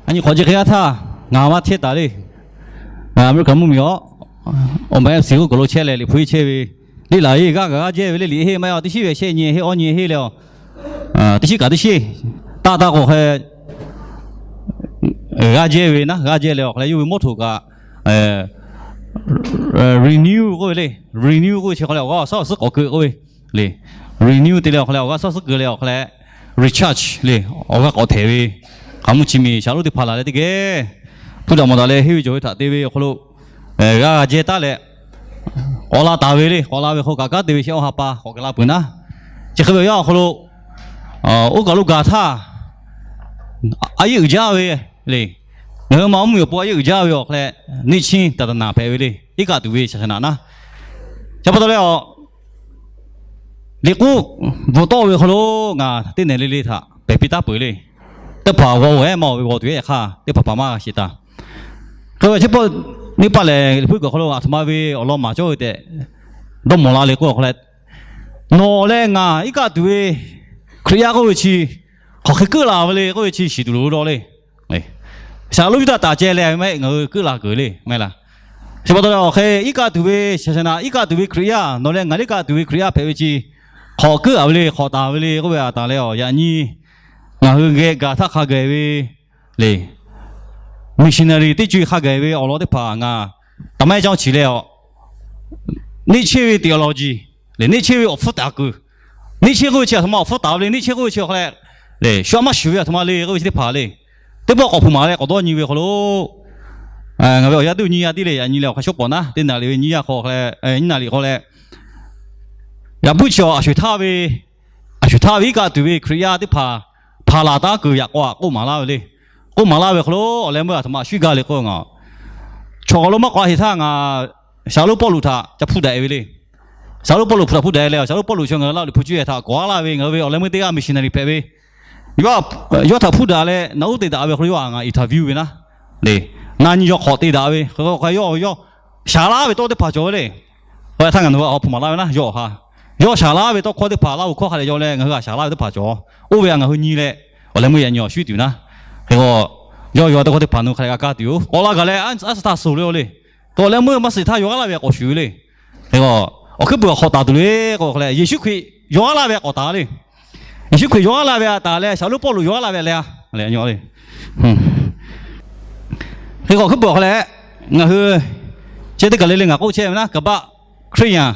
A nyi hk'awꞈ chi hk'e g'a htaˇ, ngaˬ maˇ chehˇ taˍ le. Ngaˬ America mvuhˇmiˬ awˬ, awˬ ma F C g'uˇ kaˬ lo chehˇ leh liꞈ hpu iˉ chehˇ ve, liꞈ laˬ e g'aˇ kaꞈ g'aˇ jehˇ ve le. Liꞈ heˆ maˇ heˆ, teˇ shiˉ ve shehˆ nyi heˆ, awˇ nyi heˆ leh, teˇ shiˉ kaꞈ teˇ shiˉ taˇ taˇ k'o hk'e g'aˇ jehˇ ve naˉ, g'aˇ jehˇ leh awˬ hk'aw leh yawˇ ve mawˇ htoꞈ kaꞈ renew k'oˆ ve le. Renew k'oˆ ve chi hk'aw leh awˬ g'aˇ awˬ shaˉ awˬ suhˉ k'awꞈ keu k'oˆ ve le. Renew te leh awˬ hk'aw leh awˬ g'aˇ shaˉ suhˉ keu leh awˬ hk'aw leh recharge le, awˬ g'aˇ k'awꞈ htehꞈ ve, hk'aˬ mvuhˇ chi miˬ shaˍ lonˉ teˇ hpaˍ laˬ leh teˇ geh hpu daꞈ mawˬ daꞈ leh henˇ ve cawˬ ve htaꞈ te ve awˬ hk'aw lo g'a jehˇ taˉ leh k'awꞈ la taˍ ve le. K'awꞈ la ve hk'aw kaꞈ kanˉ te ve shehˆ awˇ ha pa k'awꞈ keu la peuˬ naˉ. Chi hk'e ve awˬ yanˇ awˬ hk'aw lo oˇ kaˬ lo gaˬ htaˇ, a yeˇ uiˍ jaˇ ve le. Ngaˬ hui ma mvuhˇmiˬ awˬ pon a yeˇ uiˍ jaˇ ve awˬ hk'aw leh, neˇ chiˉ taˍ taˍ naˍ hpehꞈ ve le. Iˉ kaˆ tuˬ ve shaˍ shaˍ naˍ naˉ. Chi pa taw leh a, liꞈ k'oˆ bvuhꞈ tawˆ ve hk'aw lo ngaˬ teˇ nehˬ le le htaꞈ pehˬ piˇ taˉ peuˬ le. Teˇ hpaˍ g'aw ehˉ maˇ awˬ ve g'aw tuˬ ehˉ hk'aˇ teˇ hpaˍ hpaˍ maˇ g'a sheˍ taˍ. Hk'e ve chi pawˆ neˇ paˆ lehˬ, liꞈ hpu kaˬ hk'aw lo aˬ htoꞈ ma ve awˬ lawn maˍ cawˇ ve tehꞈ dawˇ mawˬ la le k'oˆ awˬ hk'aw leh, nawˬ leh ngaˬ iˉ kaˆ tuˬ ve Hkriꞈ yaˇ k'oˆ ve chi hk'aˬ hk'e keuˆ la ve le k'oˆ ve chi shiˍ tuˬ loˍ ve dawˇ le. Shaˍ lonˉ Yuˇdaꞈ taˍ ceh leh ve maˇ heˆ, ngaˬ hui keuˆ la kuiˬ le maˇ heˆ laˇ. Chi pa taw leh awˬ hk'e iˉ kaˆ tuˬ ve shaˍ shaˍ naˍ, iˉ kaˆ tuˬ ve Hkriꞈ yaˇ, nawˬ leh ngaˬ iˉ kaˆ tuˬ ve Hkriꞈ yaˇ hpehꞈ ve chi hk'awꞈ keuˆ a ve le, hk'awꞈ taˍ ve le k'oˆ ve a taˍ leh, yaꞈ nyi ngaˬ hui geh gaˬ htaˇ hk'a gaˬ ve le, missionary teˇ co e hk'a gaˬ ve awˬ lawn teˇ hpaˍ ngaˬ taˍ maˇ heˆ caˇ chi leh a, neˇ chehˇ ve theology le, neˇ chehˇ ve awˬ hpfuhˇ taˍ kuiˬ, neˇ chehˇ k'oˆ ve chi aˬ htoꞈ ma awˬ hpfuhˇ taˍ ve le, neˇ chehˇ k'oˆ ve chi awˬ hk'aw leh le, shu a maˇ shuˍ ve aˬ htoꞈ ma le k'oˆ ve chi teˇ hpaˍ le, teˇ pawˆ k'awꞈ hpu maˍ leh k'awꞈ dawˇ nyi ve hk'aw lo ngaˬ ve awˬ yaˇ teˇ nyi yaˇ tiˉ le, yaꞈ nyi leh awˬ hk'aˇ shawˉ pawˍ naˉ, teˇ naˍ liꞈ ve nyiˇ yaˇ hk'aw leh, nyiˇ naˍ liꞈ hk'aw leh, yaꞈ puiˉ chi a shuˍ htaˇ ve, a shuˍ htaˇ ve iˉ kaˆ tuˬ ve Hkriꞈ yaˇ teˇ hpaˍ hpaˍ laˬ taˉ kuiˬ yaꞈ k'aw aꞈ k'oˆ maˍ laˇ ve le. K'oˆ maˍ laˇ ve hk'aw lo awˬ leh meuˇ aˬ htoꞈ ma shuˉ gaˇ le k'oˆ ngaˬ, chaw hk'aw lo maˇ k'awꞈ a sheˍ htaˇ ngaˬ Shaˍ lonˉ Pawˇluꞈ htaꞈ ca hpuˇ daꞈ e ve le. Shaˍ lonˉ Pawˇluꞈ hpu htaꞈ hpuˇ daꞈ e leh, Shaˍ lonˉ Pawˇluꞈ chi ngaˬ hui Laˇ huˍ liꞈ hpu cuˇ yehˬ htaꞈ kawˬ a laˇ ve ngaˬ hui ve awˬ leh meuˇ teˇ g'aˇ missionary hpehꞈ ve, yawˇ htaꞈ hpuˇ daꞈ leh naꞈ uˉ te daꞈ ve hk'aw lo yawˇ htaꞈ ngaˬ interview ve naˉ le, na nyi yaw hk'awꞈ te daꞈ ve hk'e, yawˇ shaˍ laˇ ve tawˇ teˇ hpaˍ cawˬ ve le. Hk'e htaˇ ngaˬ hui a hpu maˍ laˇ ve naˉ, yawˇ hk'a, yawˇ shaˍ laˇ ve tawˇ hkawˇ teˇ hpaˍ Laˇ huˍ hkawˇ hk'a dehꞈ yaw leh ngaˬ hui a shaˍ laˇ ve teˇ hpaˍ cawˬ. Oˇ ve a ngaˬ hui nyi leh awˬ leh meuˇ yaꞈ nyi awˬ shuˉ tuˬ naˉ. Hk'e k'o, yawˇ yaw tawˇ hkawˇ teˇ hpaˍ nu hk'a dehꞈ g'a kaˇ tuˬ yoˬ. K'awꞈ la gaˬ leh a shaꞈ htaˇ suh le le. K'o awˬ leh meuˇ maˇ shiˍ htaˇ yaw g'aˇ laˇ ve k'awꞈ shuˍ ve le. Hk'e k'o, awˬ hkuiˉ puiˍ awˬ hk'awꞈ taˍ tuˬ le k'o hk'a leh, Yeˍsuˆ Hkriꞈ yaw g'aˇ laˇ ve k'awꞈ taˍ le. Yeˍsuˆ Hkriꞈ yaw g'aˇ laˇ ve a taˍ leh, Shaˍ lonˉ Pawˇluꞈ yaw g'aˇ laˇ ve a le a. Hk'e k'o awˬ hkuiˉ puiˍ awˬ hk'aw leh, ngaˬ hui chi teˇ kaˬ le le ngaˬ k'oˆ chehˇ ve naˉ, kaˍ baˆ Hkriꞈ yaˇ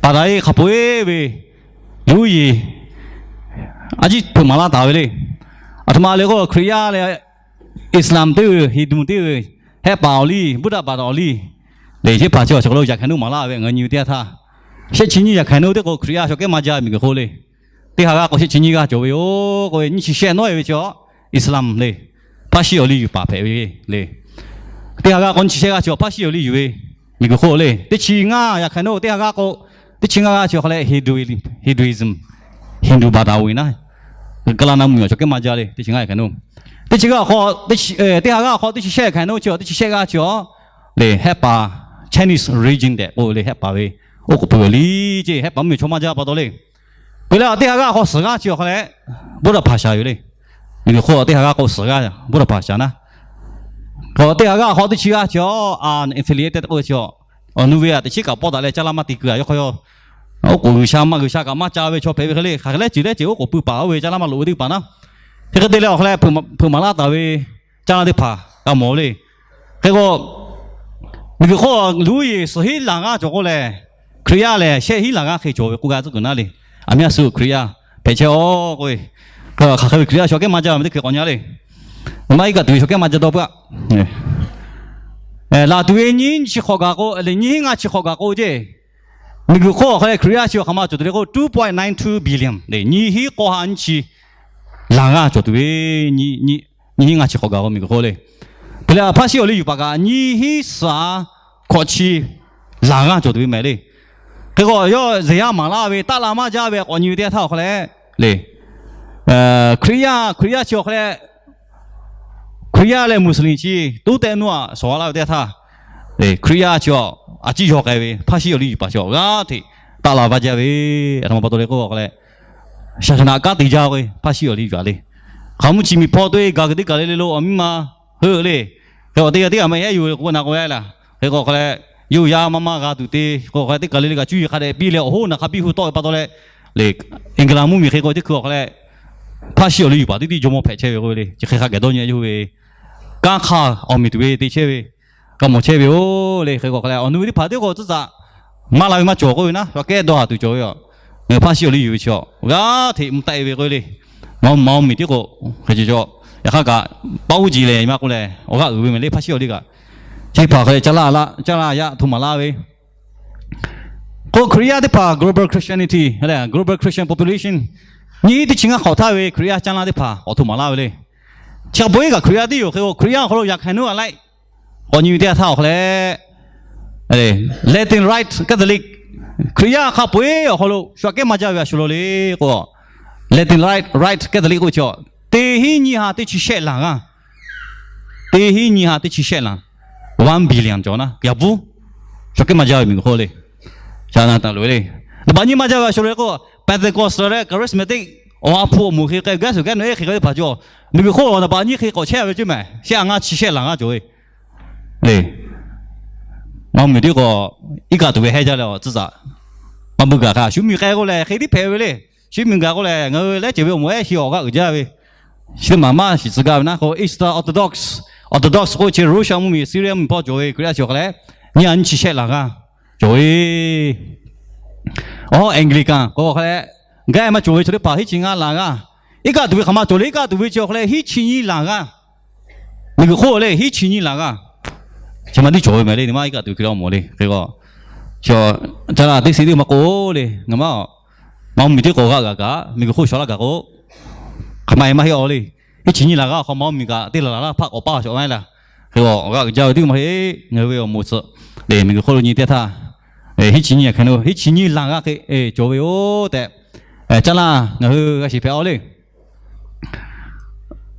paˍ taˍ e hk'a peu-eˬ ve yoˬ yeˬ a ciˉ hpeuꞈ maˍ laˇ taˍ ve le. Aˬ htoꞈ ma le k'o, Hkriꞈ yaˇ leh Iˉsaˍlaˆm teˇ g'uiˬ, Hindu teˇ g'uiˬ, Hehˆ paˍ awˬ liˇ, Buddha baˬ taˍ awˬ liˇ le, teˇ hpaˍ chi awˬ hk'aw lo yaꞈ hkaiˍ nuˇ maˍ laˇ ve ngaˬ nyi ve teˇ yanˇ htaˇ, shehˆ chi nyiˇ yaꞈ hkaiˍ nuˇ teˇ k'o Hkriꞈ yaˇ chaw kehˉ maˇ jaˇ miˬ guiˬ hk'oˆ le. Teˇ ha g'aˇ k'o shehˆ chi nyiˇ g'aˇ cawˬ ve yoˬ k'oˆ ve, nyiˇ chi shehˆ nawˉ e ve chi a, Iˉsaˍlaˆm le, Hpaˇ shiˉ awˬ liˇ yuˬ paˍ hpehꞈ ve le. Teˇ ha g'aˇ k'o nyiˇ chi shehˆ g'aˇ chi a Hpaˇ shiˉ awˬ liˇ yuˬ ve miˬ guiˬ hk'oˆ le. Teˇ chi ngaˇ yaꞈ hkaiˍ nuˇ teˇ ha g'aˇ k'o, teˇ chi ngaˇ g'aˇ chi awˬ hk'aw leh Hindu, Hinduism, Hindu baˬ taˍ ve naˉ, Kaˍlaˇ naˆ mvuhˇmiˬ awˬ chaw kehˉ maˇ jaˇ le. Teˇ chi ngaˇ yaꞈ hkaiˍ nuˇ, teˇ chi g'aˇ awˬ hk'aw, teˇ ha g'aˇ awˬ hk'aw teˇ chi shehˆ yaꞈ hkaiˍ nuˇ chi a, teˇ chi shehˆ g'aˇ chi a le, Hehˆ paˍ, Chinese religion tehꞈ k'oˆ ve le, Hehˆ paˍ ve oˉ k'oˍ pui awˬ liˇ ceˇ, Hehˆ paˍ mvuhˇmiˬ chaw maˇ jaˇ pa taw le. Peuˬ leh a teˇ ha g'aˇ hk'aw suhˍ g'aˇ chi awˬ hk'aw leh Buddha hpaˍ shaˍ yoˬ le. Miˬ guiˬ hk'oˆ a teˇ ha g'aˇ k'o suhˍ g'aˇ Buddha hpaˍ shaˍ naˉ. K'o teˇ ha g'aˇ hk'aw teˇ chi g'aˇ chi a, unaffiliated k'oˆ ve chi a, awˬ nu ve a teꞈ chiˉ kaꞈ pawˆ daꞈ leh caˇ laˇ maˇ te keu a yawˇ hk'aw yaw, oˉ k'oˍ G'uiˬsha maˇ, G'uiˬsha kaꞈ maˇ ca ve chaw hpehꞈ ve hk'e le. Hk'aˬ hk'e leh ceuˬ leh ceuˬ oˉ k'oˍ pui paˍ oˇ ve caˇ laˇ maˇ loꞈ ve teˇ hpaˍ naˉ. Hk'e hk'e te leh awˬ hk'aw leh hpeuꞈ maˍ laˇ taˍ ve caˇ laˇ teˇ hpaˍ g'a mawˬ le. Hk'e k'o, miˬ guiˬ hk'oˆ a luˬ yeˬ suhˍ hiˉ laˬ g'aˇ cawˬ k'oˆ leh, Hkriꞈ yaˇ lehˬ shehˆ hiˉ laˬ g'aˇ hk'e cawˬ ve k'oˆ g'a tcuhˉ kuiˬ naˉ le. Aˬ miˇ a suh Hkriꞈ yaˇ hpehꞈ chehˇ a k'oˆ ve, hk'aˬ hk'e ve Hkriꞈ yaˇ chaw kehˉ maˇ jaˇ ve teˇ hk'e k'awꞈ nyi le. Maˇ iˉ kaˆ tuˬ ve chaw kehˉ maˇ jaˇ dawˇ peuˬ a. Laˬ tuˬ ve nyiˇ chi hk'awꞈ gaˬ k'o, nyiˇ hiˉ ngaˇ chi hk'awꞈ gaˬ k'o ceˇ, miˬ guiˬ hk'oˆ awˬ hk'aw leh Hkriꞈ yaˇ chi awˬ hk'aˬ ma cawˬ tuˬ le k'o, two point nine two billion le, nyiˇ hiˉ k'awˇ ha nyiˇ chi laˬ g'aˇ cawˬ tuˬ ve, nyiˇ hiˉ ngaˇ chi hk'awꞈ gaˬ k'o miˬ guiˬ hk'oˆ le. Peuˬ leh Hpaˇ shiˉ awˬ liˇ yuˬ paˍ kaꞈ nyiˇ hiˉ suhˍ hkawꞈ chi laˬ g'aˇ cawˬ tuˬ ve mehˍ le. Hk'e k'o yawˇ zeˬ yaˇ maˍ laˇ ve taˆ la maˇ jaˇ ve k'awꞈ nyi ve teˇ yanˇ htaˇ awˬ hk'aw leh le, Hkriꞈ yaˇ, Hkriꞈ yaˇ chi awˬ hk'aw leh Hkriꞈ yaˇ leh Muslim chi toˉ tehˆ nuˇ a shawˍ a laˇ ve teˇ yanˇ htaˇ, Hkriꞈ yaˇ chi a ciˉ yaw k'ai ve Hpaˇ shiˉ awˬ liˇ yuˬ paˍ chi a g'aˇ hteꞈ taˆ la va jaˇ ve, aˬ htoꞈ ma pa taw le k'oˆ a k'o leh, shaˍ shaˍ naꞈ kanˉ te jaˇ ve Hpaˇ shiˉ awˬ liˇ yuˬ a le. Hk'aˬ mvuhˇ chi miˬ hpawˇ toˆ e gaˬ kuiˬ teˇ kaˬ le le lo awˬ miˇ ma heuˆ le. Hk'e k'o teˇ g'aˇ teˇ g'aˇ maˇ heˆ yuˬ k'o na k'o leh, hk'e k'o hk'a leh, yawˇ yaˇ maˇ maˇ g'a tuˬ te, k'o hk'a leh teˇ kaˬ le le kaꞈ cuˇ yiˍ hk'a dehꞈ piˇ leh awˬ hoˉ naˬ hk'a biˇ hu tawˆ ve pa taw leh, le, England mvuhˇmiˬ hk'e k'o teˇ hkui awˬ hk'a leh, hpaˇ shiˉ awˬ liˇ yuˬ paˍ teˇ tiˉ jawˇmawˇ hpehꞈ chehˇ ve k'oˆ ve le. Chi hk'e hk'a gaˬ dawˇ nyi yawˇ hui ve kanˉ hk'aˇ awˬ meꞈ tuˬ ve te chehˇ ve, k'a mawˬ chehˇ ve yoˬ le. Hk'e k'o hk'a leh awˬ nu ve teˇ hpaˍ teˇ k'o tcuhˉ tcuhˉ maˇ la ve maˇ cawˬ k'oˆ ve naˉ, shu kehˉ dawˇ haˍ tuˬ cawˬ ve yoˬ. Hpaˇ shiˉ awˬ liˇ yuˬ ve chi g'aˇ hteꞈ mvuh taˆ e ve k'oˆ ve le. Maˇ mvuh maˇ mvuh miˬ tiˉ k'o, hk'e cawˬ cawˬ, yaꞈ hk'aˇ kaꞈ paˆ uˉ ji lehˬ maˇ k'oˆ leh awˬ g'aˇ uiˍ ve mehˍ le, hpaˇ shiˉ awˬ liˇ kaꞈ. Chi hpaˍ hk'a leh caˇ laˇ caˇ laˇ yaˇ htoꞈ maˍ laˇ ve k'o, Hkriꞈ yaˇ teˇ hpaˍ global Christianity, global Christian population, nyiˇ hiˉ teˇ chi ngaˇ hk'awꞈ htaˇ ve Hkriꞈ yaˇ caˇ laˇ teˇ hpaˍ k'awꞈ htoꞈ maˍ laˇ ve le. Chi hk'a peu-eˬ kaꞈ Hkriꞈ yaˇ teˇ yoˬ. Hk'e k'o Hkriꞈ yaˇ awˬ hk'aw lo yaꞈ hk'aˇ naˉ a laiˉ k'awꞈ nyi ve teˇ yanˇ htaˇ awˬ hk'a leh, Latin Rite Catholic, Hkriꞈ yaˇ hk'a peu-eˬ awˬ hk'aw lo shu aꞈ kehˉ maˇ jaˇ ve a shu lo le k'o, Latin Rite, Rite Catholic k'oˆ ve chi, teˇ hinˉ nyiˇ ha teˇ chi shehˆ laˬ g'aˇ, teˇ hinˉ nyiˇ ha teˇ chi shehˆ laˬ, one billion cawˬ naˉ yaꞈ bvuhˇ shu aꞈ kehˉ maˇ jaˇ ve miˬguiˬ hk'oˆ le. Sha na taˍ loꞈ e le. Naˍ baꞈ nyiˇ maˇ jaˇ ve a shu lo k'o, Pentecostal leh Charismatic, awˬ ha hpu awˬ moˍ hk'e k'ai gaˇ suhˍ gaˇ nawˬ ehˉ hk'e k'ai teˇ hpaˍ cawˬ, miˬguiˬ hk'oˆ naˍ baꞈ nyiˇ hk'e k'awꞈ chehˇ ve ceˇ mehˍ, shehˆ a ngaˇ chi shehˆ laˬ g'aˇ cawˬ ve le. Maˇ mvuh miˬ tiˉ k'o, iˉ kaˆ tuˬ ve hehˇ jaˇ leh awˬ tcuhˉ tcuhˉ maˇ bvuhˇ gaˬ hk'a shu miˬ k'ai k'oˆ leh hk'e tiˉ hpehꞈ ve le. Shu miˬ gaˬ k'oˆ leh ngaˬ hui lehˉ ceuˬ ve awˬ moˍ ehˉ chi awˬ g'aˇ uiˍ jaˇ ve, chi teˇ maˬ maˇ shiˍ tcuh gaˇ ve naˉ k'o, Eastern Orthodox, Orthodox k'oˆ ve chi Russia mvuhˇmiˬ, Syria mvuhˇmiˬ hpawˇ cawˬ ve Hkriꞈ yaˇ chi awˬ hk'a leh nyiˇ ha nyiˇ chi shehˆ laˬ g'aˇ cawˬ ve. Awˬ Anglican k'o hk'a leh, gaˇ maˇ cawˬ ve chaw teˇ hpaˍ hiˉ chi ngaˇ laˬ g'aˇ, iˉ kaˆ tuˬ ve hk'aˬ ma cawˬ le, iˉ kaˆ tuˬ ve chi awˬ hk'a leh hiˉ chi nyiˇ laˬ g'aˇ, miˬguiˬ hk'oˆ le hiˉ chi nyiˇ laˬ g'aˇ. Chi ma tiˉ cawˬ ve mehˍ le, ni maˇ iˉ kaˆ tuˬ ve hk'e le awˬ moˍ le hk'e k'o, caˇ laˇ teˇ si teˇ maˇ k'oˆ le, ngaˬ maˇ, maˇ mvuh miˬ tiˉ k'o g'aˇ g'a kaꞈ miˬguiˬ hk'oˆ shawˍ laˇ gaˬ k'o, hk'aˬ ma e maˇ heˆ awˬ le. Hiˉ chi nyiˇ laˬ g'aˇ awˬ hk'aw maˇ mvuh miˬ kaꞈ teˇ laˬ laˬ laˇ hpaˆ k'awꞈ paˇ shawˍ maˇ heˆ laˇ. Hk'e k'o g'aˇ uiˍ jaˇ ve teˇ maˇ heˆ, ngaˬ hui ve awˬ moˍ tcuh le, miˬguiˬ hk'oˆ lo nyi teˇ htaˇ, hiˉ chi nyiˇ hk'e, hiˉ chi nyiˇ laˬ g'aˇ hk'e cawˬ ve yoˬ tehꞈ, caˇ laˇ ngaˬ hui g'a shiˍ hpehꞈ awˬ le.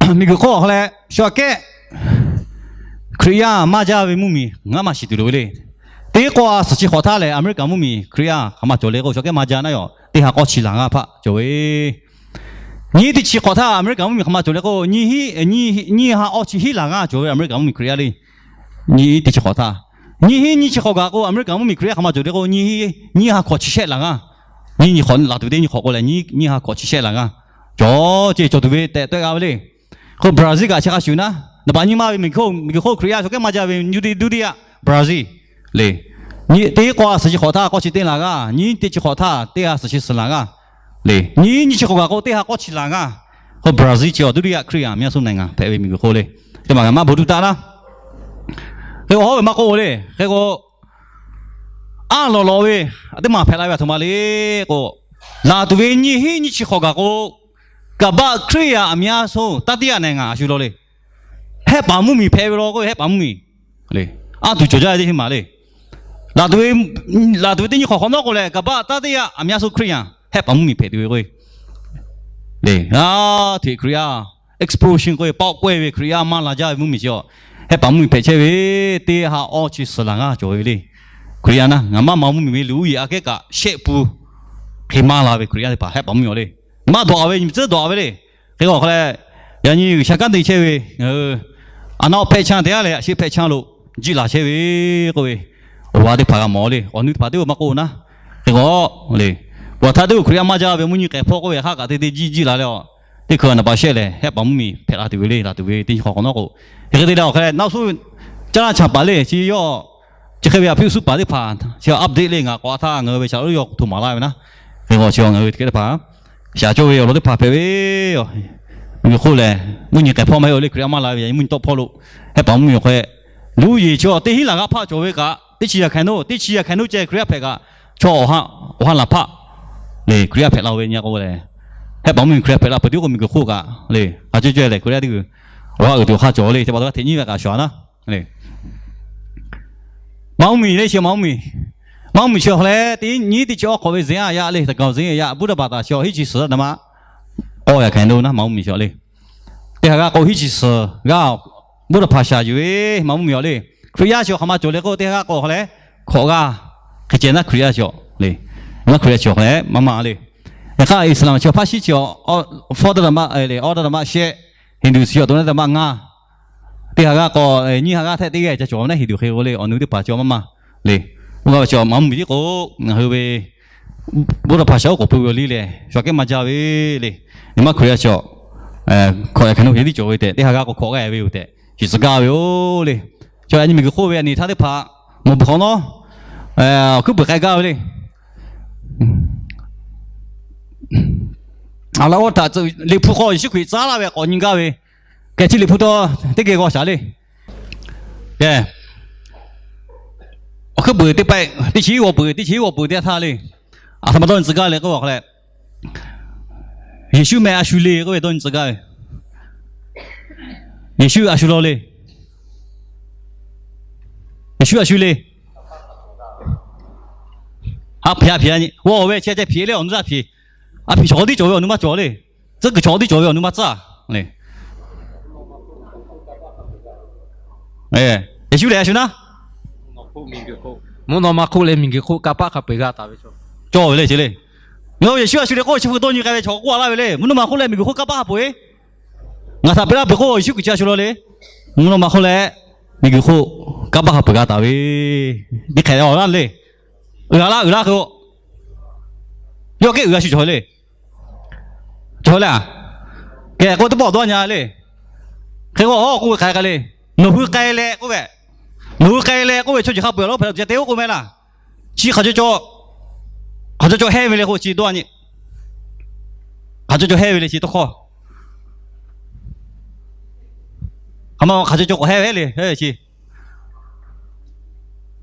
Miˬguiˬ hk'oˆ awˬ hk'a leh shu aꞈ kehˉ Hkriꞈ yaˇ maˇ jaˇ ve mvuhˇmiˬ ngaˬ maˇ shiˍ tuˬ loˍ ve le. Teˇ k'awˇ a suhˍ chi hk'awꞈ htaˇ lehˬ, Aˍmeˍriˆkaˍ mvuhˇmiˬ Hkriꞈ yaˇ hk'aˬ ma cawˬ le k'o, shu aꞈ kehˉ maˇ jaˇ naˉ yoˬ, teˇ ha k'awˇ chi laˬ g'aˇ hpaˆ cawˬ ve. Nyiˇ teˇ chi hk'awꞈ htaˇ Aˍmeˍriˆkaˍ mvuhˇmiˬ hk'aˬ ma cawˬ le k'o, nyiˇ ha k'awˇ chi hiˉ laˬ g'aˇ cawˬ ve Aˍmeˍriˆkaˍ mvuhˇmiˬ Hkriꞈ yaˇ le. Nyiˇ teˇ chi hk'awꞈ htaˇ, nyiˇ hiˉ nyiˇ chi hk'awꞈ gaˬ k'o Aˍmeˍriˆkaˍ mvuhˇmiˬ Hkriꞈ yaˇ hk'aˬ ma cawˬ le k'o, nyiˇ hiˉ nyiˇ ha hkawꞈ chi shehˆ laˬ g'aˇ. Nyiˇ nyi hk'awꞈ laˬ tuˬ ve teˇ nyi hk'awꞈ k'o lehˬ, nyiˇ ha hkawꞈ chi shehˆ laˬ g'aˇ cawˬ ce cawˬ tuˬ ve tehꞈ tawˆ g'a ve le. K'o Brazil kaꞈ chi hk'a shuˍ naˉ, naˍ baꞈ nyiˇ maˇ ve miˬguiˬ hk'oˆ Hkriꞈ yaˇ shu aꞈ kehˉ maˇ jaˇ ve nyi teˇ duˇ teˇ yaˇ Brazil le. Teˇ k'awˇ a suhˍ chi hk'awꞈ htaˇ k'awˇ chi teˇ laˬ g'aˇ, nyiˇ teˇ chi hk'awꞈ htaˇ teˇ ha suhˍ chi suhˍ laˬ g'aˇ le. Nyiˇ nyi chi hk'awꞈ gaˬ k'o teˇ ha k'awˇ chi laˬ g'aˇ. K'o Brazil chi awˬ duˇ teˇ yaˇ Hkriꞈ yaˇ အများဆုံး နိုင်ငံ hpehꞈ ve miˬguiˬ hk'oˆ le. Teˇ maˬ ngaˬ maˇ bon tuˬ taˆ naˉ, hk'e k'o hawˉ ve maˇ k'oˆ le. Hk'e k'o aˉ lawꞈ lawꞈ ve teˇ maˬ hpehꞈ la ve a htoꞈ ma le k'o, laˬ tuˬ ve nyiˇ hiˉ nyiˇ chi hk'awꞈ gaˬ k'o, ကမ္ဘာ့ ခရစ်ယာန် အများဆုံး တတိယနိုင်ငံ a shu law le. Hehˆ paˍ mvuhˇmiˬ hpehꞈ ve law k'oˆ ve, hehˆ paˍ mvuhˇmiˬ le. Aˉ tuˬ cawˬ jaˇ ve teˇ hpaˍ maˬ le. Laˬ tuˬ ve, laˬ tuˬ ve teˇ nyi hk'awꞈ hk'awꞈ nawˉ k'o lehˬ, ကမ္ဘာ့ တတိယ အများဆုံး ခရစ်ယာန် hehˆ paˍ mvuhˇmiˬ hpehꞈ tuˬ ve k'o, le, a, hteꞈ Hkriꞈ yaˇ explosion k'oˆ ve, paoˆ k'oˆ ve Hkriꞈ yaˇ maˇ laˬ jaˇ ve mvuhˇmiˬ chi a, hehˆ paˍ mvuhˇmiˬ hpehꞈ chehˇ ve, teˇ ha awˇ chi suhˍ laˬ g'aˇ cawˬ ve le. Hkriꞈ yaˇ naˉ ngaˬ maˇ maw mvuhˇmiˬ ve luˬ uˉ yeˬ aꞈ kehˉ kaꞈ shehˆ pun hk'e maˇ la ve Hkriꞈ yaˇ teˇ hpaˍ hehˆ paˍ mvuhˇmiˬ a le. Maˇ dawꞈ ve nyi tcuhˉ dawꞈ ve le. Hk'e k'o hk'a leh, yaꞈ nyi G'uiˬsha kanˉ te chehˇ ve, a naw hpehꞈ chanˇ te a leh a shehˆ hpehꞈ chanˇ lo jiˆ laˬ chehˇ ve k'oˆ ve, awˬ g'aˇ teˇ hpaˍ g'a mawˬ le. Awˬ nu teˇ hpaˍ teˇ g'aˇ maˇ k'oˆ naˉ, hk'e k'o le, awˬ htaˇ teˇ g'aˇ Hkriꞈ yaˇ maˇ jaˇ ve mvuhˇ nyi k'ehˬ hpawˇ k'oˆ ve hk'aˇ kaꞈ te te jiˆ jiˆ la leh a, teˇ hkui naˍ baꞈ shehˆ lehˬ hehˆ paˍ mvuhˇmiˬ hpehꞈ la tuˬ ve le. Laˬ tuˬ ve teˇ nyi hk'awꞈ hk'awꞈ nawˉ k'o, hk'e te leh awˬ hk'e leh naˆ suˉ caˇ laˇ chaˍ paˍ le chi yawˇ chi hk'e ve a hpiˇ suhˉ paˍ teˇ hpaˍ chi update le ngaˬ k'awꞈ a htaˇ ngaˬ hui ve shaˍ lo yawˇ htoꞈ maˍ laˇ ve naˉ, hk'e k'o chi ngaˬ hui teˇ hk'e teˇ hpaˍ shaˍ cawˇ ve awˬ lawn teˇ hpaˍ hpehꞈ ve, miˬguiˬ hk'oˆ lehˬ mvuhˇ nyi k'ehˬ hpawˇ maˇ heˆ o le. Hkriꞈ yaˇ maˇ la ve yaꞈ nyi mvuhˇ nyi tawˆ hpawˇ lo hehˆ paˍ mvuhˇmiˬ awˬ hk'e, luˬ uˉ yeˬ chi teˇ hinˉ laˬ g'aˇ hpaˆ cawˬ ve kaꞈ teˇ chi yaꞈ hkehˍ nawˉ, teˇ chi yaꞈ hkehˍ nawˉ ceh Hkriꞈ yaˇ hpehꞈ kaꞈ, chaw awˬ ha laˬ hpaˆ le Hkriꞈ yaˇ hpehꞈ la ve nyi k'o lehˬ, hehˆ paˍ mvuhˇmiˬ Hkriꞈ yaˇ hpehꞈ la peuˬ tuˬ k'o miˬguiˬ hk'oˆ kaꞈ le, a ceh ceh lehˬ Hkriꞈ yaˇ teˇ g'uiˬ awˬ g'aˇ uiˍ tuˬ awˬ hk'aˇ cawˬ le. Teˇ hpaˍ htaꞈ hteꞈ nyiˉ ve kaꞈ shaˍ naˉ le. Maˇ mvuhˇmiˬ le, chi maˇ mvuhˇmiˬ, maˇ mvuhˇmiˬ chi awˬ hk'aw leh teˇ nyiˉ teˇ chi awˬ hk'awꞈ ve zeˬ a yaꞈ le, taˍ gaˬ zeˬ a yaꞈ, Buddha baˬ taˍ chi hiˉ chi suhˍ daꞈ ma k'awˇ yaꞈ hkehˍ lo naˉ maˇ mvuhˇmiˬ chi awˬ le. Teˇ ha g'aˇ k'o hiˉ chi suhˍ g'aˇ Buddha hpaˍ shaˍ yuˬ ve maˇ mvuhˇmiˬ awˬ le. Hkriꞈ yaˇ chi awˬ hk'aˬ ma cawˬ le k'o teˇ ha g'aˇ k'o awˬ hk'aw leh hkawꞈ g'aˇ hk'e ceh naˉ Hkriꞈ yaˇ chi awˬ le. Maˇ Hkriꞈ yaˇ chi awˬ hk'aw leh maˇ maˇ le. Yaꞈ hk'aˇ Iˉsaˍlaˍ chi awˬ hpaˇ shiˉ chi awˬ fawˉ daꞈ ma le, awˉ daꞈ ma shehˆ, Hindu chi awˬ to naˉ daꞈ ma ngaˇ teˇ ha g'aˇ k'awꞈ nyiˇ ha g'aˇ htehꞈ teˇ geh ca cawˬ naˉ heˍ duˬ hk'e k'o le, awˬ nu teˇ hpaˍ cawˬ maˇ maˇ le. Oˇ g'aˇ ve cawˬ maˍ mvuhˇ miˬ tiˉ k'o, ngaˬ hui ve Buddha hpaˍ shaˍ oˉ k'oˍ pui ve awˬ liˇ lehˬ, shu aꞈ kehˉ maˇ jaˇ ve le. Nyi ma Hkriꞈ yaˇ cawˬ hkawꞈ yaꞈ hkaˍ nu hk'e tiˉ cawˬ ve tehꞈ, teˇ ha g'aˇ k'awꞈ hkawꞈ g'a ve yoˬ tehꞈ shiˍ tcuh gaˇ ve yoˬ le. Chaw yaꞈ nyi miˬguiˬ hk'oˆ ve a nyi htaˇ teˇ hpaˍ mawˬ bvuhꞈ hk'awꞈ nawˉ, awˬ hkuiˉ puiˍ k'ai gaˇ ve le. A laꞈ g'awˇ htaꞈ liꞈ hpu k'aw Yeˍsuˆ Hkriꞈ tcuh laˇ ve k'awꞈ nyi gaˇ ve, kehˬ chi liꞈ hpu taw teˇ geh g'aw shaˍ le. Awˬ hkuiˉ puiˍ teˇ pehˆ teˇ chi g'awˬ peuˬ, teˇ chi g'awˬ peuˬ teˇ htaˇ le, aˬ htoꞈ ma dawˇ nyi tcuh gaˇ le k'oˆ ve hk'a leh, Yeˍsuˆ meh a shu le k'oˆ ve dawˇ nyi tcuh gaˇ ve. Yeˍsuˆ a shu law le. Yeˍsuˆ a shu le. Haꞈ hpeꞈ haꞈ hpeꞈ a nyi g'awˇ ve chi a ceh hpeꞈ le, awˬ nu zaˇ hpeꞈ. A hpeꞈ chaw k'awꞈ tiˉ cawˬ ve awˬ nu maˇ cawˬ le. Tcuhˉ kuiˬ chaw k'awꞈ tiˉ cawˬ ve awˬ nu maˇ tcuhˉ le. Yeˍsuˆ lehˬ a shu naˉ, mvuhˇ naw ma hk'oˆ leh miˬguiˬ hk'oˆ kanˇ paˆ hk'a peu-eˬ g'a taˍ ve cawˬ ve le ce le. Ngaˬ hui Yeˍsuˆ a shu le k'oˆ chi hpu dawˇ nyi k'ai ve chaw k'oˆ a laˇ ve le, mvuhˇ naw ma hk'oˆ leh miˬguiˬ hk'oˆ kanˇ paˆ hk'a peu-eˬ. Ngaˬ htaꞈ piˇ laˇ peuˬ k'o, Yeˍsuˆ Hkriꞈ chi a shu law le. Mvuhˇ naw ma hk'oˆ leh miˬguiˬ hk'oˆ kanˇ paˆ hk'a peu-eˬ g'a taˍ ve, teˇ hk'e awˬ laˇ le. Uiˍ a laˇ uiˍ laˇ hk'e k'o, yawˇ kehˉ uiˍ a shu cawˬ le. Cawˬ le. Kehˬ k'o teˇ pawˆ dawˇ nyi le. Hk'e k'o, k'oˆ ve hk'aˬ hk'e le. Nawˬ hui k'ai leh k'oˆ ve, nawˬ hui k'ai leh k'oˆ ve chaw ceuˬ hk'a peu-eˬ a lonˉ hpehꞈ la, ca te oˉ k'oˆ meh laˇ. Chi hk'aˬ cawˇ cawˇ, hk'aˬ cawˇ cawˇ hehˇ ve le k'o, chi dawˇ nyi. Hk'aˬ cawˇ cawˇ hehˇ ve le chi tawˇ hkawˇ. Hk'aˬ ma hk'aˬ cawˇ cawˇ k'awꞈ hehˇ ve le chi.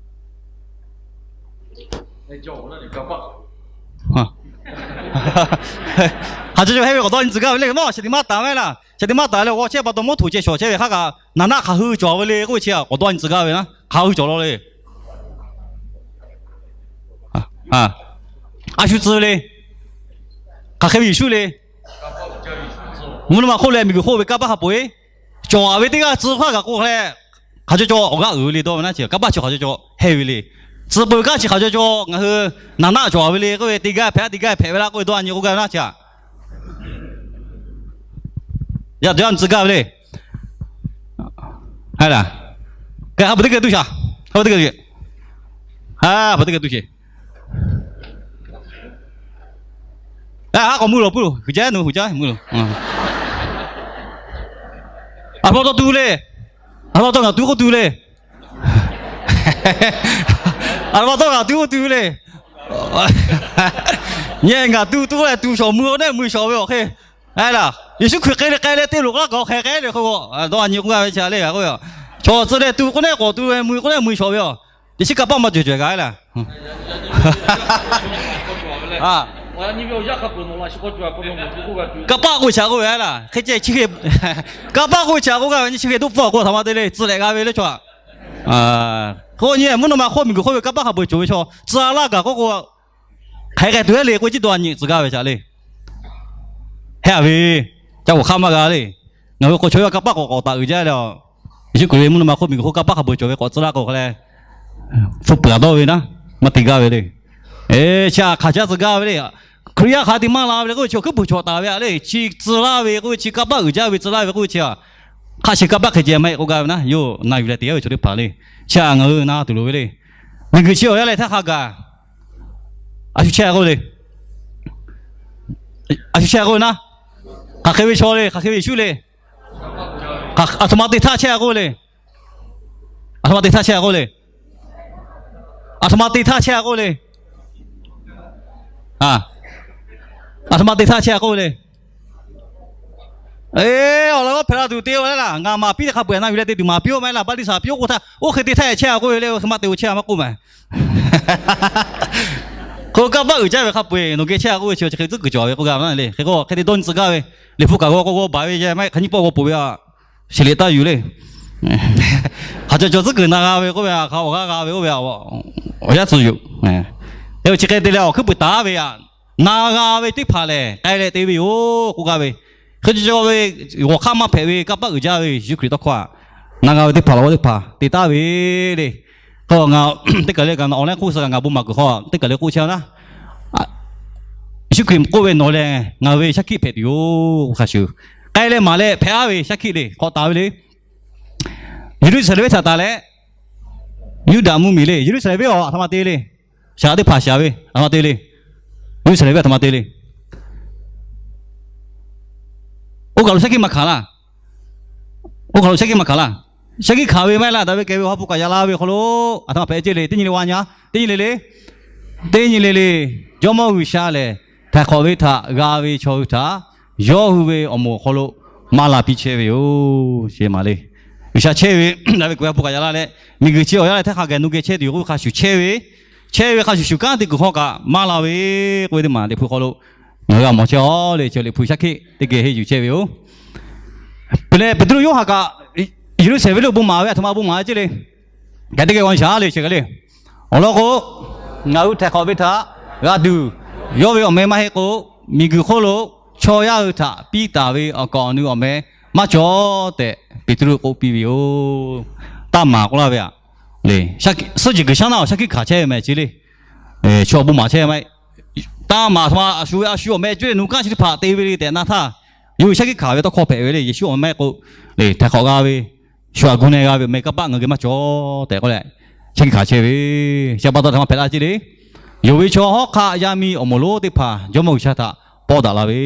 Hk'aˬ cawˇ cawˇ hehˇ ve k'awꞈ dawˇ nyi tcuh gaˇ ve le. Nawˬ shaˍ tiꞈ maˇ taˍ ve laˇ. Shaˍ tiꞈ maˇ taˍ leh g'aw chehˇ pa taw mawˇ htoꞈ ceh shawˍ chehˇ ve hk'a kaꞈ, naˍ naˆ hk'aˬ hui cawˬ ve le k'oˆ ve chi k'awꞈ dawˇ nyi tcuh gaˇ ve naˉ, hk'aˬ hui cawˬ law le. A shu tcuh ve le. Hk'aˬ hk'e ve Yeˍsuˆ le. Mvuhˇ naw ma hk'oˆ leh miˬguiˬ hk'oˆ ve kanˇ paˆ hk'a peu-eˬ cawˬ ve teˇ g'aˇ tcuh hk'aˇ kaꞈ k'o hk'a leh, hk'aˬ cawˇ cawˇ awˬ g'aˇ uiˍ ve le dawˇ ve naˉ chi, kanˇ paˆ chi hk'aˬ cawˇ cawˇ hehˇ ve le. Tcuh peuˬ kanˇ chi hk'aˬ cawˇ cawˇ ngaˬ hui naˍ naˆ cawˬ ve le k'oˆ ve, teˇ g'aˇ hpehꞈ teˇ g'aˇ hpehꞈ ve laˇ k'oˆ ve dawˇ nyi k'oˆ gaˇ ve naˉ chi a. Yaꞈ dawˇ nyi tcuh gaˇ ve le. K'ai a pa teˇ geh tuˬ shaˍ, a pa teˇ geh tuˬ sheˍ, a pa teˇ geh tuˬ sheˍ. A haˉ k'awꞈ mui loˬ pui loˬ, hui jaˇ nu hui jaˇ mui loˬ. A pa taw tu le. A pa taw ngaˬ tu k'oˆ tu le. A pa taw ngaˬ tu k'oˆ tu le. Nyi ngaˬ tu tu leh tu shawˍ mui k'o neˉ mui shawˍ ve awˬ hk'e. Aˉ laˬ, Yeˍsuˆ Hkriꞈ hk'e le k'ai leh te loˬ k'o laˇ kaꞈ awˬ hk'e k'ai le hk'e k'o, dawˇ nyi k'oˆ gaˇ ve chi le k'oˆ ve, chaw tcuh leh tu k'o neˉ k'awꞈ tu ve, mui k'o neˉ mui shawˍ ve a. Teꞈ chiˉ kanˇ paˆ maˇ cawˬ cawˬ kaꞈ laˇ. Kanˇ paˆ k'oˆ ve chi a k'oˆ ve a laˇ, hk'e ceh chi hk'e, kanˇ paˆ k'oˆ ve chi a k'oˆ gaˇ ve nyi chi hk'e doˆ pfuhˇ k'o htaꞈ ma te le tcuh leh g'a ve le chaw. K'o nyi mvuhˇ naw ma hk'oˆ miˬguiˬ hk'oˆ ve kanˇ paˆ hk'a peu-eˬ cawˬ ve chaw tcuh laˇ gaˬ k'oˆ k'o, hk'aˬ hk'e tuˬ heˉ le k'oˆ ve ciˉ dawˇ nyi tcuh gaˇ ve chaꞈ le. Heˉ a ve, ca k'oˍ hk'aˇ maˇ g'a le. Ngaˬ hui k'o chaw yaˇ kanˇ paˆ k'awꞈ k'awꞈ taˍ uiˍ jaˇ le. Yeˍsuˆ Hkriꞈ ve mvuhˇ naw ma hk'oˆ miˬguiˬ hk'oˆ kanˇ paˆ hk'a peu-eˬ cawˬ ve k'awꞈ tcuh laˇ k'o hk'a leh, hpu peuˬ a dawˇ ve naˉ, maˇ te gaˇ ve le. Chi a hk'aˬ caˇ tcuh gaˇ ve le. Hkriꞈ yaˇ hk'a te maˇ la ve le k'oˆ ve chi awˬ hkuiˉ puiˍ cawˬ taˍ ve a le. Chi tcuh laˇ ve k'oˆ ve chi kanˇ paˆ uiˍ jaˇ ve tcuh laˇ ve k'oˆ ve chi a, hk'a shuˍ kanˇ paˆ hk'e ceh maˇ heˆ k'oˆ gaˇ ve naˉ, yawˇ na yuˬ leh te gaˇ ve chaw teˇ hpaˍ le. Chi a ngaˬ hui na tuˬ loˍ ve le. Miˬguiˬ chi awˬ yanˇ leh htaˇ hk'a gaˬ a shu chehˇ k'oˆ ve le. A shu chehˇ k'oˆ ve naˉ, hk'aˬ hk'e ve chaw le, hk'aˬ hk'e ve Yeˍsuˆ le. Aˬ htoꞈ ma te htaˇ chehˇ a k'oˆ ve le. Aˬ htoꞈ ma te htaˇ chehˇ a k'oˆ ve le. Aˬ htoꞈ ma te htaˇ chehˇ a k'oˆ ve le. Aˬ htoꞈ ma te htaˇ chehˇ a k'oˆ ve le. Eˬ, awˬ laꞈ g'awˇ hpehꞈ la tuˬ te-o leh laˬ, ngaˬ maˍ piˇ teˇ hk'a peu-eˬ na yuˬ leh te tuˬ maˍ piˇ-oˆ maˇ heˆ laˬ, baˆtiˆsaˬ piˇ-oˆ k'oˆ htaˇ, oˇ hk'e te htaˇ chehˇ a k'oˆ ve le, oˇ hk'e maˇ te-o chehˇ a maˇ k'oˆ maˬ. Hk'e kanˇ paˆ uiˍ jaˇ ve hk'a peu-eˬ nawˬ geh chehˇ a k'oˆ ve chi chi hk'e tcuhˉ kuiˬ cawˬ ve k'oˆ gaˇ ve naˉ le. Hk'e k'o hk'e te dawˇ nyi tcuh gaˇ ve, liꞈ hpu kaꞈ g'aw k'o g'aw baˬ ve yaˇ maˇ heˆ, hk'aˬ nyiˇ pawˆ g'aw peuˬ ve a. Sheˍ liꞈ taˇ yuˬ le. Hk'aˬ cawˬ cawˬ tcuhˉ kuiˬ na g'a ve k'oˆ ve, hk'aˬ awˬ g'aˇ g'a ve k'oˆ ve, awˬ yanˇ tcuh yoˬ. Eˬ, chi hk'e te leh awˬ hkuiˉ puiˍ taˍ ve a, na g'a ve teˇ hpaˍ lehˬ k'ai leh te ve yoˬ k'oˆ gaˇ ve. Hk'e cawˬ ve, g'awˬ hk'aˇ maˇ hpehꞈ ve kanˇ paˆ uiˍ jaˇ ve Yeˍsuˆ Hkriꞈ tawˇ hkawˇ a, na g'a ve teˇ hpaˍ lawˬ teˇ hpaˍ te taˍ ve le. K'o ngaˬ teˇ kaˬ le kaꞈ awˬ leh k'oˆ suh ngaˬ bon maˍ kuiˬ hk'aw teˇ kaˬ le k'oˆ chehˇ a naˉ, Yeˍsuˆ Hkriꞈ k'oˆ ve, nawˬ lehˬ ngaˬ ve shaˉ hkiˆ hpehꞈ tuˬ yoˬ. Hk'a shuˍ k'ai leh maˍ leh hpehꞈ a ve shaˉ hkiˆ le k'awꞈ taˍ ve le. Yeˍruˆsaˍlehnˍ venˇ htaꞈ taˍ leh, Yuˇdaꞈ mvuhˇmiˬ le, Yeˍruˆsaˍlehnˍ venˇ aˬ htoꞈ ma te le, shaˍ teˇ hpaˍ shaˍ ve aˬ htoꞈ ma te le, Yeˍruˆsaˍlehnˍ venˇ aˬ htoꞈ ma te le. Oˇ kaˬ lo shaˉ hkiˆ maˇ hkanˍ laˇ. Oˇ kaˬ lo shaˉ hkiˆ maˇ hkanˍ laˇ. Shaˉ hkiˆ hkanˍ ve maˇ heˆ laˇ. Daꞈ ve kehˬ ve Awˬ ha hpu kaꞈ yaꞈ la ve awˬ hk'aw lo aˬ htoꞈ ma hpehꞈ ceˇ le. Teˇ nyi le wa nyi, teˇ nyi le le, teˇ nyi le le, Jawˇmawˇ G'uiˬsha lehˬ htaiˍ hk'awꞈ ve htaꞈ g'a ve chaw hui htaꞈ yawˇ hui ve awˬ moˍ awˬ hk'aw lo maˇ la piˇ chehˇ ve yoˬ. Chi ma le. G'uiˬsha chehˇ ve, daꞈ ve kehˬ ve Awˬ ha hpu kaꞈ yaꞈ la leh, miˬguiˬ chi awˬ yanˇ leh hteˇ hk'a gaˬ nu geh chehˇ tuˬ yoˬ k'oˆ ve hk'a shuˍ chehˇ ve, chehˇ ve hk'a shuˍ shuˍ kanˉ te kuiˬ hk'aw kaꞈ maˇ la ve k'oˆ ve teˇ maˬ Liꞈ hpu hk'aw lo ngaˬ hui g'a mawˬ chehˇ a le. Chi Liꞈ hpu shaˉ hkiˆ teˇ geh henˇ yuˬ chehˇ ve yoˬ. Peuˬ leh Peˍtruˆ Yoˇhanˬ kaꞈ Yeˍruˆsaˍlehnˍ venˇ lo bon maˍ ve aˬ htoꞈ ma bon maˍ ceˇ le. Kaꞈ teˇ geh g'a shaˍ le. Chi hk'e le, awˬ lawn k'o, ngaˬ hui htaiˍ hk'awꞈ ve htaꞈ g'a tuˬ, yawˇ ve awˬ meh maˇ heˆ k'o, miˬguiˬ hk'oˆ lo chaw yaˇ hui htaꞈ piˇ taˍ ve awˬ kaˍ awˬ nu awˬ meh maˇ cawˬ tehꞈ Peˍtruˆ k'oˆ piˇ ve yoˬ. Taˇ maˍ k'oˆ laˇ ve aꞈ le. Suhˉ jeˬ G'uiˬsha naˆ awˬ shaˉ hkiˆ hkanˍ chehˇ ve meh ceˇ le. Chaw bon maˍ chehˇ ve maˇ heˆ. Taˇ maˍ htoꞈ ma a shu ve a shu awˬ meh cawˇ leh nu kanˉ chi teˇ hpaˍ te ve le tehꞈ na htaˇ, yawˇ hui shaˉ hkiˆ hkanˍ ve tawˇ hkawˇ hpehꞈ ve le. Yeˍsuˆ awˬ meh k'o, le htaiˍ hk'awꞈ g'a ve, shu aꞈ gu na g'a ve awˬ meh kanˇ paˆ ngaˬ geh maˇ cawˬ tehꞈ k'oˆ leh, shaˉ hkiˆ hkanˍ chehˇ ve. Chi pa taw htoꞈ ma hpehꞈ la ceˇ le. Yonˍ ve chaw hawˉ hk'aˆ yaˇ miˇ awˬ moˍ lonˉ teˇ hpaˍ Jawˇmawˇ G'uiˬsha htaꞈ pawˇ daꞈ la ve.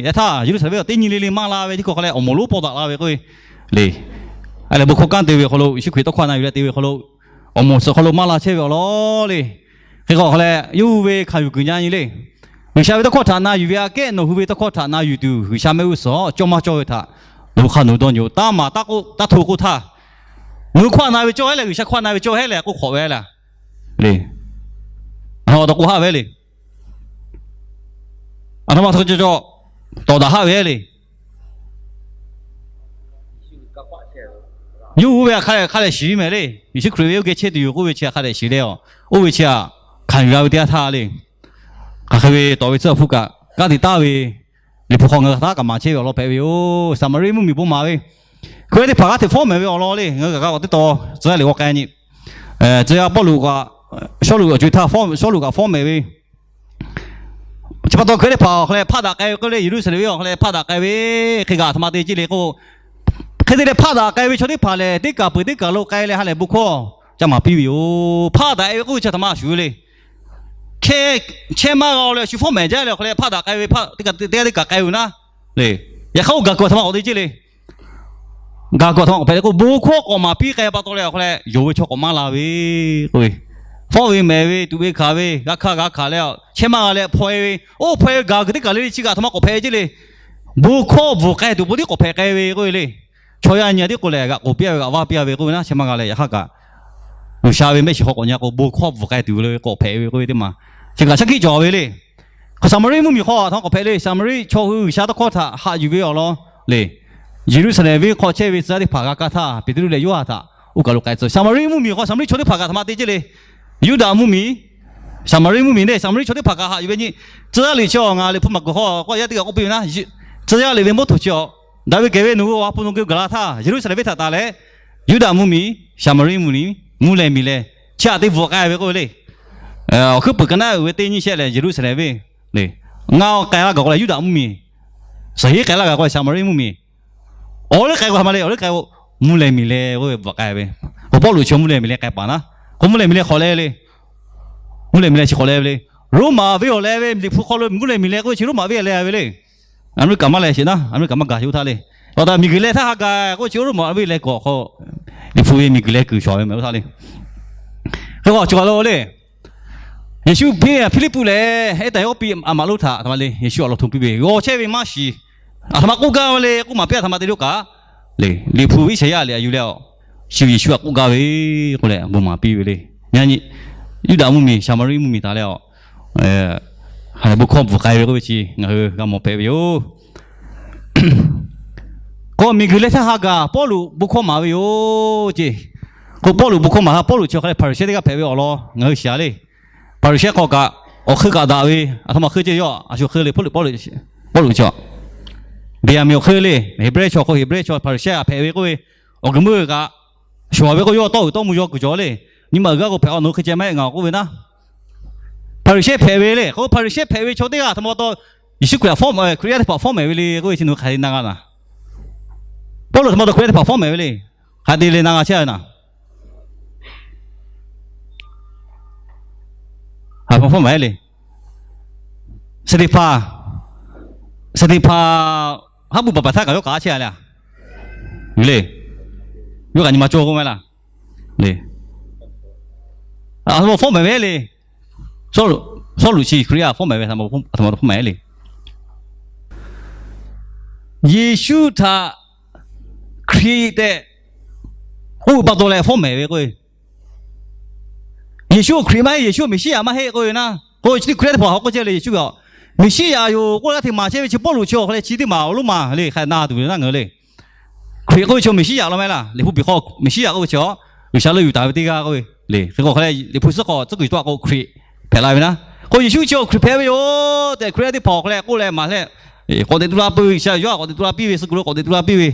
Yaꞈ htaˇ Yeˍruˆsaˍlehnˍ venˇ teˇ nyi le le maˇ la ve teˇ hkawˇ hk'a leh awˬ moˍ lonˉ pawˇ daꞈ la ve k'oˆ ve le. A lehˬ bon hkawˇ kanˉ te ve awˬ hk'aw lo, Yeˍsuˆ Hkriꞈ tawˇ hkawˇ na yuˬ leh te ve awˬ hk'aw lo, awˬ moˍ suhˍ hk'aw lo maˇ la chehˇ ve awˬ lawn le. Hk'e k'o hk'a leh yawˇ hui ve hkanˍ yuˬ kuiˬ nyi nyi le. G'uiˬsha ve tawˇ hkawˇ htaꞈ na yuˬ ve aꞈ kehˉ nawˬ hui ve tawˇ hkawˇ htaꞈ na yuˬ tuˬ G'uiˬsha mehˆ g'uˇ suhˍ cawˇ maˇ cawˇ ve htaꞈ nawˬ hui hk'a nawˬ dawˇ nyi-oˬ. Taˇ maˍ taˇ k'oˆ, taˇ hto k'oˆ htaˇ, nawˬ hui hkawˇ na ve cawˇ heˉ leh G'uiˬsha hkawˇ na ve cawˇ heˉ leh k'oˆ hk'awꞈ ve le. Le, a htoꞈ ma taw k'oˆ haˆ ve le. A htoꞈ ma taw cawˇ cawˇ tawˍ daꞈ haˆ ve le. Yawˇ hui ve aꞈ hk'a dehꞈ shiˍ ve mehˍ le. Yeˍsuˆ Hkriꞈ ve oˇ geh chehˇ tuˬ yoˬ k'oˆ ve chi hk'a dehꞈ shiˍ leh, oˇ ve chi aꞈ hkanˍ yuˬ g'a ve teˇ yanˇ htaˇ le. Hk'aˬ hk'e ve tawˍ ve tcuhˉ awˬ hpfuhˇ kaꞈ kanˉ te taˍ ve, Liꞈ hpu hk'aw ngaˬ hui htaꞈ kaꞈ maˍ chehˇ ve awˬ lawn hpehꞈ ve yoˬ. Saˍmaˍriˆ mvuhˇmiˬ bon maˍ ve, Hkriꞈ yaˇ teˇ hpaˍ g'aˇ hteꞈ fawˉ mehˍ ve awˬ lawn le. Ngaˬ hui kaꞈ g'a k'awꞈ teˇ taw tcuh yaˇ liꞈ g'aw k'ai nyi. Tcuh yaˇ Pawˇluꞈ kaꞈ, Sawˉluꞈ awˬ co-e htaˇ Sawˉluꞈ kaꞈ fawˉ mehˍ ve, chi pa taw Hkriꞈ yaˇ teˇ hpaˍ awˬ hk'a leh hpaˆ daꞈ k'ai ve k'oˆ le, Yeˍruˆsaˍlehnˍ venˇ awˬ hk'a leh hpaˆ daꞈ k'ai ve, hk'e g'a a htoꞈ ma te ceˇ le k'o, hk'e te leh hpaˆ daꞈ k'ai ve chaw teˇ hpaˍ lehˬ teˇ kaˬ peuˬ teˇ kaˬ lo k'ai leh ha lehˬ bon hkawˇ ca maˍ piˇ ve yoˬ. Hpaˆ daꞈ e ve k'oˆ ve chi a htoꞈ ma a shuˍ ve le. Hk'e chehˇ maˇ g'a leh shu fawˉ mehˍ jaˇ leh awˬ hk'a leh hpaˆ daꞈ k'ai ve, teˇ g'aˇ teˇ kaˬ k'ai ve naˉ le. Yaꞈ hk'aˇ oˇ gaˬ kuiˬ a htoꞈ ma k'awꞈ te ceˇ le. Gaˬ kuiˬ a htoꞈ ma k'awꞈ hpehꞈ le k'o, bon hkawˇ k'awꞈ maˍ piˇ k'ai pa taw leh awˬ hk'a leh yonˍ ve chaw k'awꞈ maˇ la ve k'oˆ ve, fawˉ ve mehˍ ve tuꞈ ve hkanˍ ve g'a hkanˍ g'a hkanˍ leh chehˇ maˇ g'a leh hpaw e ve, oˇ hpaw e ve gaˬ kuiˬ teˇ kaˬ le le chi kaꞈ a htoꞈ ma k'awꞈ hpehꞈ ceˇ le. Bon hkawˇ bvuhˬ k'ai tuˬ bon tiˉ k'awꞈ hpehꞈ k'ai ve k'oˆ ve le. Chaw yaˇ nyi a tiˉ k'o lehˬ g'aꞈ k'oˍ piˇ a ve g'aꞈ vaˇ piˇ a ve k'oˆ ve naˉ, chehˇ maˇ g'a leh yaꞈ hk'aˇ kaꞈ G'uiˬsha ve mehˆ shiˍ hk'aw k'awꞈ nyi k'o bon hkawˇ bvuhˬ k'ai tuˬ ve le k'awꞈ hpehꞈ ve k'oˆ ve teˇ maˬ, chi kaꞈ shaˉ hkiˆ cawˬ ve le. Hk'e Saˍmaˍriˆ mvuhˇmiˬ hk'aw a htoꞈ ma k'awꞈ hpehꞈ le. Saˍmaˍriˆ chaw hui G'uiˬsha tawˇ hkawˇ htaꞈ haꞈ yuˬ ve awˬ lawn le, Yeˍruˆsaˍlehnˍ venˇ hk'aw chehˇ ve tcuh yaˇ teˇ hpaˍ g'a kaˇ htaˇ Peˍtruˆ leh Yoˇhanˬ htaꞈ oˇ kaˬ lo k'ai tcuh. Saˍmaˍriˆ mvuhˇmiˬ hk'aw Saˍmaˍriˆ chaw teˇ hpaˍ kaꞈ a htoꞈ ma te ceˇ le. Yuˇdaꞈ mvuhˇmiˬ, Saˍmaˍriˆ mvuhˇmiˬ le, Saˍmaˍriˆ chaw teˇ hpaˍ kaꞈ haꞈ yuˬ ve nyi. Tcuh yaˇ liꞈ chi awˬ ngaˬ Liꞈ hpu maˍ kuiˬ hk'aw k'oˆ yaˇ teˇ g'aˇ k'oˆ piˇ ve naˉ, tcuh yaˇ liꞈ ve mvuhˇ htoꞈ chi awˬ, daꞈ ve kehˬ ve nawˬ hui Awˬ ha hpu nawˬ hui gaˬ la htaˇ Yeˍruˆsaˍlehnˍ venˇ htaꞈ taˍ leh, Yuˇdaꞈ mvuhˇmiˬ, Saˍmaˍriˆ mvuhˇmiˬ, mvuhˇ leh miˬ leh, chi htaꞈ te bvuhꞈ k'ai ve k'oˆ ve le. Awˬ hkuiˉ puiˍ ka naˉ uiˍ ve teˇ nyiˇ shehˆ lehˬ Yeˍruˆsaˍlehnˍ venˇ le, ngaˬ awˬ k'ai la gaˬ k'o leh Yuˇdaꞈ mvuhˇmiˬ, Saˍmaˍriˆ k'ai la gaˬ k'o leh Saˍmaˍriˆ mvuhˇmiˬ, awˬ liˇ k'ai k'o hk'a ma le, awˬ liˇ k'ai k'o mvuhˇ leh miˬ leh k'oˆ ve bvuhꞈ k'ai ve. K'o Pawˇluꞈ chi mvuhˇ leh miˬ leh k'ai paˍ naˉ, k'o mvuhˇ leh miˬ leh hk'awꞈ leh le, mvuhˇ leh miˬ leh chi hk'awꞈ leh ve le. Roˉmaꞈ venˇ awˬ leh ve Liꞈ hpu hk'aw lo mvuhˇ leh miˬ leh k'oˆ ve chi Roˉmaꞈ venˇ leh ve le. Aˍmeˍriˆkaꞈ maˇ leh sheˍ naˉ, Aˍmeˍriˆkaꞈ maˇ gaˬ sheˍ oˇ htaˇ le. Awˬ htaˇ miˬguiˬ leh htaˇ ha gaˬ k'oˆ ve chi Roˉmaꞈ venˇ leh k'awꞈ hk'aw, Liꞈ hpu ve miˬguiˬ leh kuiˬ shawˍ ve meh oˇ htaˇ le. Hk'e k'o chi kaˬ lo le, Yeˍsuˆ Hpiˇliˇpuˆ lehˬ ehˉ tehꞈ yawˇ piˇ a maꞈ lonˉ htaꞈ a htoꞈ ma le, Yeˍsuˆ awˬ lawn hto piˇ ve, g'aw chehˇ ve maˇ shiˍ. A htoꞈ ma k'oˆ gaˇ ve le k'oˆ maˍ piˇ a htoꞈ ma te lo kaꞈ le, Liꞈ hpu Iˉsaˍyaˆ liꞈ a yuˬ leh a, chi Yeˍsuˆ htaꞈ k'oˆ gaˇ ve k'oˆ leh bon maˍ piˇ ve le. Yaꞈ nyi Yuˇdaꞈ mvuhˇmiˬ, Saˍmaˍriˆ mvuhˇmiˬ taˍ leh a, ha lehˬ bon hkawˇ bvuhꞈ k'ai ve k'oˆ ve chi ngaˬ hui g'a mawˬ hpehꞈ ve yoˬ. K'o miˬguiˬ leh htaˇ ha gaˬ Pawˇluꞈ bon hkawˇ maˍ ve yoˬ ceˇ. K'o Pawˇluꞈ bon hkawˇ maˍ htaˇ Pawˇluꞈ chi hk'a leh Hpaˍriˍsehˇ teˇ g'aˇ hpehꞈ ve awˬ lawn ngaˬ hui shiˍ a le. Hpaˍriˍsehˇ hk'aw kaꞈ awˬ hk'eun kaꞈ daꞈ ve, a htoꞈ ma hk'eun ceˇ yawˇ a shu hk'eun le Pawˇluꞈ, Pawˇluꞈ, Pawˇluꞈ chi a, Beˍyaˍmenˍ awˬ hk'eun le, Heˍbrehˇ chaw k'o Heˍbrehˇ chaw Hpaˍriˍsehˇ hpehꞈ ve k'oˆ ve, awˬ guiˬ meuˇ kaꞈ shawˍ ve k'o yawˇ tawˇ uiˍ tawˇ mvuh yaw kuiˬ cawˬ le. Nyi ma uiˍ g'aˇ k'o hpehꞈ a nawˬ hui hk'e ceh maˇ heˆ ngaˬ k'oˆ ve naˉ, Hpaˍriˍsehˇ hpehꞈ ve le. K'o Hpaˍriˍsehˇ hpehꞈ ve chaw teˇ g'aˇ a htoꞈ ma taw Yeˍsuˆ Hkriꞈ htaꞈ fawˉ, Hkriꞈ yaˇ teˇ hpaˍ fawˉ mehˍ ve le k'oˆ ve chi nawˬ hui hk'aˬ hk'e na g'a naˉ. Pawˇluꞈ a htoꞈ ma taw Hkriꞈ yaˇ teˇ hpaˍ fawˉ mehˍ ve le. Hk'a te leh na g'a chehˇ ve naˍ. Haˍ hpawˇ maˍ heˆ le. Steˍhpaˍ, Steˍhpaˍ haˉ pui baˬ baˬ htaˇ kaꞈ yawˇ kaꞈ a chehˇ a le. Le, yawˇ kaꞈ nyi ma cawˇ k'oˆ maˇ laˇ. Le, a, htaꞈ ma fawˉ mehˍ ve le. Sawˉluꞈ chi Hkriꞈ yaˇ fawˉ mehˍ ve, htaꞈ ma fawˉ mehˍ le. Yeˍsuˆ htaꞈ Hkriꞈ tehꞈ k'oˆ ve pa taw leh fawˉ mehˍ ve k'o, Yeˍsuˆ Hkriꞈ maˇ heˆ, Yeˍsuˆ Meˍsiˉyaꞈ maˇ heˆ k'oˆ ve naˉ. K'o chi teˇ Hkriꞈ yaˇ teˇ hpaˍ hk'aw k'oˆ chehˇ le, Yeˍsuˆ ve a, Meˍsiˉyaꞈ yoˬ k'oˆ laˇ hteꞈ maˍ chehˇ ve chi Pawˇluꞈ chi awˬ hk'aw leh chi teˇ maˬ awˬ lonˉ maˬ le, hk'a na tuˬ ve naˉ ngaˬ hui le. Hkriꞈ k'oˆ ve chi Meˍsiˉyaꞈ law mehˍ laˇ. Liꞈ hpu piˍ hk'aw Meˍsiˉyaꞈ k'oˆ ve chi a, G'uiˬsha leuˆ yuˬ taˍ ve teˇ g'aˇ k'oˆ ve le. Hk'e k'o hk'a leh Liꞈ hpu suhˉ k'awꞈ tcuhˉ kuiˬ tuˬ a k'o Hkriꞈ hpehꞈ la ve naˉ. K'o Yeˍsuˆ chi awˬ Hkriꞈ hpehꞈ ve yoˬ tehꞈ Hkriꞈ yaˇ teˇ hpaˍ awˬ hk'aw leh k'oˆ leh maˍ leh, k'awꞈ teꞈ tu la peuˬ ve, G'uiˬsha yawˇ htaꞈ k'awꞈ teꞈ tu la piˇ ve, suh kuiˬ lo k'awꞈ teꞈ tu la piˇ ve,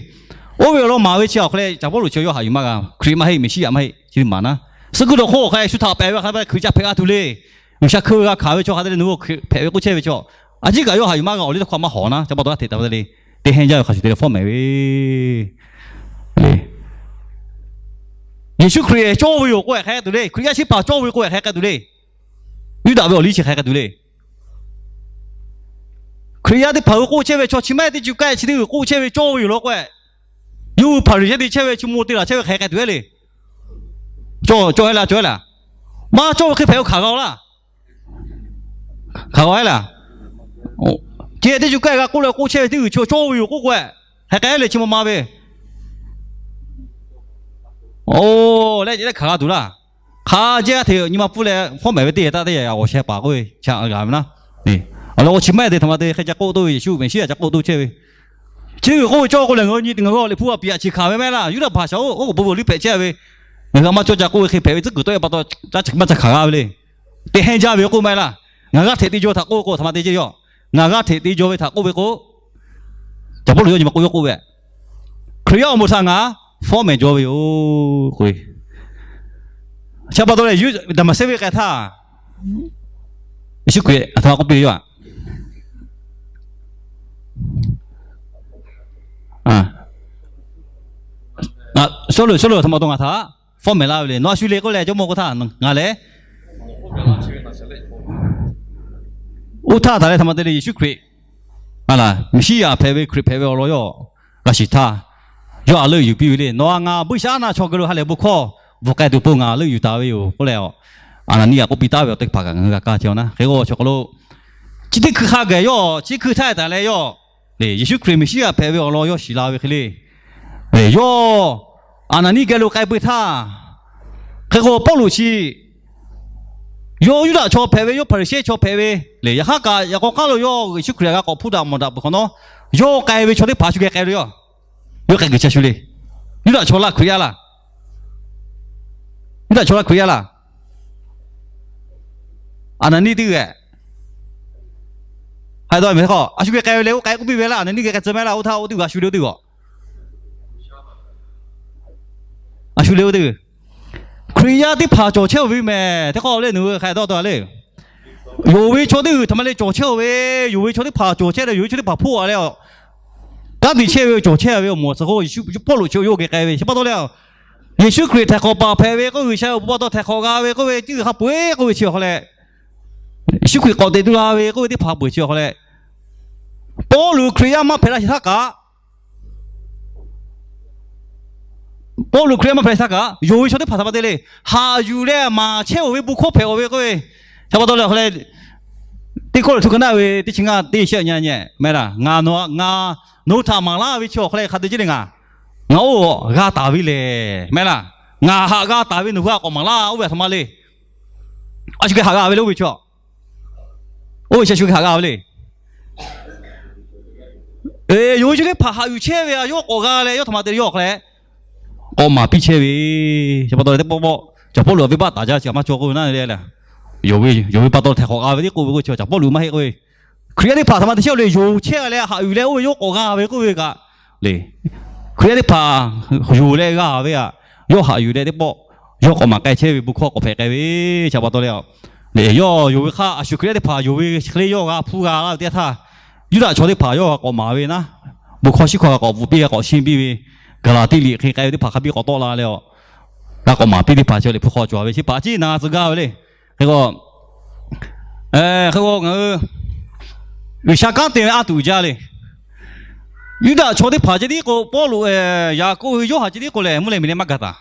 oˇ ve awˬ lawn maˍ ve chi awˬ hk'aw leh Caˍ Pawˇluꞈ chi yawˇ haꞈ yuˬ maˇ g'a. Hkriꞈ maˇ heˆ, Meˍsiˉyaꞈ maˇ heˆ, chi maˍ naˉ. Suh kuiˬ dawˬ hk'oˆ awˬ hk'aw leh shu htaꞈ pehꞈ ve hk'a Hkriꞈ ca hpehꞈ g'a tuˬ le. G'uiˬsha hkeu g'a hkanˍ ve chaw hk'a te leh nawˬ hui Hkriꞈ hpehꞈ ve k'oˆ chehˇ ve chaw, a ciˉ kaꞈ yawˇ haꞈ yuˬ maˇ g'a awˬ liˇ teˇ hkawˇ maˇ hawˍ naˉ. Ca pa taw a hteꞈ taˍ ve le. Teˇ hehnˇ jaˇ ve hk'a shuˍ te leh fawˉ mehˍ ve le. Yeˍsuˆ Hkriꞈ cawˇ ve yoˬ k'oˆ hk'a k'ai tuˬ le. Hkriꞈ yaˇ chi hpaˍ cawˇ ve k'oˆ hk'a k'ai tuˬ le. Yuˇdaꞈ ve awˬ liˇ chi hk'a k'ai tuˬ le. Hkriꞈ yaˇ teˇ hpaˍ hui k'oˆ chehˇ ve chaw chi maˇ heˆ teˇ ceuˬ kaꞈ chi teˇ g'uiˬ k'oˆ chehˇ ve cawˇ ve yoˬ law k'o, yawˇ hui Hpaˍriˍsehˇ te chehˇ ve chi mvuh te laˬ chehˇ ve hk'a k'ai tuˬ le. Cawˇ, cawˇ heˆ laˇ, cawˇ heˆ laˇ. Maˇ cawˇ ve hk'e hpehꞈ-o hkanˍ g'a-o laˇ. Hkanˍ g'a heˆ laˇ. Chi teˇ ceuˬ kaꞈ g'a k'oˆ leh k'oˆ chehˇ ve teˇ g'uiˬ chi cawˇ ve yoˬ k'oˆ k'o, hk'a k'ai leh chi ma ma ve. Oˬ, leh leh hkanˍ g'a tuˬ laˇ. Hk'a jehˇ hteꞈ nyi ma pfuhˇ leh fawˉ mehˍ ve teˇ yanˇ taˇ teˇ yanˇ awˬ sheh paˍ k'oˆ ve chi a g'a ve naˉ. Awˬ lawn k'o chi maˇ heˆ te htaꞈ ma te hk'e ca k'oˆ toˇ ve, Yeˍsuˆ Meˍsiˉyaꞈ ca k'oˆ toˇ chehˇ ve. Chi teˇ g'uiˬ k'oˆ ve cawˇ k'o lehˬ, ngaˬ hui nyi ngaˬ hui awˬ Liꞈ hpu a piˍ aꞈ chi hkanˍ ve mehˆ laˇ. Yuˇdaꞈ hpaˍ shaˍ oˉ k'oˍ pui ve awˬ liˇ hpehꞈ chehˇ ve, ngaˬ hui a maˇ cawˇ ca k'oˆ ve hk'e hpehꞈ ve tcuhˉ kuiˬ tawˆ e pa taw, caˇ maˇ ca hkanˍ g'a ve le. Teˇ hehnˇ jaˇ ve k'oˆ maˇ heˆ laˇ. Ngaˬ g'aˇ hteꞈ te jaw htaꞈ k'oˆ k'o htaꞈ ma te ceh yoˬ. Ngaˬ g'aˇ hteꞈ te jaw ve htaꞈ k'oˆ ve k'o, Caˍ Pawˇluꞈ yawˇ nyi ma k'oˆ yawˇ k'oˆ ve, Hkriꞈ yaˇ awˬ moˍ htaꞈ ngaˬ fawˉ mehˍ jaw ve yoˬ k'o, chi pa taw leh Daˍmaˍsehˇ venˇ k'ai htaˇ, Yeˍsuˆ Hkriꞈ aˬ htoꞈ ma k'oˆ piˇ ve yoˬ. Sawˉluꞈ, Sawˉluꞈ aˬ htoꞈ ma taw ngaˬ htaꞈ fawˉ mehˍ laˇ ve le. Nawˬ a shu le k'oˆ leh, Jawˇmawˇ k'oˆ htaˇ ngaˬ lehˬ, oˇ htaˇ taˍ leh htaꞈ ma te le, Yeˍsuˆ Hkriꞈ Meˍsiˉyaꞈ hpehꞈ ve, Hkriꞈ hpehꞈ ve awˬ lawn yawˇ g'a shiˍ htaˇ, yawˇ a leuˆ yuˬ piˇ ve le. Nawˬ a ngaˬ buiˇshaˆaˉnaˆ chaw geh lo ha lehˬ bon hkawˇ bvuhꞈ k'ai tuˬ pon ngaˬ a leuˆ yuˬ taˍ ve yoˬ k'oˆ leh, Aˍnaˍniˆ htaꞈ k'oˆ piˇ taˉ ve awˬ teˇ hpaˍ kaꞈ ngaˬ hui g'a kaˇ chehˇ-oˬ naˉ. Hk'e k'o, chaw hk'aw lo chi teˇ hkui hk'a gaˬ yawˇ chi hkui htaˇ taˍ leh yawˇ Yeˍsuˆ Hkriꞈ Meˍsiˉyaꞈ hpehꞈ ve awˬ lawn yawˇ shiˍ la ve hk'e le. Yawˇ Aˍnaˍniˆ geh lo k'ai peu-eˬ htaˇ, hk'e k'o Pawˇluꞈ chi yawˇ Yuˇdaꞈ chaw hpehꞈ ve, yawˇ Hpaˍriˍsehˇ chaw hpehꞈ ve le. Yaꞈ hk'aˇ kaꞈ yaꞈ k'aw k'aˉ lo yawˇ Yeˍsuˆ Hkriꞈ htaꞈ g'a k'awꞈ hpuˇ daꞈ mawˬ daꞈ peuˬ hk'awꞈ nawˉ, yawˇ k'ai ve chaw teˇ hpaˍ a shu geh k'ai lo yawˇ, yawˇ k'ai kuiˬ chi a shu le. Yuˇdaꞈ chaw laˇ Hkriꞈ yaˇ laˇ. Yuˇdaꞈ chaw laˇ Hkriꞈ yaˇ laˇ. Aˍnaˍniˆ teˇ g'aˇ, ha, a shu geh k'ai ve le, oˇ k'ai k'oˆ piˇ ve laˇ. Aˍnaˍniˆ geh k'ai tcuh mehˍ laˇ. Oˇ htaˇ oˇ teˇ g'aˇ a shu le, oˇ teˇ g'aˇ a shu le, oˇ teˇ g'aˇ. Hkriꞈ yaˇ teˇ hpaˍ cawˬ chehˇ-oˬ ve mehˬ teˇ hk'aw le, nawˬ hui hk'a dawˇ taw le. Yonˍ ve chaw teˇ g'uiˬ htaꞈ ma le cawˬ chehˇ-oˬ ve, yonˍ ve chaw teˇ hpaˍ cawˬ chehˇ leh yonˍ ve chaw teˇ hpaˍ hpoˆ-a leh, kanˉ te chehˇ ve cawˬ chehˇ ve awˬ moˍ suhˍ k'o, Pawˇluꞈ chi yawˇ geh k'ai ve chi pa taw leh, Yeˍsuˆ Hkriꞈ htaiˍ hk'awꞈ paˍ hpehꞈ ve k'oˆ, G'uiˬsha awˬ bon pa taw htaiˍ hk'awꞈ g'a ve k'oˆ ve, teˇ g'uiˬ hk'a peu-eˬ k'oˆ ve chi awˬ hk'aw leh, Yeˍsuˆ Hkriꞈ k'awꞈ teꞈ tu la ve k'oˆ ve teˇ hpaˍ peuˬ chi awˬ hk'aw leh, Pawˇluꞈ Hkriꞈ yaˇ maˇ hpehꞈ la shehˍ htaˇ kaꞈ, Pawˇluꞈ Hkriꞈ yaˇ maˇ hpehꞈ la shehˍ htaˇ kaꞈ, yonˍ ve chaw teˇ hpaˍ htaꞈ pa te le, haꞈ yuˬ leh maˍ chehˇ-oˬ ve bon hkawˇ hpehꞈ-oˬ ve k'oˆ ve, chi pa taw leh awˬ hk'aw leh, teˇ Kawˇrenˍhtuˆ ka naˆ ve teˇ chi ngaˇ teˇ shehˆ nyi nyi mehˍ laˇ. Ngaˬ nawˬ, ngaˬ nawˬ hui htaꞈ maˍ laˇ ve chi awˬ hk'aw leh hk'a te ceˇ le, ngaˬ, ngaˬ oˇ g'a taˍ ve lehˬ mehˍ laˇ. Ngaˬ haꞈ g'a taˍ ve nawˬ hui a k'awꞈ maˍ laˇ, oˇ ve a htoꞈ ma le. A shu geh haꞈ g'a ve le, oˇ ve chi, oˇ ve chi a shu geh haꞈ g'a ve le. Yonˍ ve chaw teˇ hpaˍ haꞈ yuˬ chehˇ ve a yawˇ k'awꞈ g'a leh yawˇ htaꞈ ma te yawˇ awˬ hk'aw leh k'awꞈ maˍ piˇ chehˇ ve, chi pa taw leh teˇ pawˆ pawˆ Caˍ Pawˇluꞈ a venˇbaˆ taˍ jaˇ chi a maˇ cawˬ k'oˆ ve naˉ le. Yonˍ ve, yonˍ ve pa taw htaiˍ hk'awꞈ g'a ve teˇ k'oˆ ve k'o chi Caˍ Pawˇluꞈ maˇ heˆ k'oˆ ve, Hkriꞈ yaˇ teˇ hpaˍ htaꞈ ma te chehˇ-oˬ le, yonˍ chehˇ leh haꞈ yuˬ leh oˇ ve yawˇ k'awꞈ g'a ve k'oˆ ve kaꞈ le. Hkriꞈ yaˇ teˇ hpaˍ yonˍ leh g'a ve a, yawˇ haꞈ yuˬ leh teˇ pawˆ yawˇ k'awꞈ maˍ k'ai chehˇ ve bon hkawˇ k'awꞈ hpehꞈ k'ai ve, chi pa taw leh, yawˇ yonˍ ve hk'aˇ a shu Hkriꞈ yaˇ teˇ hpaˍ yonˍ ve hk'e le yawˇ g'a hpuˇ g'a laˇ ve teˇ htaˇ, Yuˇdaꞈ chaw teˇ hpaˍ yawˇ g'a k'awꞈ maˍ ve naˉ, bon hkawˇ shiˉ hkawˇ g'a k'awꞈ bvuhꞈ piˇ g'a k'awꞈ shinˉ piˇ ve, Gaˍlaˍtiˆ liꞈ hk'e k'ai ve teˇ hpaˍ hk'a biˇ k'awꞈ tawˆ la le. G'a k'awꞈ maˍ piˇ teˇ hpaˍ chi liꞈ hpu hk'aw cawˬ ve chi hpaˍ ciˉ na tcuh gaˇ ve le. Hk'e k'o, hk'e k'o ngaˬ hui G'uiˬsha kanˉ te ve a tuˬ jaˇ le. Yuˇdaꞈ chaw teˇ hpaˍ ceh tiˉ k'o, Pawˇluꞈ, Yaˍkoˆ, Yoˇhanˬ ceh tiˉ k'o lehˬ, mvuhˇ leh miˬ leh maˇ gaˬ taˍ.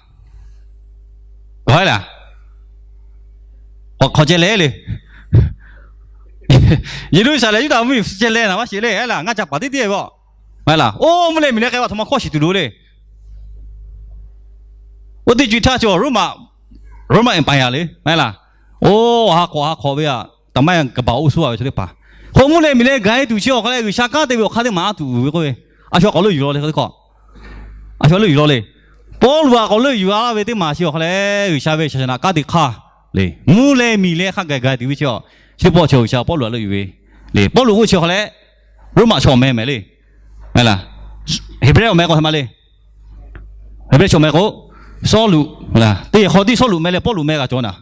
Laˇ, hk'aw ceh leh le. Yeˍruˆsaˍlehnˍ Yuˇdaꞈ mvuhˇmiˬ ceh leh naˍ maˇ sheˍ le. Laˇ, ngaˇ ca paˍ teˉ teˉ ve a. Laˇ, oˇ mvuhˇ leh miˬ leh k'ai ve a htoꞈ ma hkawˇ shiˍ tuˬ loˍ le. Oˇ teˇ co htaˇ chi Roman, Roman Empire le. Laˇ, oˇ ha k'awꞈ ha k'awꞈ ve a, taˍ maˇ kaˍ baˬ oˇ suˉ a ve chaw teˇ hpaˍ. Hk'o mvuhˇ leh miˬ leh gaˬ e tuˬ chi awˬ hk'aw leh G'uiˬsha kanˉ te ve awˬ hk'aˇ teˇ maˬ a tuˬ ve k'oˆ ve, a shu k'awꞈ leuˆ yuˬ law le. A shu k'awꞈ leuˆ yuˬ law le. Pawˇluꞈ a k'awꞈ leuˆ yuˬ a laˇ ve teˇ maˬ chi awˬ hk'aw leh G'uiˬsha ve shaˍsaˍnaꞈ kanˉ te hk'aˇ le, mvuhˇ leh miˬ leh hk'a gaˬ gaˬ tuˬ ve chi a, chi teˇ pawˆ chi G'uiˬsha Pawˇluꞈ a leuˆ yuˬ ve le. Pawˇluꞈ k'oˆ chi awˬ hk'aw leh Roman chaw meh mehˍ le. Laˇ, Heˍbrehˇ awˬ meh k'o hk'e ma le. Heˍbrehˇ chaw meh k'o, Sawˉluꞈ, teˇ hk'aw tiˉ Sawˉluꞈ meh leh Pawˇluꞈ meh g'a cawˬ naˍ.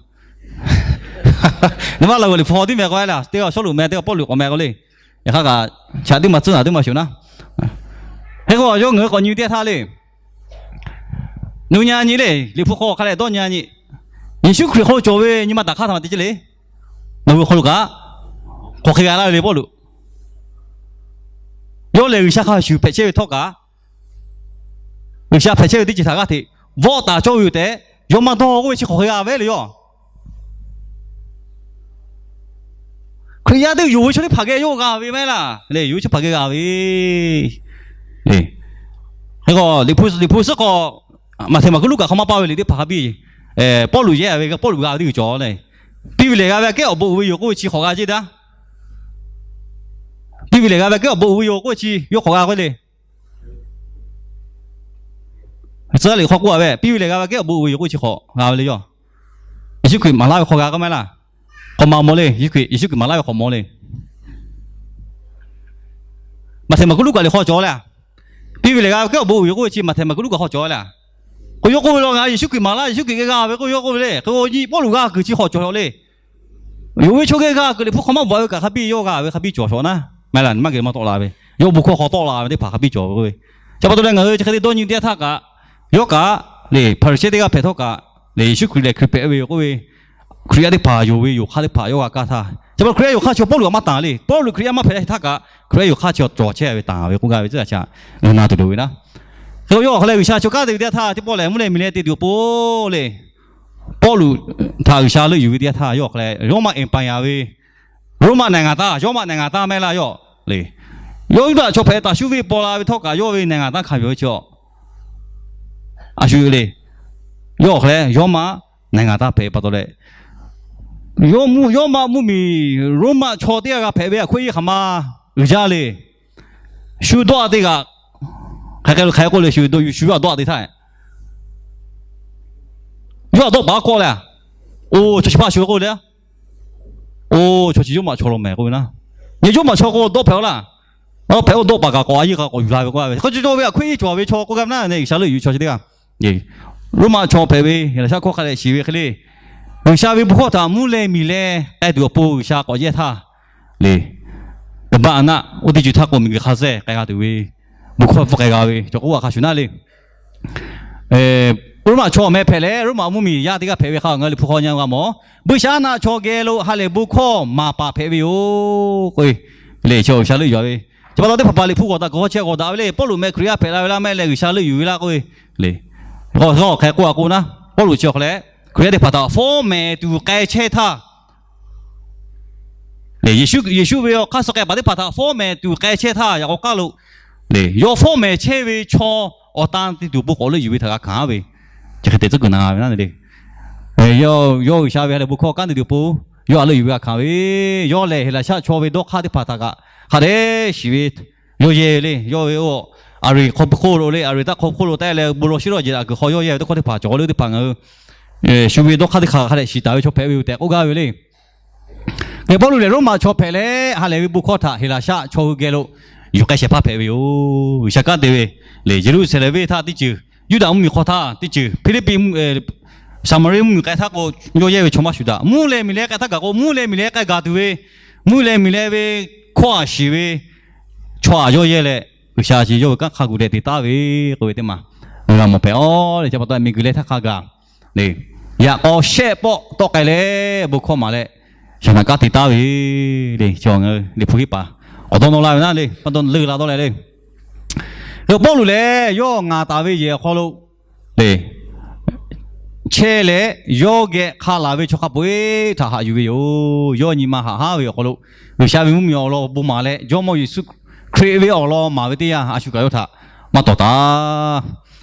Nyi ma la g'aw liꞈ hpu hk'aw tiˉ meh k'o laˇ, teˇ g'aˇ Sawˉluꞈ meh, teˇ g'aˇ Pawˇluꞈ k'awꞈ meh k'o le. Yaꞈ hk'aˇ kaꞈ, chaꞈ teˇ maˬ tcuhˉ naˍ teˇ maˬ shoˍ naˉ. Hk'e k'o yawˇ ngaˬ hui k'awꞈ nyi teˇ htaˇ le. Nuˇ nyi nyi le, liꞈ hpu hk'aw hk'a leh dawˇ nyi nyi. Yeˍsuˆ Hkriꞈ hk'aw lo cawˬ ve nyi ma taˍ hk'aˇ htaꞈ ma te ceˇ le. Nawˬ hui hk'aw lo kaꞈ, hk'aw hk'e g'a laˇ ve le Pawˇluꞈ. Yawˇ lehˬ G'uiˬsha hk'a shuˍ hpehꞈ chehˇ ve htawˇ kaꞈ, G'uiˬsha hpehꞈ chehˇ ve teˇ ceuˬ htaꞈ g'aˇ hteꞈ vawˆ taˍ cawˇ ve yoˬ tehꞈ, yawˇ maˇ dawˇ k'oˆ ve chi hk'aw hk'e g'a ve le yawˇ. Hkriꞈ yaˇ teˇ yonˍ ve chaw teˇ hpaˍ geh yawˇ g'a ve maˇ heˆ laˇ. Lehˬ, yonˍ ve chaw teˇ hpaˍ geh g'a ve le. Hk'e k'o, liꞈ hpu suhˉ k'aw, Maꞈhtehˍ, Maˍkuˆ, Luˉkaꞈ hk'aw maˇ paˇ ve liꞈ teˇ hpaˍ hk'a biˇ, Pawˇluꞈ yehˇ ve, Pawˇluꞈ g'a ve teˇ ceuˬ cawˬ le. Piˇ ve lehˬ g'a ve aꞈ kehˉ awˬ bon uiˍ ve yoˬ k'oˆ ve chi hk'awꞈ g'a ceˇ daˇ. Piˇ ve lehˬ g'a ve aꞈ kehˉ awˬ bon uiˍ ve yoˬ k'oˆ ve chi yawˇ hk'awꞈ g'a k'oˆ le. Tcuh liꞈ hk'aw k'oˆ a ve, piˇ ve lehˬ g'a ve aꞈ kehˉ awˬ bon uiˍ ve yoˬ k'oˆ ve chi hk'awꞈ g'a ve le yawˇ. Yeˍsuˆ Hkriꞈ maˍ laˇ ve hk'aw g'a k'o maˇ heˆ laˇ. K'awꞈ maˍ mawˬ le, Yeˍsuˆ Hkriꞈ, Yeˍsuˆ Hkriꞈ maˍ laˇ ve hk'awꞈ mawˬ le. Maꞈhtehˍ, Maˍkuˆ, Luˉkaꞈ liꞈ hk'aw cawˬ le. Piˇ ve lehˬ g'a ve aꞈ kehˉ awˬ bon uiˍ ve yoˬ k'oˆ ve chi Maꞈhtehˍ, Maˍkuˆ, Luˉkaꞈ hk'aw cawˬ le. K'o yawˇ k'oˆ ve law ngaˬ hui Yeˍsuˆ Hkriꞈ maˍ laˇ, Yeˍsuˆ Hkriꞈ geh g'a ve k'oˆ ve yawˇ k'oˆ ve le. K'o nyi Pawˇluꞈ g'a kuiˬ chi hk'awꞈ cawˬ shawˍ le. Yonˍ ve chaw geh g'a kuiˬ liꞈ hpu hk'aw maˇ bvuhꞈ ve kaꞈ hk'a biˇ yawˇ g'a ve hk'a biˇ cawˬ shawˍ naˉ. Maˇ heˆ laˇ, maˇ geh maˇ tawˆ la ve, yawˇ bon hkawˇ hk'aw tawˆ la ve teˇ hpaˍ hk'a biˇ cawˬ ve k'oˆ ve. Chi pa taw leh ngaˬ hui chi hk'e te dawˇ nyi teˇ yanˇ htaˇ kaꞈ, yawˇ kaꞈ le Hpaˍriˍsehˇ teˇ g'aˇ hpehꞈ htawˇ kaꞈ le Yeˍsuˆ Hkriꞈ lehˬ Hkriꞈ hpehꞈ ve yoˬ k'oˆ ve, Hkriꞈ yaˇ teˇ hpaˍ yonˍ ve yoˬ hk'aˇ teˇ hpaˍ yawˇ g'a kaˇ htaˇ, chi pa Hkriꞈ yaˇ yoˬ hk'aˇ chi Pawˇluꞈ a maˇ tanˬ le. Pawˇluꞈ Hkriꞈ yaˇ maˇ hpehꞈ la htaˇ kaꞈ Hkriꞈ yaˇ yoˬ hk'aˇ chi cawˬ chehˇ ve tanˬ ve k'oˆ gaˇ ve tcuhˉ a cha, na tuˬ loˍ ve naˉ. Hk'e k'o yawˇ awˬ hk'aw leh G'uiˬsha chaw kanˉ te ve teˇ htaˇ teˇ pawˆ lehˬ mvuhˇ leh miˬ leh te tuˬ awˬ pon le, Pawˇluꞈ htaꞈ G'uiˬsha leuˆ yuˬ ve teˇ yanˇ htaˇ yawˇ awˬ hk'aw leh Roman Empire ve, Roman နိုင်ငံသား, ရောမနိုင်ငံသား mehˆ laˇ yawˇ le. Yawˇ Yuˇdaꞈ chaw hpehꞈ taˍ shuˍ ve paw la ve htawˇ kaꞈ yawˇ ve နိုင်ငံသား hkanˍ ve chi a, a shu le, yawˇ awˬ hk'aw leh ရောမ နိုင်ငံသား hpehꞈ pa taw leh, yawˇ mvuhˇ, ရောမ mvuhˇmiˬ, Roman chaw teˇ g'aˇ g'a hpehꞈ ve a hk'oˆ yeˇ hk'aˬ ma uiˍ jaˇ le. Shu dawˆ a teˇ g'aꞈ, hk'aˬ hk'e lo hk'aˬ hk'e k'oˆ le, shu dawˆ, shu yawˇ a dawˆ a te htaˇ, yawˇ a dawˆ paˍ kawˆ leh, oˇ chaw chi hpaˇ shu k'oˆ le, oˇ chaw chi ရောမ chaw law mehˍ k'oˆ ve naˉ. Nyi ရောမ chaw k'o dawˆ hpehꞈ a laˇ. Hpehꞈ oˇ dawˆ paˍ kaꞈ k'awꞈ a yeˇ k'a k'awꞈ yuˬ la ve k'oˆ a ve, hk'e cawˇ ve a hk'oˆ yeˇ cawˬ ve chaw k'oˆ gaˇ ve naˉ, G'uiˬsha leuˆ yuˬ chaw chi teˇ g'aˇ โรม chaw hpehꞈ ve, Heˍlaˍsaˆ hkawˇ hk'a leh shiˍ ve hk'e le, G'uiˬsha ve bon hkawˇ htaꞈ mvuhˇ leh miˬ leh k'ai tuˬ awˬ pon G'uiˬsha k'awꞈ yehˇ htaˇ le, ကမ္ဘာ့အနတ် oˇ teˇ ceuˬ htaˇ k'o miˬguiˬ hk'a sehˉ k'ai g'a tuˬ ve bon hkawˇ hpfuhˆ k'ai g'a ve cawˬ k'oˆ a hk'a shuˍ naˉ le. โรม chaw meh hpehꞈ leh โรม mvuhˇmiˬ yaˇ teˇ g'aˇ hpehꞈ ve hk'a ngaˬ hui liꞈ hpu hk'aw nyi g'a mawˬ, buiˇshaˆaˉnaˆ chaw geh lo ha lehˬ bon hkawˇ maˍ paˍ hpehꞈ ve yoˬ k'o, le chi G'uiˬsha leuˆ yuˬ a ve. Chi pa taw teˇ hpaˍ paˍ liꞈ hpu k'awꞈ taˍ kuiˬ hk'aw chi k'awꞈ daꞈ ve le, Pawˇluꞈ meh Hkriꞈ yaˇ hpehꞈ la ve laˇ mehˆ leh G'uiˬsha leuˆ yuˬ ve laˇ k'oˆ ve le. Hk'e k'oˆ a k'o naˉ, Pawˇluꞈ chi awˬ hk'aw leh Hkriꞈ yaˇ teˇ hpaˍ htaꞈ fawˉ mehˍ tuˬ k'ai chehˇ htaˇ le, Yeˍsuˆ, Yeˍsuˆ ve awˬ hk'aˇ suh k'ai paˍ teˇ hpaˍ htaꞈ fawˉ mehˍ tuˬ k'ai chehˇ htaˇ yaꞈ k'aw k'aˉ lo le, yawˇ fawˉ mehˍ chehˇ ve chaw awˬ tan te tuˬ bon k'awꞈ leuˆ yuˬ ve htaꞈ g'a hkanˍ ve, chi hk'e te tcuhˉ kuiˬ na g'a ve naˉ le. Yawˇ G'uiˬsha ve ha lehˬ bon hkawˇ kanˉ te tuˬ awˬ pon yawˇ a leuˆ yuˬ ve g'a hkanˍ ve, yawˇ lehˬ Heˍlaˍsaˆ chaw ve dawˇ hk'aˇ teˇ hpaˍ htaꞈ kaꞈ hk'a dehꞈ shiˍ ve, yawˇ yehˇ ve le. Yawˇ ve oˇ, Aˍriˍ hk'aw hpfuhˇ lo le, Aˍriˍ taˆ hk'aw hpfuhˇ lo taˆ leh bon law shiˉ lawˇ jehˬ daꞈ kuiˬ hk'aw yawˇ yehˇ ve tawˇ hkawˇ teˇ hpaˍ cawˬ le teˇ hpaˍ ngaˬ hui shu ve dawˇ hk'aˇ teˇ hk'aˬ hk'a dehꞈ shiˍ taˍ ve chaw hpehꞈ ve yoˬ tehꞈ k'oˆ gaˇ ve le. Hk'e Pawˇluꞈ lehˬ Roˉmaꞈ chaw hpehꞈ leh ha lehˬ ve bon hkawˇ htaꞈ Heˍlaˍsaˆ chaw hui geh lo yuˬ k'ai shehˍ hpaˇ hpehꞈ ve yoˬ. G'uiˬsha kanˉ te ve le, Yeˍruˆsaˍlehnˍ venˇ htaˇ teˇ ceuˬ, Yuˇdaꞈ mvuhˇmiˬ hk'aw htaˇ teˇ ceuˬ, Hpiˇliˇpiˆ, Saˍmaˍriˆ mvuhˇmiˬ k'ai htaˇ k'o, yawˇ yehˇ ve chaw maˇ shuˍ daꞈ. Mvuhˇ leh miˬ leh k'ai htaˇ kaꞈ k'o, mvuhˇ leh miˬ leh k'ai gaˬ tuˬ ve, mvuhˇ leh miˬ leh ve hkawˇ a shiˍ ve chaw htaꞈ yawˇ yehˇ leh, G'uiˬsha chi yawˇ ve kanˉ hk'a gu deh te taˍ ve k'oˆ ve teˇ maˬ G'a mawˬ hpehꞈ-oˬ le. Chi pa taw miˬguiˬ leh htaˇ hk'a gaˬ le, yaꞈ k'aw shehˆ pawˆ tawˆ k'ai leh bon hkawˇ maˍ leh, shaˍ naꞈ kanˉ te taˍ ve le. Chi ngaˬ hui Liꞈ hpu hiˆ paˍ awˬ dawˇ nawˇ laˇ ve naˉ le, pa taw leuˬ la dawˇ leh le. Pawˇluꞈ lehˬ, yawˇ ngaˬ taˍ ve yehˬ awˬ hk'aw lo le chehˇ leh, yawˇ geh hk'a laˬ ve chaw hk'a peu-eˬ htaꞈ haꞈ yuˬ ve yoˬ. Yawˇ nyi ma haꞈ haˉ ve awˬ hk'aw lo, G'uiˬsha ve mvuhˇmiˬ awˬ lawn bon maˍ leh, Jawˇmawˇ Yeˍsuˆ Hkriꞈ ve awˬ lawn maˍ ve teˇ yanˇ, a shu kaꞈ yawˇ htaꞈ maˇ tawˍ taˍ.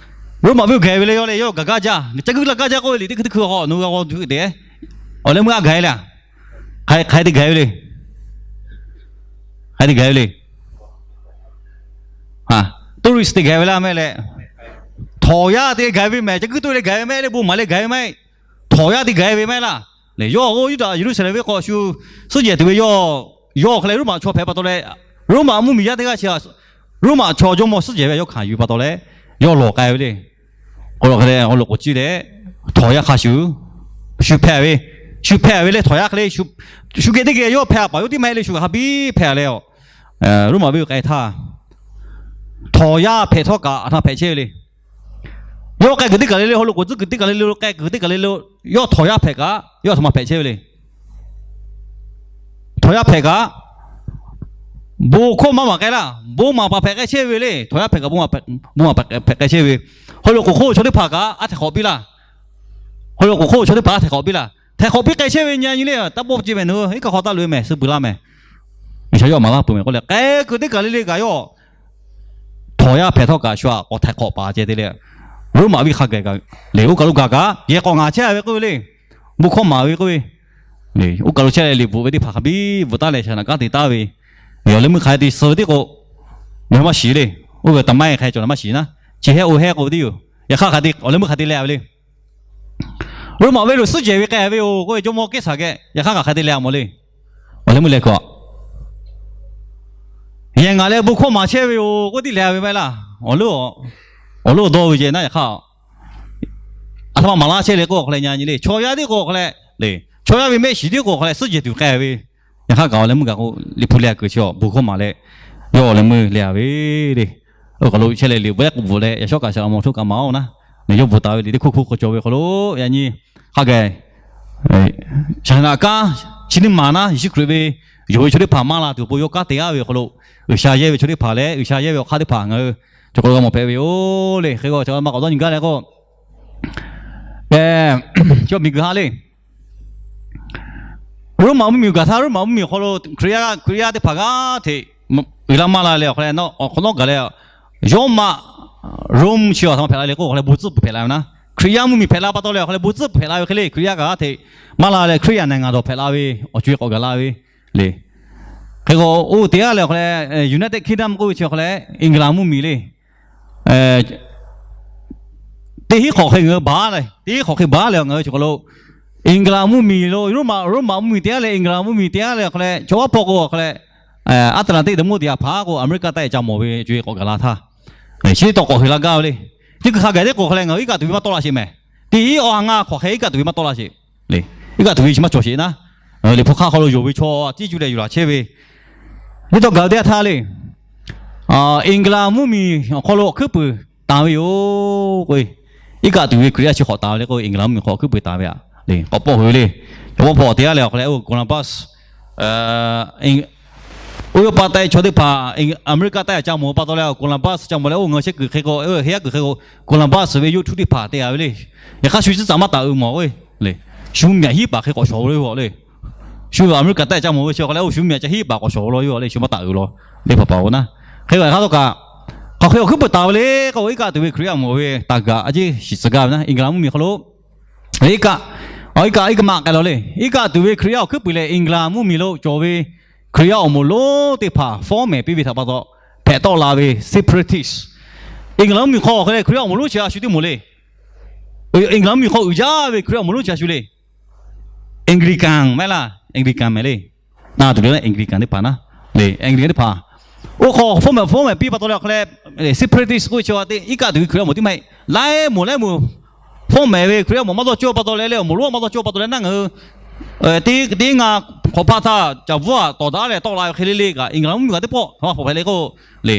Roˉmaꞈ venˇ gaˬ ve le, yawˇ leh yawˇ gaˬ gaˇ jaˇ. Ca guiˇ la gaˇ jaˇ k'oˆ ve liꞈ teˇ hkui teˇ hkui k'awꞈ nawˬ hui g'a g'aw tuˬ te. Awˬ leh meuˇ a gaˬ e le, hk'aˬ hk'e te gaˬ e ve le, hk'aˬ hk'e te gaˬ e ve le. Tourist te gaˬ e ve laˇ mehˆ leh, htawnˍ yaˇ te gaˬ e ve mehˍ. Ca guiˇ toˇ leh gaˬ e ve mehˆ leh, bon maˍ leh gaˬ e ve mehˆ. Htawnˍ yaˇ te gaˬ e ve mehˆ laˇ. Lehˬ, yawˇ Yuˇdaꞈ Yeˍruˆsaˍlehnˍ venˇ hk'aw shu suhˉ jehˬ tuˬ ve yawˇ, yawˇ hk'e leh Roˉmaꞈ chaw hpehꞈ pa taw leh, Roˉmaꞈ mvuhˇmiˬ yaˇ teˇ g'aˇ chi Roˉmaꞈ chaw jawˇmawˇ suhˉ jehˬ ve yawˇ hkanˍ yuˬ pa taw leh, yawˇ lawˬ k'ai ve le. K'o, awˬ lawn k'o, awˬ lawn k'o, chi leh htawnˍ yaˇ hk'a shuˍ shu hpehꞈ ve, shu hpehꞈ ve leh htawnˍ yaˇ hk'e le, shu geh teˇ geh yawˇ hpehꞈ a paˍ yoˬ tiˉ maˇ heˆ le, shu hk'a biˇ hpehꞈ leh, Roˉmaꞈ venˇ k'ai htaˇ, htawnˍ yaˇ hpehꞈ htawˇ kaꞈ a htoꞈ ma hpehꞈ chehˇ ve le. Yawˇ k'ai kuiˬ teˇ kaˬ le le, haw loꞈ k'oˍ tcuhˉ kuiˬ teˇ kaˬ le le, k'ai kuiˬ teˇ kaˬ le le, yawˇ htawnˍ yaˇ hpehꞈ kaꞈ yawˇ a htoꞈ ma hpehꞈ chehˇ ve le. Htawnˍ yaˇ hpehꞈ kaꞈ bon hkawˇ maˇ maˍ k'ai laˇ. Bon maˍ paˍ hpehꞈ k'ai chehˇ ve le. Htawnˍ yaˇ hpehꞈ kaꞈ bon maˍ paˍ hpehꞈ k'ai chehˇ ve. Haw loꞈ k'oˍ hk'oˆ chaw teˇ hpaˍ kaꞈ a htaiˍ hk'awꞈ piˇ laˇ. Haw loꞈ k'oˍ hk'oˆ chaw teˇ hpaˍ a htaiˍ hk'awꞈ piˇ laˇ. Htaiˍ hk'awꞈ piˇ k'ai chehˇ ve nyi nyi le, taˇ bawˆ ce mehˍ nawˬ hui iˉ kaˆ hk'aw taˇ loꞈ e mehˍ, suh peuˬ laˇ mehˍ. G'uiˬsha yawˇ maˍ laˇ peuˬ mehˍ k'oˆ leh, k'ai kuiˬ teˇ kaˬ le le kaꞈ yawˇ htawnˍ yaˇ hpehꞈ htawˇ kaꞈ shu a k'awꞈ htaiˍ hk'awꞈ paˍ ceh te le. Roˉmaꞈ venˇ hk'a gaˬ kaꞈ le, oˇ kaˬ lo gaˬ kaꞈ yehˬ k'awꞈ ngaˍ chehˇ ve k'oˆ ve le. Bon hkawˇ maˍ ve k'oˆ ve, oˇ kaˬ lo chehˇ leh liꞈ bvuhꞈ ve teˇ hpaˍ hk'a biˇ bvuhꞈ taˉ leh shaˍ naꞈ kanˉ te taˍ ve, awˬ leh meuˇ hk'a te suh ve teˇ k'o, nawˬ hui maˇ shiˍ le. Oˇ ve taˍ maˇ e hk'a cawˬ naˍ maˇ shiˍ naˉ, chi hehˉ oˇ hehˉ k'oˆ ve teˇ yoˬ. Yaꞈ hk'aˇ hk'a te awˬ leh meuˇ hk'a te leh ve le. Roˉmaꞈ venˇ lo suhˉ jehˬ ve k'ai ve yoˬ k'oˆ ve, jawˇmawˇ Keˉsaˍ geh yaꞈ hk'aˇ kaꞈ hk'a te leh a mawˬ le. Awˬ leh meuˇ leh k'o, yehˬ ngaˬ leh bon hkawˇ maˍ chehˇ ve yoˬ k'oˆ tiˉ leh ve maˇ heˆ laˇ. Awˬ leuˉ awˬ dawˇ ve ceh naˉ yaꞈ hk'aˇ, a htoꞈ ma maˍ laˇ chehˇ le k'oˆ hk'a leh nyi nyi le, chaw yaˇ teˇ k'o hk'a leh le, chaw yaˇ ve mehˆ shiˍ teˇ k'o hk'a leh suhˉ jehˬ tuˬ k'ai ve. Yaꞈ hk'aˇ kaꞈ awˬ leh meuˇ kaꞈ k'o Liꞈ hpu leh kuiˬ chi bon hkawˇ maˍ leh, yawˇ awˬ leh meuˇ leh a ve le. Oˇ kaˬ lo chehˇ leh liꞈ bvuhꞈ k'o bvuhꞈ leh yaꞈ shawˉ kaꞈ shaˍ laꞈ mawˬ htaˇ kaꞈ maˍ-oˬ naˉ, yawˇ bvuhꞈ taˍ ve liꞈ teˇ hkui hkui k'awꞈ cawˬ ve hk'aw lo yaꞈ nyi hk'a gaˬ shaˍ naꞈ kanˉ chi teˇ maˬ naˉ, Yeˍsuˆ Hkriꞈ ve yonˍ ve chaw teˇ hpaˍ maˇ la tuˬ awˬ pon yawˇ kanˉ te a ve awˬ hk'aw lo, G'uiˬsha yehˇ ve chaw teˇ hpaˍ leh G'uiˬsha yehˇ ve awˬ hk'aˇ teˇ hpaˍ ngaˬ hui cawˬ k'o g'a mawˬ hpehꞈ ve yoˬ le. Hk'e k'o, chaw maˇ k'awꞈ dawˇ nyi gaˇ leh k'o, chaw miˬguiˬ ha le, Roˉmaꞈ mvuhˇmiˬ gaˬ htaˇ, Roˉmaꞈ mvuhˇmiˬ awˬ hk'aw lo Hkriꞈ yaˇ, Hkriꞈ yaˇ teˇ hpaˍ g'aˇ hteꞈ uiˍ la maˇ la leh awˬ hk'aw lo, awˬ hk'awꞈ nawˉ gaˬ leh, yawˇ maꞈ Roˉ chi awˬ htaꞈ ma hpehꞈ la le k'o, awˬ hk'aw leh bon tcuhˉ peuˬ hpehꞈ la ve naˉ, Hkriꞈ yaˇ mvuhˇmiˬ hpehꞈ la pa taw leh awˬ hk'aw leh bon tcuhˉ peuˬ hpehꞈ la ve hk'e le. Hkriꞈ yaˇ kaꞈ g'aˇ hteꞈ maˇ la leh Hkriꞈ yaˇ neˬ ngaˬ dawˬ hpehꞈ la ve awˬ co e k'awꞈ gaˬ la ve le. Hk'e k'o, oˇ te a leh awˬ hk'aw leh United Kingdom k'oˆ ve chi awˬ hk'aw leh England mvuhˇmiˬ le, teˇ hinˉ hk'awꞈ hk'e ngaˬ hui baˬ leh, teˇ hinˉ hk'awꞈ hk'e baˬ leh ngaˬ hui chi k'awꞈ lo England mvuhˇmiˬ lo, Roˉmaꞈ, Roˉmaꞈ mvuhˇmiˬ te a leh, England mvuhˇmiˬ te a leh awˬ hk'aw leh chaw aˉ pawˆ k'o awˬ hk'aw leh Atlantic dehꞈ mawˇ teˇ yanˇ hpaˍ k'o America taˆ e ca mawˬ ve co e k'awꞈ gaˬ la htaˇ, chi teˇ tawˆ k'awꞈ heuˬ la gaˇ ve le. Chi kuiˬ hk'a gaˬ teˇ k'o hk'a leh ngaˬ hui iˉ kaˆ tuˬ ve maˇ tawˆ la sheˍ mehˍ. Teˇ hinˉ awˬ ha ngaˇ hk'awꞈ hk'e iˉ kaˆ tuˬ ve maˇ tawˆ la sheˍ le. Iˉ kaˆ tuˬ ve chi maˇ cawˬ sheˍ naˉ, Liꞈ hpu hk'aˇ hk'aw lo yonˍ ve chaw tiˉ cuˇ leh yuˬ laˬ chehˇ ve teˇ tawˆ gaˬ ve teˇ yanˇ htaˇ le, England mvuhˇmiˬ awˬ hk'aw lo awˬ hkuiˉ puiˍ taˍ ve yoˬ k'o, iˉ kaˆ tuˬ ve Hkriꞈ yaˇ chi hk'awꞈ taˍ ve le k'o, England mvuhˇmiˬ hk'aw awˬ hkuiˉ puiˍ taˍ ve a le. K'awꞈ pawˆ hui le, k'awꞈ pawˆ hpaw te a leh awˬ hk'aw leh Columbus, oˇ yawˇ pa taw chaw teˇ hpaˍ America taˆ e ca mawˬ pa taw leh Columbus ca mawˬ leh oˇ ngaˬ hui chehˇ kuiˬ hk'e k'o, heˇ yaˇ kuiˬ hk'e k'o, Columbus ve YouTube teˇ hpaˍ te a ve le. Yaꞈ hk'aˇ shu tcuhˉ tcuhˉ maˇ taˍ uiˍ mawˬ ve le. Shu mehꞈ hiˉ paˍ hk'e k'awꞈ shawˍ ve le. Shu America taˆ e ca mawˬ ve chi hk'aw leh oˇ shu mehꞈ ca hiˉ paˍ k'awꞈ shawˍ ve law yoˬ le. Shu maˇ taˍ uiˍ law le, hpaˍ paˍ-oˬ naˉ. Hk'e k'o hk'aˬ htawˇ kaꞈ, hk'aˬ hk'e awˬ hkuiˉ puiˍ taˍ ve le k'o, iˉ kaˆ tuˬ ve Hkriꞈ yaˇ mawˬ ve taˍ gaˬ a ciˉ shiˍ tcuh gaˇ ve naˉ, England mvuhˇmiˬ hk'aw lo iˉ kaˆ, iˉ kaˆ iˉ kaˆ maꞈ k'ai law le. Iˉ kaˆ tuˬ ve Hkriꞈ yaˇ awˬ hkuiˉ puiˍ lehˬ, England mvuhˇmiˬ lo cawˬ ve Hkriꞈ yaˇ awˬ moˍ lonˉ teˇ hpaˍ fawˉ mehˍ piˇ ve htaꞈ pa taw hpehꞈ tawˆ la ve separatist. England mvuhˇmiˬ hk'aw awˬ hk'e leh Hkriꞈ yaˇ awˬ moˍ lonˉ chi a shu teˇ moˍ le. England mvuhˇmiˬ hk'aw uiˍ jaˇ ve Hkriꞈ yaˇ awˬ moˍ lonˉ chi a shu le. Anglican mehˍ laˇ, Anglican mehˍ le. Na tuˬ le Anglican teˇ hpaˍ naˉ, le Anglican teˇ hpaˍ oˇ hk'aw fawˉ mehˍ fawˉ mehˍ piˇ pa taw leh awˬ hk'e leh, separatist k'oˆ ve chi a teˇ iˉ kaˆ tuˬ ve Hkriꞈ yaˇ awˬ moˍ teˇ maˇ heˆ. Laiˉ moˍ laiˉ moˍ fawˉ mehˍ ve Hkriꞈ yaˇ awˬ moˍ maˇ dawˇ cawˇ pa taw leh, leh awˬ moˍ lonˉ maˇ dawˇ cawˇ pa taw leh naˉ, ngaˬ hui teˇ teˇ ngaˇ hk'awꞈ hpaˇ htaˇ caˬ bvuhˇ aꞈ tawˍ daꞈ leh tawˆ la ve hk'e le le kaꞈ, England mvuhˇmiˬ kaꞈ teˇ pawˆ htaꞈ maˇ hpawꞈ hpehꞈ le k'o, le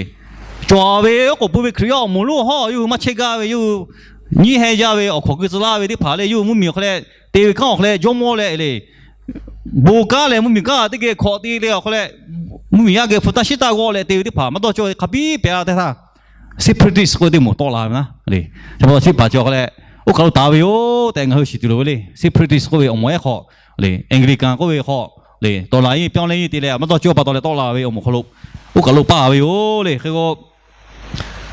tawˍ ve oˉ k'oˍ pui ve Hkriꞈ yaˇ awˬ moˍ lonˉ hawˉ yawˇ hui maˇ chehˇ gaˇ ve, yawˇ hui nyiˉ heh jaˇ ve awˬ hkawꞈ keu tcuh laˇ ve teˇ hpaˍ leh, yawˇ hui mvuhˇmiˬ awˬ hk'aw leh te ve kanˉ awˬ hk'aw leh jawˇmawˇ leh le, bon kanˉ leh mvuhˇmiˬ kanˉ teˇ geh hkawꞈ te leh awˬ hk'aw leh, mvuhˇmiˬ yaˇ geh hpu taˇ shiˉ taˇ g'awˇ leh te ve teˇ hpaˍ maˇ dawˇ cawˇ ve hk'a biˇ pehꞈ la teˇ htaˇ, separatist k'oˆ ve teˇ moˍ tawˆ la ve naˉ le. Chi pa taw chi teˇ hpaˍ chi awˬ hk'aw leh oˇ kaˬ lo taˍ ve yoˬ tehꞈ ngaˬ hui shiˍ tuˬ loˍ ve le. Separatist k'oˆ ve awˬ moˍ ehˉ hk'aw le, Anglican k'oˆ ve hk'aw le, tawˍ laˬ iˉ pyawˇ leh iˉ te leh maˇ dawˇ cawˇ pa taw leh tawˆ la ve awˬ moˍ hk'aw lo, oˇ kaˬ lo paˇ ve yoˬ le. Hk'e k'o,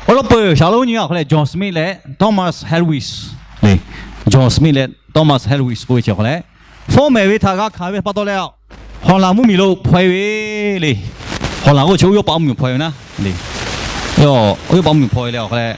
awˬ lawn peuˬ shaˍlonˉ nyiˇ g'aˇ awˬ hk'aw leh John Smith leh Thomas Haliwell le, John Smith leh Thomas Haliwell k'oˆ ve chi awˬ hk'aw leh, fawˉ mehˍ ve htaꞈ g'a hkanˍ ve pa taw leh, Hawˍlanˍ mvuhˇmiˬ lo hpaw e ve le. Hawˍlanˍ k'oˆ chi oˇ yawˇ paˆ mvuhˇmiˬ hpaw e ve naˉ le. Oˇ yawˇ paˆ mvuhˇmiˬ hpaw e leh awˬ hk'aw leh,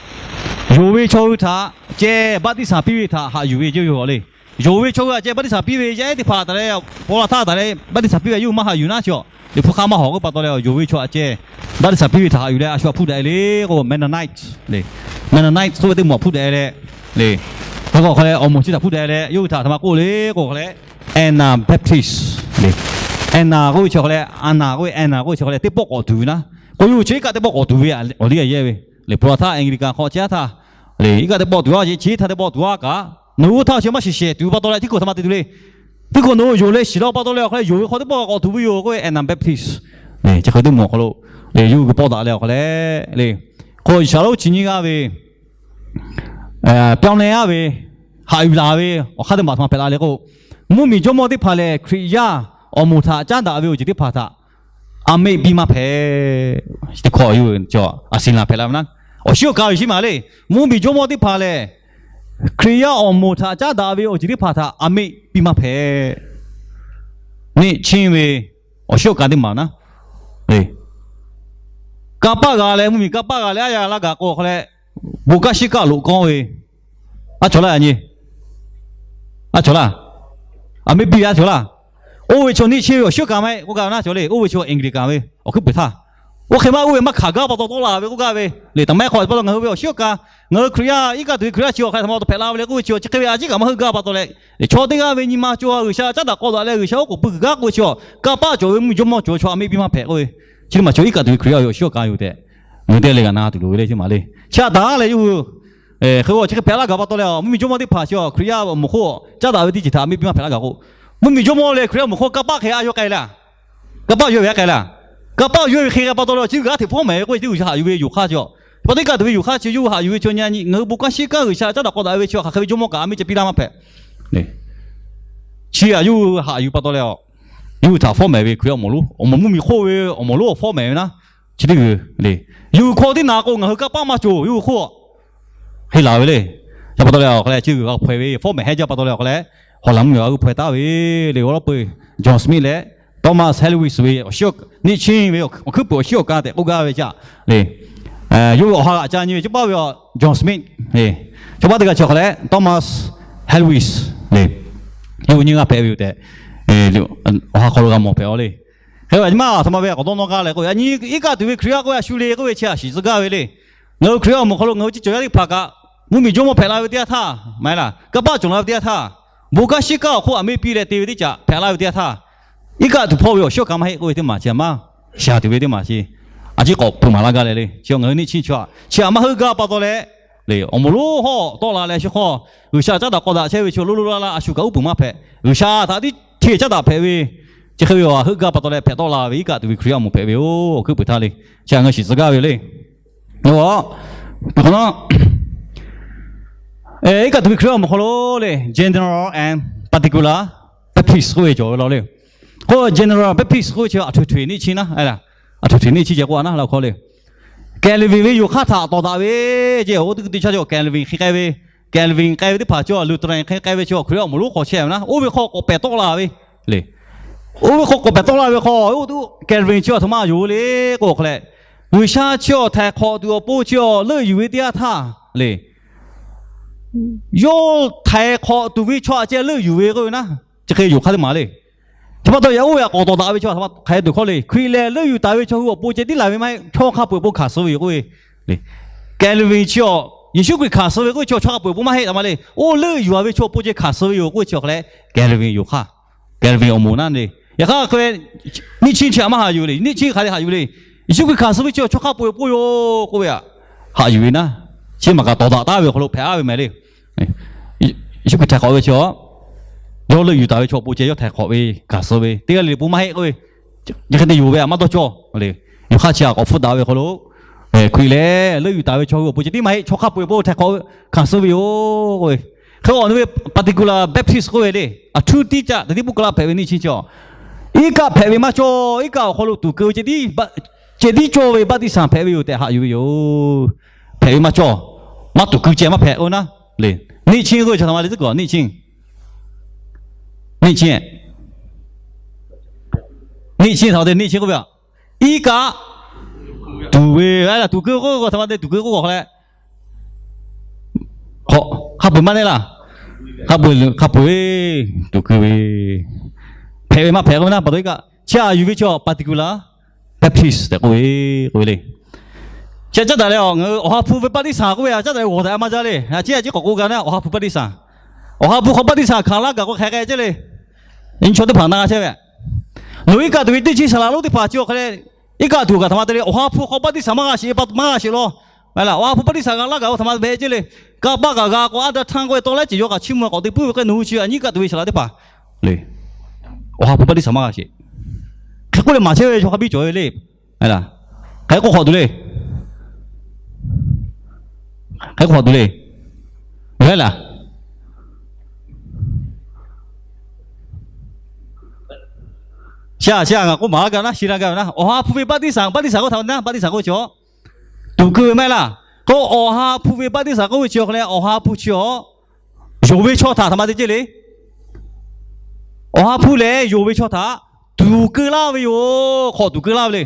yonˍ ve chaw hui htaꞈ ceh baˆtiˆsaˬ piˇ ve htaꞈ haꞈ yuˬ ve yawˇ hui le. Yonˍ ve chaw hui htaꞈ ceh baˆtiˆsaˬ piˇ ve yaˇ ehˉ teˇ hpaˍ htaꞈ leh paw la htaˇ htaꞈ leh baˆtiˆsaˬ piˇ ve yawˇ hui maˇ haꞈ yuˬ naˉ chi a le. Hpu hk'aˇ maˇ hawˍ k'oˆ pa taw leh, yonˍ ve chaw htaꞈ ceh baˆtiˆsaˬ piˇ ve htaꞈ haꞈ yuˬ leh a shu htaꞈ hpuˇ daꞈ e le k'o, Mennonite le, Mennonite k'oˆ ve teˇ moˍ htaꞈ hpuˇ daꞈ e leh le. Hk'e k'o awˬ hk'aw leh awˬ moˍ chi htaꞈ hpuˇ daꞈ e leh yawˇ hui htaꞈ htaꞈ ma k'oˆ le k'o awˬ hk'aw leh, Anabaptist le. Anna k'oˆ ve chi awˬ hk'aw leh, Anna k'oˆ ve, Anna k'oˆ ve chi awˬ hk'aw leh teˇ pawˆ k'awꞈ tuˬ ve naˉ. K'o yawˇ hui chi iˉ kaˆ teˇ pawˆ k'awꞈ tuˬ ve awˬ liˇ a yehˇ ve le. Hpu la htaˇ Anglican hk'aw chi a htaˇ le, iˉ kaˆ teˇ pawˆ tuˬ a, chi htaˇ teˇ pawˆ tuˬ a kaꞈ, nawˬ hui htaˇ chi maˇ shiˍ shehˍ tuˬ pa taw leh tiˉ k'oˍ htaꞈ ma te tuˬ le. Tiˉ k'oˍ nawˬ hui yonˍ leh shiˍ la pa taw leh awˬ hk'aw leh yonˍ ve hk'aw teˇ pawˆ k'awꞈ tuˬ ve yoˬ k'oˆ ve Anabaptist le. Chi hk'e teˇ moˍ awˬ hk'aw lo le, yawˇ hui k'o paw daꞈ leh awˬ hk'aw leh le, k'o shaˍlonˉ chi nyiˇ g'aˇ ve pyawˇ neh aˉ ve, haꞈ yuˬ laˬ ve awˬ hk'aˇ teˇ maˬ htaꞈ ma hpehꞈ la le k'o, mvuhˇmiˬ jawˇmawˇ teˇ hpaˍ lehˬ Hkriꞈ yaˇ awˬ moˍ htaꞈ caˉ daꞈ ve awˬ ceuˬ teˇ hpaˍ htaꞈ a meˆ piˇ maˇ hpehꞈ. Teˇ hkawꞈ yawˇ hui a siˍ laˬ hpehꞈ la ve naˉ. Awˬ shinˉ awˬ ka ve shiˉ maˬ le. Mvuhˇmiˬ jawˇmawˇ teˇ hpaˍ lehˬ Hkriꞈ yaˇ awˬ moˍ htaꞈ caˉ daꞈ ve awˬ ceuˬ teˇ hpaˍ htaꞈ a meˆ piˇ maˇ hpehꞈ. Neˆ chiˇ ve awˬ shinˉ awˬ ka teˇ maˬ naˉ. Kanˇ paˆ g'a leh, mvuhˇmiˬ kanˇ paˆ g'a leh aˉ yaˇ laˇ gaˬ k'o awˬ hk'aw leh, bon kanˉ shiˉ kaˆ loꞈ k'awˇ ve, aˉ cawˬ laˇ a nyi, aˉ cawˬ laˇ, a meˆ piˇ ve aˉ cawˬ laˇ. Oˇ ve chaw neˆ chiˇ ve awˬ shinˉ awˬ ka maˇ heˆ k'oˆ gaˇ ve naˉ cawˬ le. Oˇ ve chaw Anglican ve awˬ hkuiˉ puiˍ htaˇ, oˇ hk'e maˇ oˇ ve maˇ hkanˍ gaˇ pa taw tawˆ la ve k'oˆ gaˇ ve le. Taꞈ maˇ heˆ hk'aw pa taw ngaˬ hui ve awˬ shinˉ awˬ ka, ngaˬ hui Hkriꞈ yaˇ iˉ kaˆ tuˬ ve Hkriꞈ yaˇ chi awˬ hk'a htaꞈ ma taw hpehꞈ la ve le k'oˆ ve chi, chi hk'e ve a ciˉ kaꞈ maˇ heuˆ gaˇ pa taw leh, chaw teˇ g'aˇ ve nyi ma cawˬ a G'uiˬsha caˉ daꞈ k'aw daꞈ leh G'uiˬsha oˉ k'oˍ pui kuiˬ gaˇ k'oˆ ve chi, kanˇ paˆ cawˬ ve mvuhˇmiˬ jawˇmawˇ cawˬ ve chaw a meˆ piˇ maˇ hpehꞈ k'oˆ ve. Chi teˇ maˬ chaw iˉ kaˆ tuˬ ve Hkriꞈ yaˇ ve awˬ shinˉ awˬ ka yoˬ tehꞈ, ngaˬ hui teˇ g'aˇ leh g'a na tuˬ loˍ ve le chi maˬ le. Chi htaꞈ taˍ leh yawˇ hui hk'e g'aw chi hk'e hpehꞈ laˇ gaˬ pa taw leh, mvuhˇmiˬ jawˇmawˇ teˇ hpaˍ chi Hkriꞈ yaˇ awˬ moˍ hk'oˆ caˉ daꞈ ve teˇ ceuˬ htaꞈ a meˆ piˇ maˇ hpehꞈ laˇ gaˬ k'o, mvuhˇmiˬ jawˇmawˇ leh Hkriꞈ yaˇ awˬ moˍ hk'oˆ kanˇ paˆ hk'e a yawˇ k'ai laˇ. Kanˇ paˆ yawˇ ve a k'ai laˇ. Kanˇ paˆ yawˇ ve hk'e k'ai pa taw leh chi g'aˇ hteꞈ hpawˉ mehˍ ve k'oˆ ve, chi G'uiˬsha haꞈ yuˬ ve yoˬ hk'aˇ chi a. Chi pa taw iˉ kaˆ tuˬ ve yoˬ hk'aˇ chi yawˇ hui haꞈ yuˬ ve chaw nyi nyi ngaˬ hui bon kanˉ shiˉ kaˆ G'uiˬsha caˉ daꞈ k'aw daꞈ ve chi hk'aˬ hk'e ve jawˇmawˇ kaꞈ a meˆ ceh piˇ laˇ maˇ hpehꞈ. Chi a yawˇ hui haꞈ yuˬ pa taw leh, yawˇ hui htaꞈ hpawˉ mehˍ ve Hkriꞈ yaˇ awˬ moˍ lonˉ, awˬ moˍ mvuhˇmiˬ hk'oˆ ve awˬ moˍ lonˉ awˬ hpawˉ mehˍ ve naˉ. Chi teˇ g'uiˬ le, yawˇ hui hk'aw teˇ naˍ k'o ngaˬ hui kanˇ paˆ maˇ cawˬ yawˇ hui hk'oˆ hk'e laˬ ve le. Chi pa taw leh awˬ hk'aw leh chi g'uiˬ g'a hpaweh ve, fawˉ mehˍ hehˉ jaˇ pa taw leh awˬ hk'aw leh, Hawˍlanˍ mvuhˇmiˬ g'a hui hpaweh taˉ ve le. Awˬ lawn peuˬ John Smith leh Thomas Haliwell ve awˬ shinˉ, neˆ chiˇ ve awˬ hkuiˉ puiˍ awˬ shinˉ awˬ ka tehꞈ k'oˆ gaˇ ve caꞈ le. Yawˇ hui awˬ ha g'aꞈ ca nyi ve, chi paˆ ve John Smith, chaw paˆ teˇ g'aˇ chi awˬ hk'aw leh Thomas Haliwell le, yawˇ hui nyiˇ g'aˇ hpehꞈ ve yoˬ tehꞈ, awˬ ha hk'aw lo g'a mawˬ hpehꞈ a le. Hk'e a nyi ma aˬ htoꞈ ma ve k'awꞈ dawˇ nawˇ gaˇ leh k'oˆ ve, a nyi iˉ kaˆ tuˬ ve Hkriꞈ yaˇ k'oˆ ve a shu le k'oˆ ve chi a shiˍ tcuh gaˇ ve le. Ngaˬ hui Hkriꞈ yaˇ awˬ moˍ hk'aw lo ngaˬ hui chi cawˬ yaˇ teˇ hpaˍ kaꞈ, mvuhˇmiˬ jawˇmawˇ hpehꞈ la ve teˇ yanˇ htaˇ maˇ heˆ laˇ, kanˇ paˆ cawˬ la ve teˇ yanˇ htaˇ, bon kanˉ shiˉ kaˆ awˬ hk'oˆ a meˆ piˇ leh te ve teˇ caꞈ hpehꞈ la ve teˇ yanˇ htaˇ, iˉ kaˆ tuˬ hpawˇ ve awˬ shinˉ awˬ ka maˇ heˆ k'oˆ ve teˇ maˬ chi a maˇ shaˍ tuˬ ve teˇ maˬ chi, a ciˉ k'awꞈ peuˬ maˍ laˇ gaˇ leh le. Chi ngaˬ hui neˆ chiˇ chi a maˇ heuˆ gaˇ pa taw leh le, awˬ moˍ lonˉ hawˉ tawˆ la leh shu hk'aw G'uiˬsha caˉ daꞈ k'aw daꞈ chehˇ ve chaw lonˉ lonˉ laˇ laˇ a shu kaꞈ uˉ peunˍ maˇ hpehꞈ. G'uiˬsha htaꞈ tiˉ hteˇ caˉ daꞈ hpehꞈ ve, chi hk'e ve awˬ ha heuˆ gaˇ pa taw leh hpehꞈ tawˆ la ve iˉ kaˆ tuˬ ve Hkriꞈ yaˇ awˬ moˍ hpehꞈ ve yoˬ. Awˬ hkuiˉ puiˍ htaˇ le, chi a ngaˬ shiˍ tcuh gaˇ ve yoˬ le. Iˉ kaˆ tuˬ ve Hkriꞈ yaˇ awˬ moˍ hk'aw lo le, General and Particular Baptist k'oˆ ve cawˬ ve law le. K'o General Baptist k'oˆ ve chi aˬ htoꞈ htoꞈ neˆ chiˇ naˉ, aˬ htoꞈ htoꞈ neˆ chiˇ ceh k'oˆ a naˉ la hk'aw le. Calvin ve yoˬ hk'aˇ htaꞈ tawˍ daꞈ ve ceh, oˇ teˇ g'uˇ teˇ chaˇ cawˬ Calvin hk'e k'ai ve, Calvin k'ai ve teˇ hpaˍ cawˬ, Lutheran hk'e k'ai ve cawˬ, Hkriꞈ yaˇ awˬ moˍ lonˉ hk'aw chehˇ ve naˉ, oˇ ve hk'aw k'awꞈ pehˬ tawˆ la ve le. Oˇ ve hk'aw k'awꞈ pehˬ tawˆ la ve hk'aw, oˇ tuˬ Calvin chi a htoꞈ ma yonˍ le k'o hk'aˬ leh, G'uiˬsha chi awˬ htaiˍ hk'awꞈ tuˬ awˬ pon chi awˬ leuˆ yuˬ ve teˇ yanˇ htaˇ le, yawˇ htaiˍ hk'awꞈ tuˬ ve chaw htaꞈ ceh leuˆ yuˬ ve k'oˆ ve naˉ, chi hk'e yoˬ hk'aˇ teˇ maˬ le. Chi pa taw yaꞈ oˇ ve htaꞈ k'awꞈ tawˍ daꞈ ve chaw hk'aˬ hk'e tuˬ hkawˇ le, Hkriꞈ lehˬ leuˆ yuˬ taˍ ve chaw hui awˬ pon ceh tiˉ laˬ ve maˇ heˆ, chaw hk'a peu-eˬ awˬ pon hkanˍ suh ve yoˬ k'oˆ ve le. Calvin chi a Yeˍsuˆ Hkriꞈ hkanˍ suh ve k'oˆ ve chi chaw hk'a peu-eˬ awˬ pon maˇ heˆ taˍ ma le. Oˇ leuˆ yuˬ a ve chaw awˬ pon ceh hkanˍ suh ve yoˬ k'oˆ ve chi awˬ hk'aˬ leh, Calvin yoˬ hk'aˇ. Calvin awˬ moˍ naˉ le. Yaꞈ hk'aˇ hk'e neˆ chiˇ chi a maˇ haꞈ yuˬ le, neˆ chiˇ hk'aˬ hk'e haꞈ yuˬ le. Yeˍsuˆ Hkriꞈ hkanˍ suh ve chi chaw hk'a peu-eˬ k'oˆ yoˬ k'oˆ ve htaꞈ haꞈ yuˬ ve naˉ, chi maˬ kaꞈ tawˍ daꞈ taˍ ve awˬ hk'aw lo hpehꞈ-a ve mehˍ le. Yeˍsuˆ Hkriꞈ htaiˍ hk'awꞈ ve chi, yawˇ leuˆ yuˬ taˍ ve chaw awˬ pon ceh yawˇ htaiˍ hk'awꞈ ve hkanˍ suh ve teˇ g'aˇ le le pon maˇ heˆ k'oˆ ve, chi hk'e te yonˍ ve htaꞈ maˇ dawˇ cawˇ le. Yawˇ hk'aˇ chi htaꞈ k'awꞈ hpfuhˆ daꞈ ve awˬ hk'aw lo, Hkriꞈ lehˬ leuˆ yuˬ taˍ ve chaw hui awˬ pon ceh tiˉ maˇ heˆ, chaw hk'a peu-eˬ k'o htaiˍ hk'awꞈ hkanˍ suh ve yoˬ k'oˆ ve. Hk'e awˬ nu ve particular Baptist k'oˆ ve le, a htuˇ tiˉ caˆ teˇ tiˉ puˇ ka laˇ hpehꞈ ve neˇ chi cawˬ, iˉ kaˆ hpehꞈ ve maˇ cawˇ. Iˉ kaˆ awˬ hk'aw lo tuˍ keu ve ceh tiˉ, ceh tiˉ cawˇ ve baˆtiˆsaˬ hpehꞈ ve yoˬ tehꞈ haꞈ yuˬ ve yoˬ. Hpehꞈ ve maˇ cawˇ. Maˇ tuˍ keu ceh maˇ hpehꞈ k'oˆ ve naˉ le. Neˇ chi k'oˆ ve chaw htaꞈ ma le tcuhˉ kuiˬ neˇ chi, neˇ chi, neˇ chi htaꞈ ma te neˇ chi k'oˆ ve a, iˉ kaˆ tuˍ ve, tuˍ keu k'oˆ ve htaꞈ ma te tuˍ keu k'oˆ ve awˬ hk'aw leh, hk'a peu-eˬ maˇ neˇ laˇ. Hk'a peu-eˬ, hk'a peu-eˬ tuˍ keu ve, hpehꞈ ve maˇ hpehꞈ k'oˆ ve naˉ pa taw iˉ kaˆ chi haꞈ yuˬ ve chi particular Baptist tehꞈ k'oˆ ve, k'oˆ ve le. Chi caˉ daꞈ leh a, ngaˬ hui Awˬ ha hpu ve baˆtiˆsaˬ k'oˆ ve a caˉ daꞈ leh g'awˬ tehꞈ a maˇ jaˇ le. A ciˉ a ciˉ k'awꞈ k'oˆ gaˇ naˉ, Awˬ ha hpu baˆtiˆsaˬ. Awˬ ha hpu hk'aw baˆtiˆsaˬ hkanˍ laˇ gaˬ k'o hk'aˬ hk'e ceh le. Nyi chaw teˇ hpaˍ na g'a chehˇ ve, nawˬ iˉ kaˆ tuˍ ve teˇ chi saˍ laꞈ lonˉ teˇ hpaˍ chi awˬ hk'aw leh, iˉ kaˆ tuˍ kaꞈ htaꞈ ma te le, Awˬ ha hpu hk'aw baˆtiˆsaˬ maˇ g'a sheˍ, maˇ g'a sheˍ law. Awˬ ha hpu baˆtiˆsaˬ g'a laˇ gaˬ k'o htaꞈ ma te beh ceh le. Kanˇ paˆ kaꞈ g'a k'o a da htaˇ k'oˆ ve tawˇ lehˉ ceh yawˇ kaꞈ chiˇ mvuh k'awꞈ te puiˉ ve hk'e nawˬ hui chi a nyi iˉ kaˆ tuˍ ve saˍ laꞈ teˇ hpaˍ le, Awˬ ha hpu baˆtiˆsaˬ maˇ g'a sheˍ. Hk'e k'oˆ leh maˍ chehˇ ve chaw hk'a biˇ cawˬ ve le. Hk'e k'oˆ hk'awꞈ tuˬ le. Hk'e k'oˆ hk'awꞈ tuˬ le. Laˇ, chi a chi a ngaˬ k'oˆ maˍ laˇ gaˇ naˉ, shi laˇ gaˇ ve naˉ, Awˬ ha hpu ve baˆtiˆsaˬ, baˆtiˆsaˬ k'oˆ htaꞈ ma te naˉ, baˆtiˆsaˬ k'oˆ ve chi tuˍ keu ve maˇ heˆ laˇ. K'o Awˬ ha hpu ve baˆtiˆsaˬ k'oˆ ve chi awˬ hk'aw leh Awˬ ha hpu chi a yonˍ ve chaw htaꞈ htaꞈ ma te ceh le. Awˬ ha hpu lehˬ yonˍ ve chaw htaꞈ tuˍ keu laˇ ve yoˬ. Hk'awꞈ tuˍ keu laˇ ve le.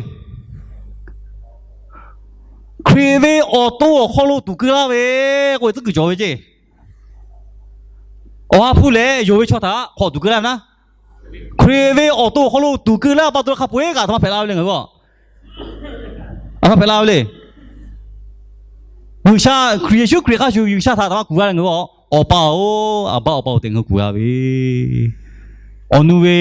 Hkriꞈ ve awˬ to awˬ hk'aw lo tuˍ keu laˇ ve k'oˆ ve tcuhˉ kuiˬ cawˬ ve ceh. Awˬ ha hpu lehˬ yonˍ ve chaw htaꞈ hk'awꞈ tuˍ keu laˇ ve naˉ, Hkriꞈ ve awˬ to awˬ hk'aw lo tuˍ keu laˇ pa taw hk'a peu-eˬ kaꞈ htaꞈ ma hpehꞈ la ve le ngaˬ hui a, htaꞈ ma hpehꞈ la ve le. G'uiˬsha Hkriꞈ, Yeˍsuˆ Hkriꞈ hk'a shuˍ G'uiˬsha htaꞈ htaꞈ ma kuˬ g'a le ngaˬ hui a, Awˬ pa-oˬ, Aˍbaˆ Awˬ pa-oˬ tehꞈ ngaˬ hui kuˬ g'a ve. Awˬ nu ve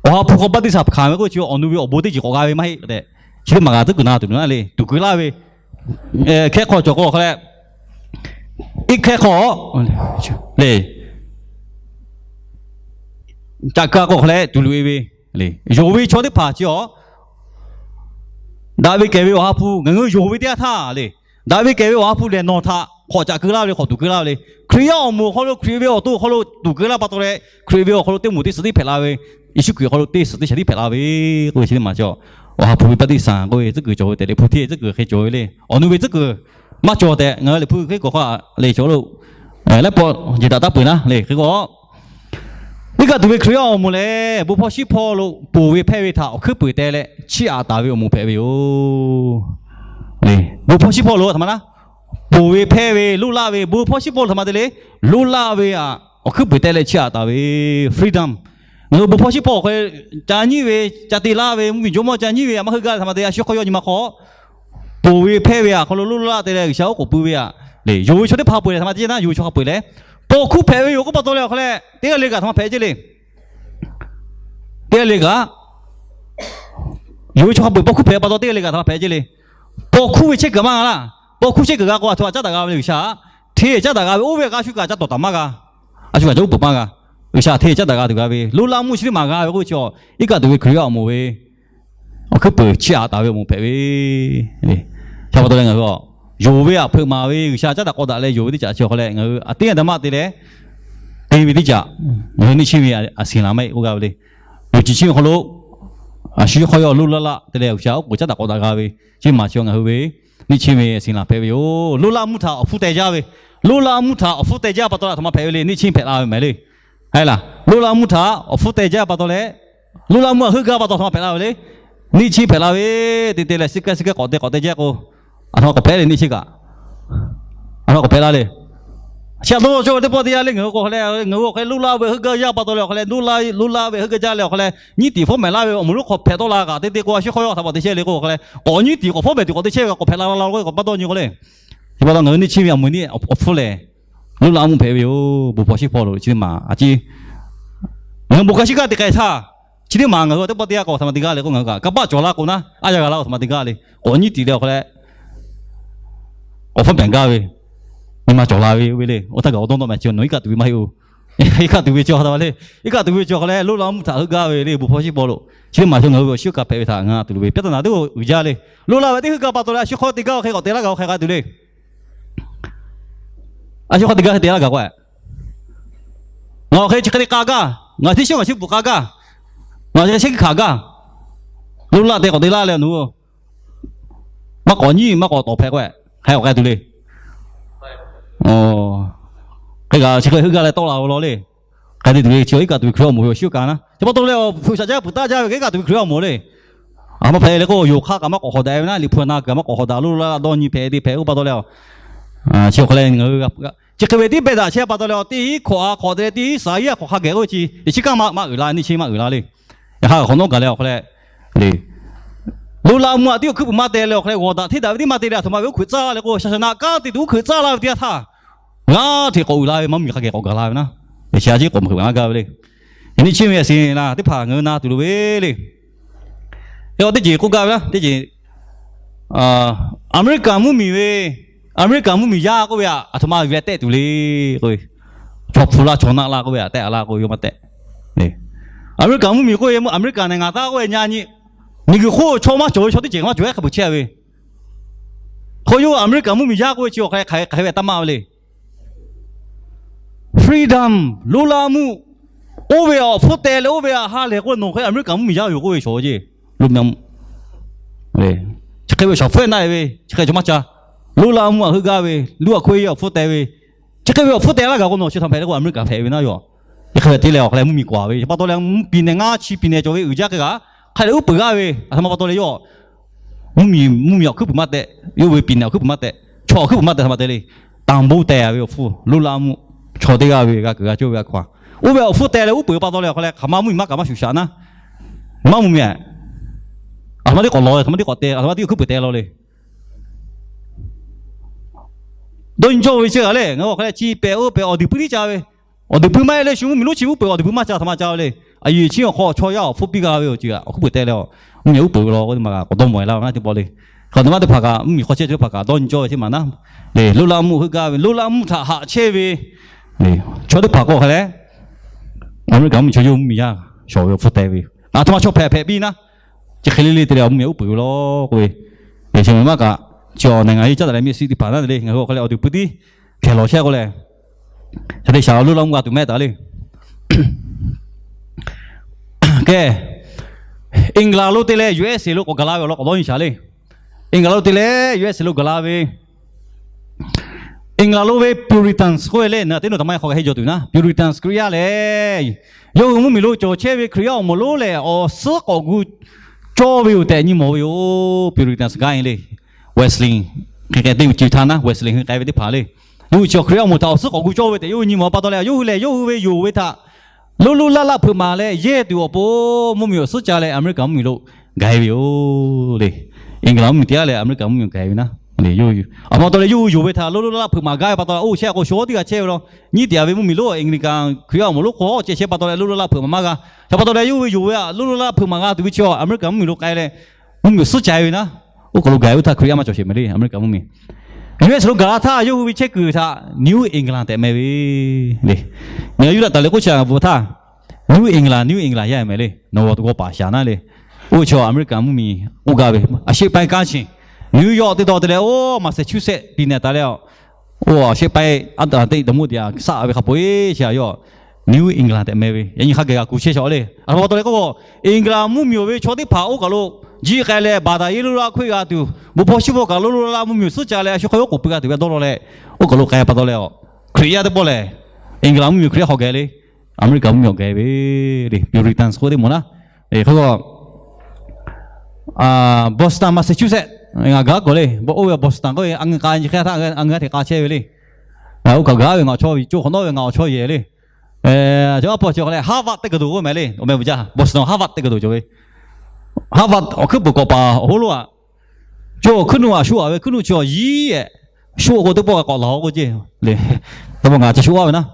Awˬ ha hpu hk'aw baˆtiˆsaˬ hkanˍ ve k'oˆ chi awˬ nu ve awˬ bon teˇ ceuˬ k'awꞈ g'a ve maˇ heˆ tehꞈ, chi teˇ maˬ g'a tcuhˉ kuiˬ na tuˬ naˉ le, tuˍ keu laˇ ve. Hkehˇ hk'aw cawˬ k'o awˬ hk'aw leh, iˉ hkehˇ hk'aw le, caꞈ keu k'o awˬ hk'aw leh tuˍ loꞈ-e ve, yonˍ ve chaw teˇ hpaˍ chi a daꞈ ve kehˬ ve Awˬ ha hpu ngaˬ hui yonˍ ve teˇ yanˇ htaˇ le, daꞈ ve kehˬ ve Awˬ ha hpu lehˬ nawˬ htaꞈ hk'awꞈ caꞈ keu laˇ ve le, hk'awꞈ tuˍ keu laˇ ve le. Hkriꞈ yaˇ awˬ moˍ awˬ hk'aw lo Hkriꞈ ve awˬ to awˬ hk'aw lo tuˍ keu laˇ pa taw leh, Hkriꞈ ve awˬ hk'aw lo teˇ moˍ teˇ suhˍ tiˉ hpehꞈ la ve, Yeˍsuˆ Hkriꞈ awˬ hk'aw lo teˇ suhˍ teˇ shaˍ tiˉ hpehꞈ la ve k'oˆ ve chi teˇ maˬ cawˬ. Awˬ ha hpu ve baˆtiˆsaˬ k'oˆ ve tcuhˉ kuiˬ cawˬ ve tehꞈ Liꞈ hpu hteˇ tcuhˉ kuiˬ hk'e cawˬ ve le. Awˬ nu ve tcuhˉ kuiˬ maˇ cawˬ tehꞈ ngaˬ hui Liꞈ hpu hk'e k'awꞈ hk'a le cawˬ lo, lehˬ pawˆ jeˬ daꞈ taˇ peuˬ naˉ le hk'e k'o, iˉ kaˆ tuˍ ve Hkriꞈ yaˇ awˬ moˍ lehˬ, bon hpawˇ shiˉ hpawˇ lo ponˬ ve hpehˇ ve htaꞈ awˬ hkuiˉ peuˍ teh leh chiˇ aꞈ taˍ ve awˬ moˍ hpehꞈ ve yoˬ. Bon hpawˇ shiˉ hpawˇ lo htaꞈ ma naˉ, ponˬ ve hpehˇ ve loˇ laˇ ve, bon hpawˇ shiˉ hpawˇ lo htaꞈ ma te le, loˇ laˇ ve htaꞈ awˬ hkuiˉ peuˍ teh leh chiˇ aꞈ taˍ ve freedom. Ngaˬ hui bon hpawˇ shiˉ hpawˇ awˬ hk'e ca nyiˇ ve ca te laˇ ve mvuhˇmiˬ jawˇmawˇ ca nyiˇ ve htaꞈ maˇ heuˆ gaˇ ve htaꞈ ma te a shu hk'aw yaw nyi ma hk'aw ponˬ ve hpehˇ ve htaꞈ hk'aw lo loˇ laˇ te leh G'uiˬsha oˉ k'oˍ pui ve htaꞈ le, yonˍ ve chaw teˇ hpaˍ peuˬ leh htaꞈ ma te naˉ, yonˍ ve chaw hk'a peu-eˬ leh paw hkuˇ hpehꞈ ve yoˬ k'oˆ pa taw leh awˬ hk'aw leh teˇ g'aˇ le kaꞈ htaꞈ ma hpehꞈ ceh le. Teˇ g'aˇ le kaꞈ yonˍ ve chaw hk'a peu-eˬ paw hkuˇ hpehꞈ pa taw teˇ g'aˇ le kaꞈ htaꞈ ma hpehꞈ ceh le. Paw hkuˇ ve chehˇ kuiˬ maˇ g'a laˇ. Paw hkuˇ chehˇ kuiˬ g'a k'o a htoꞈ ma caˉ daꞈ g'a ve le G'uiˬsha. Hteˇ caˉ daꞈ g'a ve oˇ ve a shu kaꞈ ca tawˍ taˍ maˇ g'a. A shu kaꞈ ca uˉ peunˍ maˇ g'a. G'uiˬsha hteˇ caˉ daꞈ g'a tuˬ g'a ve loˇ laˇ mvuhˇ chi teˇ maˬ g'a ve k'oˆ ve chi a, iˉ kaˆ tuˍ ve Hkriꞈ yaˇ awˬ moˍ ve awˬ hkuiˉ peuˍ chiˇ aꞈ taˍ ve awˬ moˍ hpehꞈ ve. Chi pa taw leh ngaˬ hui yonˍ ve htaꞈ hpeuꞈ maˍ ve G'uiˬsha caˉ daꞈ k'awꞈ daꞈ leh yonˍ ve teˇ caꞈ chi awˬ hk'aw leh ngaˬ hui a teˇ g'aˇ daꞈ maˇ te leh te ve teˇ caꞈ, ngaˬ hui neˇ chiˇ ve a siˍ laˬ maˇ heˆ k'oˆ g'a ve le. Yonˍ ciˬ chi awˬ hk'aw lo a shu hk'aw yaw loˇ laˇ laˇ te leh G'uiˬsha oˉ k'oˍ caˉ daꞈ k'awꞈ daꞈ g'a ve chi maˬ chi ngaˬ hui ve neˇ chiˇ ve a siˍ laˬ hpehꞈ ve yoˬ. Loˇ laˇ mvuhˇ htaꞈ awˬ hpfuhˇ teh jaˇ ve, loˇ laˇ mvuhˇ htaꞈ awˬ hpfuhˇ teh jaˇ pa taw leh a htoꞈ ma hpehꞈ ve le, neˇ chiˇ hpehꞈ la ve mehˍ le. Haiˬ laˬ, loˇ laˇ mvuhˇ htaꞈ awˬ hpfuhˇ teh jaˇ pa taw leh, loˇ laˇ mvuhˇ htaꞈ heuˆ gaˇ pa taw a htoꞈ ma hpehꞈ la ve le. Neˇ chiˇ hpehꞈ la ve, te te leh suh kehˉ suh kehˉ k'awꞈ te k'awꞈ te jaˇ k'o, a htoꞈ ma k'awꞈ hpehꞈ le neˇ chiˇ kaꞈ, a htoꞈ ma k'awꞈ hpehꞈ la le. Chi a dawˇ dawˇ cawˇ ve teˇ pawˆ teˇ yanˇ le ngaˬ hui k'o hk'e le, ngaˬ hui k'o hk'e loˇ laˇ ve heuˆ gaˇ jaˇ pa taw leh awˬ hk'aw leh loˇ laˇ ve heuˆ gaˇ jaˇ leh awˬ hk'aw leh nyiˉ tiˍ fawˉ mehˍ laˇ ve awˬ moˍ lonˉ hk'aw hpehꞈ tawˆ la kaꞈ te te k'o a shu hk'aw yaw a htaꞈ pa te chehˇ le k'o hk'e le, k'awꞈ nyiˉ tiˍ k'awꞈ fawˉ mehˍ tuˬ k'awꞈ te chehˇ ve kaꞈ k'awꞈ hpehꞈ la la la k'o k'awꞈ pa dawˇ nyi k'o le. Chi pa taw ngaˬ hui neˇ chiˇ ve a moˍ neˇ awˬ hpfuhˇ lehˬ, loˇ laˇ mvuhˇ hpehꞈ ve yoˬ. Bon hpawˇ shiˉ hpawˇ lo chi teˇ maˬ a ciˉ, ngaˬ hui bon hk'a shiˉ kaˇ te k'ai htaˇ Chi teˇ maˬ ngaˬ hui teˇ pawˆ teˇ yanˇ k'o aˬ htoꞈ ma te gaˇ le k'o, ngaˬ hui kaꞈ kanˇ paˆ cawˬ la k'o naˉ, aˉ yaˇ g'a la aˬ htoꞈ ma te gaˇ le. K'awꞈ nyiˇ tiꞈ leh awˬ hk'aw leh, awˬ hpfuhˇ pehˬ gaˇ ve, nyi ma cawˬ la ve oˇ ve le. Oˇ htaˇ kaꞈ awˬ dawˇ nawˇ mehˍ chi nawˬ iˉ kaˆ tuˬ ve maˇ heˆ-oˬ. Iˉ kaˆ tuˬ ve chi htaꞈ le, iˉ kaˆ tuˬ ve chi awˬ hk'aw leh loˇ laˇ mvuhˇ htaꞈ heuˆ gaˇ ve le, bon hpawˇ shiˉ paw lo. Chi teˇ maˬ chaw ngaˬ hui awˬ shiˉ kaꞈ hpehꞈ ve htaꞈ ngaˬ tuˬ loˍ ve, ပြဿနာ teˇ g'aˇ uiˍ jaˇ le. Loˇ laˇ ve teˇ heuˆ gaˇ pa taw leh a shu hk'aw te gaˇ ve hk'e k'awꞈ te laˇ gaˬ, hk'e k'ai tuˬ le. A shu hk'aw te gaˇ hk'e te laˇ gaˬ k'o, ngaˬ awˬ hk'e chi hk'e te k'a gaˇ, ngaˬ teˇ shiˉ ngaˬ shiˉ bvuhꞈ k'a gaˇ, ngaˬ chi hk'e shiˉ hkanˍ gaˇ, loˇ laˇ te k'awꞈ te laˇ leh nawˬ hui maˇ k'awꞈ nyiˇ maˇ k'awꞈ tawˍ hpehꞈ k'o, hk'e k'awꞈ k'ai tuˬ le. Hk'e kaꞈ chi hk'e heuˆ gaˇ leh tawˆ la ve law le. K'ai te tuˬ ve chi iˉ kaˆ tuˬ ve Hkriꞈ awˬ moˍ ve awˬ shiˉ kaꞈ naˉ, chi pa taw leh awˬ hpu shaꞈ jaˇ peuˬ taˇ jaˇ ve k'e iˉ kaˆ tuˬ ve Hkriꞈ awˬ moˍ le. A maˇ hpehꞈ leh k'o, yonˍ hk'aˇ kaꞈ maˇ k'awꞈ hawˍ daꞈ ve naˉ, liꞈ hpu na kaꞈ maˇ k'awꞈ hawˍ daꞈ, loˇ laˇ dawˇ nyi hpehꞈ te hpehꞈ k'oˆ pa taw leh, chi awˬ hk'aw leh ngaˬ hui chi hk'e ve tiˉ beh daꞈ chehˇ pa taw leh, teˇ iˉ hkawꞈ a hk'awꞈ te leh teˇ iˉ saˍ iˉ a hk'awꞈ hk'a geh k'oˆ ve chi teꞈ chiˉ kanˉ maˇ maˇ uiˍ la, neˇ chi maˇ uiˍ la le. Yaꞈ hk'aˇ hk'awꞈ nawˉ gaˬ leh awˬ hk'aw leh, loˇ laˇ mvuhˇ a tiˉ awˬ hkuiˉ puiˍ maˇ teh leh awˬ hk'aw leh g'awˬ daꞈ hteˇ daꞈ ve tiˉ maˇ te leh, a htoꞈ ma ve uˉ hkuiꞈ tcaˇ leh k'o, shaˍ shaˍ naꞈ kanˉ te tuˬ uˉ hkuiꞈ tcaˇ la ve teˇ yanˇ htaˇ, g'aˇ hteꞈ k'awꞈ uiˍ la ve maˇ miˬ hk'a geh k'awꞈ gaˬ la ve naˉ, chi a ciˉ k'awꞈ meuꞈ maˇ gaˇ ve le. Yaꞈ nyi chi ve a siˍ la teˇ hpaˍ ngaˬ hui na tuˬ loˍ ve le. Teˇ ceuˬ k'oˆ gaˇ ve naˉ, teˇ ceuˬ Aˍmeˍriˆkaˍ mvuhˇmiˬ ve, Aˍmeˍriˆkaˍ mvuhˇmiˬ yaˇ k'oˆ ve a, a htoꞈ ma ve tehˆ tuˬ le k'oˆ ve, chaw hpu la chaw naˆ la k'oˆ ve a, tehˆ la k'oˆ ve maˇ tehˆ. Aˍmeˍriˆkaˍ mvuhˇmiˬ k'oˆ ve, Aˍmeˍriˆkaˍ neˬ ngaˬ taˇ k'oˆ ve nyi nyi, miˬguiˬ hk'oˆ chaw maˇ cawˬ ve chaw teˇ ceuˬ maˇ cawˬ ve hk'a peu chehˇ ve. Hk'aw yawˇ Aˍmeˍriˆkaˍ mvuhˇmiˬ yaˇ k'oˆ ve chi awˬ hk'a hk'aˬ hk'e ve taˇ maˇ ve le. Freedom, loˇ laˇ mvuhˇ, oˇ ve awˬ hpfuhˇ teh leh oˇ ve a ha lehˬ k'oˆ ve, nawˬ hk'e Aˍmeˍriˆkaˍ mvuhˇmiˬ yaˇ yoˬ k'oˆ ve shawˍ jeˇ. Loˇ mvuhˇ, chi hk'e ve shaˍ hpfuhˇ naˆ e ve chi hk'e chaw maˇ ca. Loˇ laˇ mvuhˇ a heuˆ gaˇ ve, loˇ a hk'oˆ e awˬ hpfuhˇ teh ve, chi hk'e ve awˬ hpfuhˇ teh laˇ gaˬ k'o, nawˬ chi htaꞈ hpehꞈ le k'o Aˍmeˍriˆkaˍ hpehꞈ ve naˉ yoˬ. Chi hk'e ve te leh awˬ hk'aw leh mvuhˇmiˬ k'awꞈ ve, pa taw leh piˍ nehˬ ngaˇ chi piˍ nehˬ cawˬ ve uiˍ jaˇ hk'e kaꞈ, hk'a leh uˉ peunˍ g'aˇ ve a htoꞈ ma pa taw leh yawˇ mvuhˇmiˬ, mvuhˇmiˬ awˬ hkuiˉ puiˍ maˇ tehꞈ, yawˇ ve piˍ nehˬ awˬ hkuiˉ puiˍ maˇ tehꞈ, chaw awˬ hkuiˉ puiˍ maˇ tehꞈ htoꞈ ma te le. Tanˍ bon teh a ve awˬ hpfuhˇ, loˇ laˇ mvuhˇ, chaw teˇ g'aˇ ve g'a kuiˬ g'a cawˇ ve a hkaw a, oˇ ve awˬ hpfuhˇ teh leh uˉ peunˍ pa taw leh awˬ hk'aw leh hk'aˬ ma mvuhˇmiˬ maˇ kaꞈ maˇ shuˍ shaꞈ naˉ, maˇ mvuhˇmiˬ a htoꞈ ma teˇ k'awꞈ lawˬ, a htoꞈ ma teˇ k'awꞈ teh, a htoꞈ ma teˇ hkuiˉ puiˍ teh law le. Dawˇ nyi cawˇ ve chi g'aˇ le, ngaˬ hui awˬ hk'aw leh chi pehꞈ oˇ pehꞈ awˬ duˬ puiˉ tiˉ ca ve, awˬ duˬ puiˉ maˇ heˆ leh shu mvuhˇmiˬ lonˉ chi uˉ peunˍ awˬ duˬ puiˉ maˇ ca, a htoꞈ ma ca ve le. A yeˬ chi awˬ hk'aw chaw yaˇ awˬ hpfuhˇ piˇ g'a ve awˬ ceuˬ awˬ hkuiˉ puiˍ teh leh, mvuhˇmiˬ uˉ peunˍ ve law k'oˆ teˇ ma kaꞈ k'awꞈ dawˇ mawˬ e laˇ ve naˉ teˇ pawˆ le. Hk'aˬ htoꞈ ma teˇ hpaˍ kaꞈ mvuhˇmiˬ hk'aw chehˇ chi teˇ hpaˍ kaꞈ dawˇ nyi cawˇ ve teˇ maˬ naˉ le, loˇ laˇ mvuhˇ heuˆ gaˇ ve, loˇ laˇ mvuhˇ htaꞈ haꞈ chehˇ ve chaw teˇ hpaˍ k'o hk'a leh, Aˍmeˍriˆkaˍ mvuhˇmiˬ chaw yawˇ mvuhˇmiˬ yaˇ shawˍ ve awˬ hpfuhˇ teh ve, a htoꞈ ma chaw hpehꞈ hpehꞈ piˇ naˉ, chi hk'e le le te leh mvuhˇmiˬ uˉ peunˍ ve law k'oˆ ve, chi maˇ kaꞈ, chi awˬ neˬ ngaˬ hui caˉ taˍ leh miˬ siˆ teˇ hpaˍ naˉ te le, ngaˬ hui awˬ hk'aw leh awˬ duˬ puiˉ tiˉ hkehˬ lawˬ chehˇ k'oˆ leh, chaw teˇ shaˍ loˇ laˇ mvuhˇ g'a tuˬ mehˆ taˍ le. Kehˬ, England lo te leh U S A lo k'awꞈ gaˬ la ve awˬ lawn k'awꞈ dawˇ nyi shaˍ le. England lo te leh U S A lo gaˬ la ve, England lo ve Puritans k'oˆ ve le, naˬ teˇ naˬ taꞈ maˇ hk'aw g'a heˆ jaw tuˬ naˉ, Puritans Hkriꞈ yaˇ lehˬ, yawˇ hui mvuhˇmiˬ lo cawˬ chehˇ ve Hkriꞈ yaˇ awˬ moˍ lonˉ lehˬ awˬ suhˉ k'awꞈ gu cawˇ ve yoˬ tehꞈ nyi mawˬ ve yoˬ. Puritans gaˇ e le, Wesley hk'e k'ai teˇ g'uiˬ ceuˬ htaˇ naˉ, Wesley hk'e k'ai ve teˇ hpaˍ le, yawˇ hui chi Hkriꞈ yaˇ awˬ moˍ htaꞈ awˬ suhˉ k'awꞈ gu cawˇ ve tehꞈ yawˇ hui nyi mawˬ pa taw leh, yawˇ hui lehˬ yawˇ hui ve yonˍ ve htaꞈ loˇ loˇ laˇ laˇ hpeuꞈ maˍ leh yehˇ tuˬ awˬ pon mvuhˇmiˬ awˬ suhˉ ca leh Aˍmeˍriˆkaˍ mvuhˇmiˬ lo gaˬ e ve yoˬ le. England mvuhˇmiˬ teˇ g'aˇ leh Aˍmeˍriˆkaˍ mvuhˇmiˬ gaˬ e ve naˉ, aˬ htoꞈ ma pa taw leh yawˇ hui yonˍ ve htaꞈ loˇ loˇ laˇ laˇ hpeuꞈ maˍ gaˇ ve pa taw leh, oˇ shehˆ k'o shu tiˉ g'a chehˇ ve law, nyiˇ tiꞈ a ve mvuhˇmiˬ lonˉ England Hkriꞈ yaˇ awˬ moˍ lonˉ hk'oˆ ceh chehˇ pa taw leh loˇ loˇ laˇ hpeuꞈ maˍ maˇ g'a. Hk'e pa taw leh yawˇ hui ve yonˍ ve htaꞈ loˇ loˇ laˇ laˇ hpeuꞈ maˍ g'a tuˬ ve chi Aˍmeˍriˆkaˍ mvuhˇmiˬ lo k'ai leh, mvuhˇmiˬ awˬ suhˉ ca e ve naˉ, oˇ kaˬ lo gaˬ e oˇ htaˇ Hkriꞈ yaˇ maˇ cawˬ sheˍ mehˍ le, Aˍmeˍriˆkaˍ mvuhˇmiˬ. U S lo gaˬ la htaˇ yawˇ hui ve chehˇ kuiˬ htaꞈ New England tehꞈ meh ve le. Ngaˬ hui Yuˇdaꞈ taˍ leh k'oˆ chi a bvuhꞈ htaˇ, New England, New England yaˇ mehˍ le. Nawˬ g'aw tuˬ g'aw paˍ shaˍ naˉ le. Oˇ ve chaw Aˍmeˍriˆkaˍ mvuhˇmiˬ k'oˆ gaˇ ve, a shehˆ paiˇ kanˉ chi New York teˇ taw te leh oˇ Massachusetts piˍ nehˬ taˍ leh, oˇ a shehˆ paiˇ a taˍ teˇ daꞈ mawˇ teꞈ a saˆ ve hk'a peu-eˬ chi a yawˇ New England tehꞈ meh ve, yaꞈ nyi hk'a geh g'a kuˬ chehˇ shawˍ le. A htoꞈ ma pa taw leh k'o, England mvuhˇmiˬ awˬ ve chaw teˇ hpaˍ oˇ kaˬ lo jiˆ k'ai leh, baˬ daꞈ yeˇ loˇ laˇ hk'oˆ g'a tuˬ, bon hpawˇ shiˉ hpawˇ kaꞈ loˇ loˇ laˇ laˇ mvuhˇmiˬ awˬ suhˉ ca leh, a shu hk'aw yawˇ k'oˍ pui g'a tuˬ ve dawˇ law leh, oˇ kaˬ lo k'ai pa taw leh, Hkriꞈ yaˇ teˇ pawˆ lehˬ, England mvuhˇmiˬ Hkriꞈ yaˇ hk'aw geh le, Aˍmeˍriˆkaˍ mvuhˇmiˬ awˬ geh ve le, Puritans k'oˆ teˇ mawˬ naˉ, Boston, Massachusetts ngaˬ gaˬ k'o le, oˇ ve Boston k'oˆ ve a ngeu k'a nyi hk'e htaˇ a ngeu a hteꞈ k'a chehˇ ve le. Oˇ kaˬ gaˬ ve ngaˬ chaw ve co hk'awꞈ nawˉ ve ngaˬ awˬ chaw yehˬ le. Chaw aˉ pawˇ chi hk'a leh Harvard တက္ကသိုလ် k'oˆ mehˍ le, awˬ meh bvuhꞈ jaˇ, Boston Harvard တက္ကသိုလ် cawˬ ve. Harvard awˬ hkuiˉ puiˍ k'awꞈ paˍ awˬ hoˉ lonˉ a, co awˬ hkuiˉ nuˆ a shu a ve hkuiˉ nuˆ chi awˬ yiˉ ehˍ, shu k'o teˇ pawˆ g'a k'awꞈ laˬ k'oˆ ceˇ le. Teˇ pawˆ ngaˬ chi shu a ve naˉ,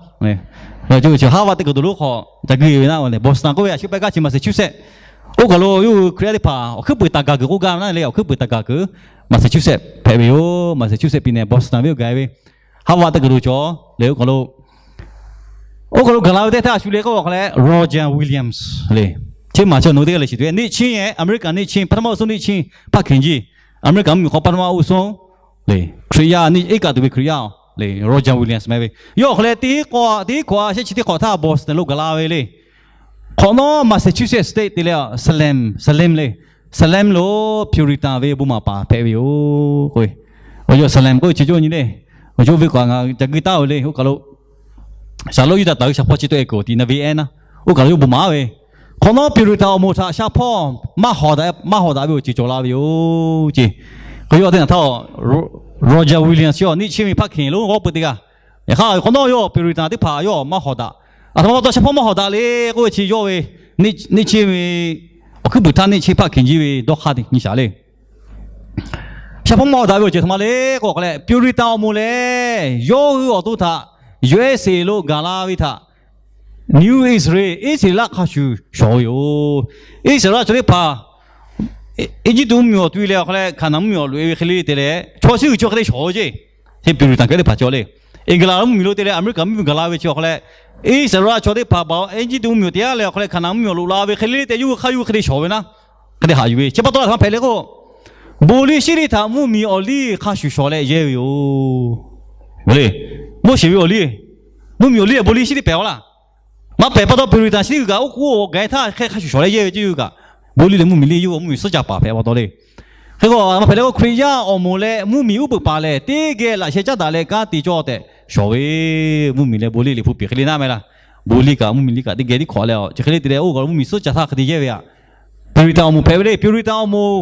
Harvard teˇ kuiˬ dawˬ lonˉ hk'aw ca guˇ ve naˆ, Boston k'oˆ ve a shu pehˇ gaˇ chi Massachusetts. Oˇ kaˬ lo yawˇ hui Hkriꞈ yaˇ teˇ hpaˍ awˬ hkuiˉ puiˍ taˍ gaˬ kuiˬ k'oˆ gaˇ ve naˆ le, awˬ hkuiˉ puiˍ taˍ gaˬ kuiˬ Massachusetts hpehꞈ ve yoˬ. Massachusetts piꞈ nehˬ Boston ve oˇ gaˬ ve Harvard teˇ kuiˬ dawˬ cawˬ le. Oˇ kaˬ lo oˇ kaˬ lo gaˬ la ve teˇ htaˇ a shu le k'oˆ a hk'a leh Roger Williams le. Chi maˬ chi nawˬ hui teˇ g'aˇ le shiˍ tuˬ ve neˇ chiˇ, America neˇ chiˇ, ပထမဦးဆုံး neˇ chiˇ ဖခင်ကြီး, America mvuhˇmiˬ hk'aw ပထမဦးဆုံး le Hkriꞈ yaˇ, iˉ kaˆ tuˬ ve Hkriꞈ yaˇ le Roger Williams meh ve. Yawˇ awˬ hk'a leh teˇ k'awꞈ teˇ hkawꞈ a shehˆ chi teˇ hk'awꞈ htaˇ Boston lo gaˬ la ve le. Hk'awꞈ nawˉ Massachusetts State te leh Salem, Salem le, Salem lo Puritan ve bon maˍ paˍ hpehꞈ ve yoˬ k'o, awˬ yawˇ Salem k'oˆ ve chi cawˇ nyi le. Awˬ yawˇ ve k'o ngaˬ ca guˇ taˉ ve le. Oˇ kaˬ lo Shaˍlonˉ Yuˇdaꞈ taˍ ve shaˍ hpawˇ chi tawˆ e kuiˬ tiꞈ na ve ehˉ naˉ, oˇ kaˬ lo yawˇ bon maˍ ve. Hk'awꞈ nawˉ Puritan awˬ moˍ htaꞈ shaˍ hpawˇ maˇ hawˍ daꞈ, maˇ hawˍ daꞈ ve awˬ ceuˬ cawˬ la ve yoˬ ce. K'o yawˇ teˇ naˬ htaˇ Roger Williams chi neˇ chiˇ ve พระเคน lonˉ g'awˇ peuˬ teˇ g'aˇ. Yaꞈ hk'aˇ hk'awꞈ nawˉ yawˇ Puritan teˇ hpaˍ yawˇ maˇ hawˍ daꞈ. Aˬ htoꞈ ma pa taw shaˍ hpawˇ maˇ hawˍ daꞈ le k'oˆ ve chi yawˇ ve neˇ chiˇ ve awˬ hkuiˉ puiˍ htaˇ neˇ chiˇ พระเคน ve dawˇ hk'aˇ nyi shaˍ le. Shaˍ hpawˇ maˇ hawˍ daꞈ ve awˬ ceuˬ aˬ htoꞈ ma le k'o, a hk'a leh Puritan awˬ moˍ lehˬ yawˇ hui awˬ to htaꞈ U S A lo gaˬ la ve htaꞈ New Israel, Iˉsaˍreˍlaˆ hk'a shuˍ shawˍ ve yoˬ. Iˉsaˍreˍlaˆ chaw teˇ hpaˍ Eˇjiˇtuꞈ mvuhˇmiˬ awˬ to e leh awˬ hk'a leh Hkaˍnanˍ mvuhˇmiˬ awˬ loꞈ e ve hk'e le te leh chaw chi g'uiˬ chi hk'e te shawˍ ve ce. Hk'e Puritan hk'e teˇ hpaˍ cawˬ le. England mvuhˇmiˬ lo te leh America mvuhˇmiˬ gaˬ la ve chi awˬ hk'a leh Iˉsaˍreˍlaˆ chaw teˇ hpaˍ ba Eˇjiˇtuꞈ mvuhˇmiˬ te a leh awˬ hk'a leh Hkaˍnanˍ mvuhˇmiˬ awˬ loꞈ la ve hk'e le te yawˇ hui hk'a yawˇ hui hk'e te shawˍ ve naˆ, hk'e te haꞈ yuˬ ve. Chi pa taw a htoꞈ ma hpehꞈ le k'o, bon liˇ shiˉ liˇ htaꞈ mvuhˇmiˬ awˬ liˇ hk'a shuˍ shawˍ leh yehˇ ve yoˬ. Moˉseˍ ve awˬ liˇ, mvuhˇmiˬ awˬ liˇ bon liˇ shiˉ liˇ pehˍ a laˇ. Maˇ pehˍ pa taw Puritan shiˉ liˇ g'uiˬ kaꞈ oˇ k'oˆ awˬ gaˬ htaˇ hk'e hk'a shuˍ shawˍ leh yehˇ ve ce g'uiˬ kaꞈ, bon liˇ leh mvuhˇmiˬ liˇ yawˇ mvuhˇmiˬ suhˉ caˍ paˍ hpehꞈ pa taw le. Hk'e k'o, a htoꞈ ma hpehꞈ le k'o, Hkriꞈ yaˇ awˬ moˍ leh mvuhˇmiˬ uˉ peunˍ paˍ lehˬ teˇ geh laꞈ sheh caˉ daꞈ leh kanˉ te cawˇ tehꞈ shawˍ ve. Mvuhˇmiˬ leh bon liˇ liꞈ hpu piˍ hk'e le naˆ meh laˇ. Bon liˇ kaꞈ mvuhˇmiˬ liˇ kaꞈ teˇ geh tiˉ hk'awꞈ leh a chi hk'e le te leh oˇ kaˬ lo mvuhˇmiˬ suhˉ caˍ htaˇ hk'e te yehˇ ve aꞈ. Puritan awˬ moˍ hpehꞈ ve le. Puritan awˬ moˍ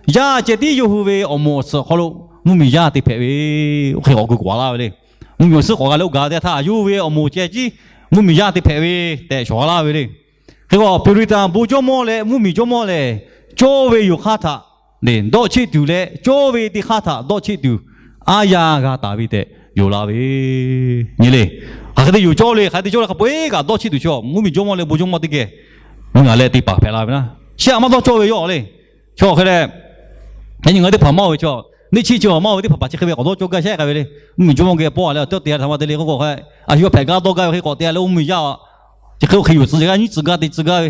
yaˇ ceh tiˉ yawˇ hui ve awˬ moˍ awˬ suhˍ awˬ hk'aw lo mvuhˇmiˬ yaˇ te hpehꞈ ve, oˇ hk'e k'awꞈ gu k'awꞈ laˇ ve le. Mvuhˇmiˬ awˬ suhˉ k'awꞈ g'a leh oˇ gaˬ teˇ htaˇ yawˇ hui ve awˬ moˍ ceh tiˉ mvuhˇmiˬ yaˇ te hpehꞈ ve tehꞈ shawˍ laˇ ve le. Hk'e k'o Puritan bon jawˇmawˇ leh mvuhˇmiˬ jawˇmawˇ lehˬ, cawˇ ve yoˬ hk'aˇ htaꞈ dawˆ cheˆ tuˬ leh cawˇ ve teˇ hk'aˇ htaꞈ dawˆ cheˆ tuˬ aˉ yaˇ g'a taˍ ve tehꞈ yonˍ la ve nyi le. Hk'aˬ hk'e te yoˬ cawˇ le, hk'aˬ hk'e te cawˇ le, hk'a peu-eˬ kaꞈ dawˇ cheˆ tuˬ chaw mvuhˇmiˬ jawˇmawˇ leh bon jawˇmawˇ teˇ geh mvuhˇ g'a leh te paˍ hpehꞈ la ve naˆ. Chi htaꞈ maˇ dawˇ cawˇ ve yawˇ le. Chaw hk'e leh, yaꞈ nyi ngaˬ hui teˇ hpaˍ maˇ ve chaw, neˇ chiˇ chi maˇ ve teˇ hpaˍ hpaˍ chi hk'e ve k'awꞈ dawˇ cawˇ gaˇ shehˉ k'ai ve le. Mvuhˇmiˬ jawˇmawˇ geh pawˆ a leh a tawˆ te a htaꞈ ma te le k'oˆ k'o, a shu a hpehꞈ gaˇ dawˇ gaˇ ve hk'e k'awꞈ te a leh oˇ mvuhˇmiˬ yaˇ a, chi hk'e oˇ hk'e yuˬ tcuh gaˇ, nyiˇ tcuh gaˇ te tcuh gaˇ ve,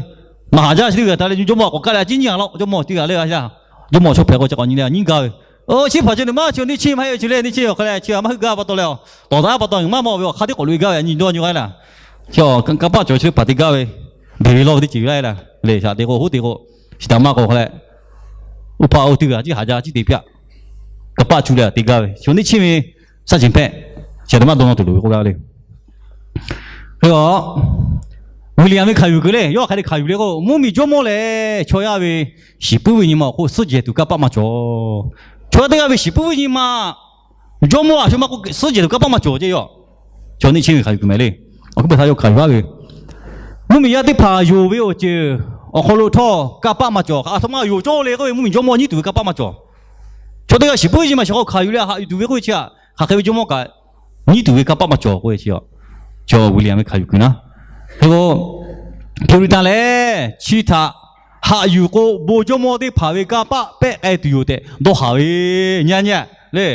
maˍ haˍ jaˇ chi teˇ g'aˇ htaꞈ leh nyi jawˇmawˇ k'awꞈ kaˇ leh a ciˉ nyiˇ a laˇ jawˇmawˇ teˇ g'aˇ le a shaꞈ. Jawˇmawˇ chaw hpehꞈ k'o chi k'awꞈ nyi le a nyiˇ gaˇ ve. Oˇ chi hpaˍ chi neˇ maˇ chi neˇ chiˇ maˇ heˆ ve chi le, neˇ chiˇ awˬ hk'a leh chi a maˇ heuˆ gaˇ pa taw leh a, tawˍ daꞈ pa taw maˇ mawˬ ve awˬ hk'aˇ teˇ k'awꞈ loꞈ e gaˇ ve a nyi dawˇ nyi g'a laˇ. Chi kanˇ paˆ cawˬ chi teˇ hpaˍ te gaˇ ve, deˬ ve lawˇ ve teˇ ceuˬ laˇ e laˇ le. Shaꞈ te k'o hoˉ te k'o, chi htaꞈ maˇ k'o hk'a leh, oˇ hpaˇ oˇ teˇ g'aˇ ciˉ haˍ jaˇ ciˉ te piˇ a, kanˇ paˆ cu leh a te gaˇ ve chaw neˇ chiˇ ve ဆန့်ကျင်ဘက် chi htaꞈ maˇ dawˇ nawˇ tuˬ loˍ ve k'oˆ gaˇ le. Hk'e a, William ve hkanˍ yuˬ kuiˬ le, yawˇ hk'aˬ hk'e te hkanˍ yuˬ le k'o, mvuhˇmiˬ jawˇmawˇ lehˬ chaw yaˇ ve shiˍ puiˉ ve nyi ma awˬ hk'oˆ suhˉ jehˬ tuˬ kanˇ paˆ maˇ cawˬ. Chaw yaˇ teˇ g'aˇ ve shiˍ puiˉ ve nyi ma jawˇmawˇ a shu maˇ k'oˆ suhˉ jehˬ tuˬ kanˇ paˆ maˇ cawˬ ce yoˬ. Chaw neˇ chiˇ ve hkanˍ yuˬ kuiˬ mehˍ le. Awˬ hkuiˉ peuˬ htaꞈ yawˇ hkanˍ yuˬ laˇ ve, mvuhˇmiˬ yaˇ teˇ hpaˍ yonˍ ve awˬ ceuˬ awˬ hk'aw lo htawˇ kanˇ paˆ maˇ cawˬ. Aˬ htoꞈ ma yonˍ cawˇ le k'oˆ ve mvuhˇmiˬ jawˇmawˇ nyiˉ tuˬ ve kanˇ paˆ maˇ cawˬ. Chaw teˇ g'aˇ shiˍ puiˉ ve nyi ma shiˍ hk'aw hkanˍ yuˬ leh haꞈ yuˬ tuˬ ve k'oˆ ve chi a, hk'aˬ hk'e ve jawˇmawˇ kaꞈ nyiˉ tuˬ ve kanˇ paˆ maˇ cawˬ k'oˆ ve chi a, chaw William ve hkanˍ yuˬ kuiˬ naˉ. Hk'e k'o, Puritan lehˬ chi htaꞈ haꞈ yuˬ k'o bon jawˇmawˇ teˇ hpaˍ ve kanˇ paˆ pehˆ k'ai tuˬ yoˬ tehꞈ dawˇ haˍ ve nyi a nyi a le.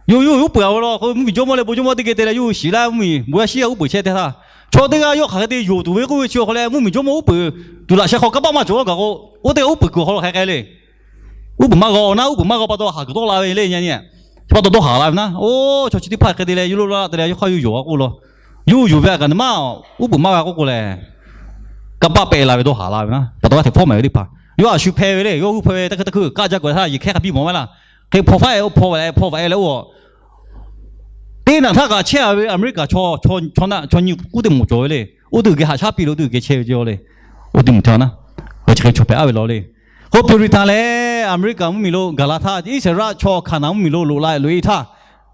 Yawˇ yawˇ uˉ peunˍ a ve law k'o, mvuhˇmiˬ jawˇmawˇ leh bon jawˇmawˇ teˇ geh te leh yawˇ shiˍ laˇ mvuhˇmiˬ bon yaˇ shiˉ yaˇ uˉ peunˍ chehˇ teˇ htaˇ, chaw teˇ g'aˇ yawˇ hk'aˬ hk'e te yonˍ tuˬ ve k'oˆ ve chi awˬ hk'aw leh mvuhˇmiˬ jawˇmawˇ uˉ peunˍ tuˬ laꞈ sheh hk'aw kanˇ paˆ maˇ cawˬ g'a kaꞈ k'o, oˇ teˇ g'aˇ uˉ peunˍ kuiˬ awˬ hk'aw lo hk'aˬ hk'e le. Uˉ peunˍ maˇ g'a naˉ, uˉ peunˍ maˇ g'a pa taw haˍ kuiˬ dawˇ la ve le nyi a nyi a. Chi pa taw dawˇ haˍ la ve naˉ. Oˇ chaw chi teˇ hpaˍ hk'e te leh yawˇ lo la te leh yawˇ hk'aˇ yawˇ yonˍ a k'oˆ law. Yawˇ yonˍ ve a kaꞈ naˉ maˇ uˉ peunˍ maˇ g'a k'oˆ k'o lehˬ, kanˇ paˆ pehˆ la ve dawˇ haˍ la ve naˉ. Pa taw g'aˇ hteꞈ hpawˇ mehˍ ve teˇ hpaˍ yawˇ a shu hpeh ve le. Yawˇ g'uˇ hpeh ve taˇ hkuiˇ taˇ hkuiˇ kaˆ jaˇ k'o htaˇ yehˬ hkehˉ hk'a biˇ mawˬ maˇ laˇ. Hk'e hpaw faˉ e hpaw ve hpaw ve leh oˇ teˇ naˬ htaˇ kaꞈ chehˇ a ve America chaw chaw nyi kuˉ teˇ moˍ cawˬ ve le. Oˇ teˇ g'uiˬ geh haꞈ shaˉ piˇ lo oˇ teˇ g'uiˬ geh chehˇ ve cawˇ le. Oˇ teˇ moˍ chaw naˉ, chi hk'e chaw hpehꞈ a ve law le. K'o Puritan lehˬ America mvuhˇmiˬ lo gaˬ la htaˇ Iˉsaˍreˍlaˆ chaw Hkaˍnanˍ mvuhˇmiˬ lo loꞈ la loꞈ e htaˇ,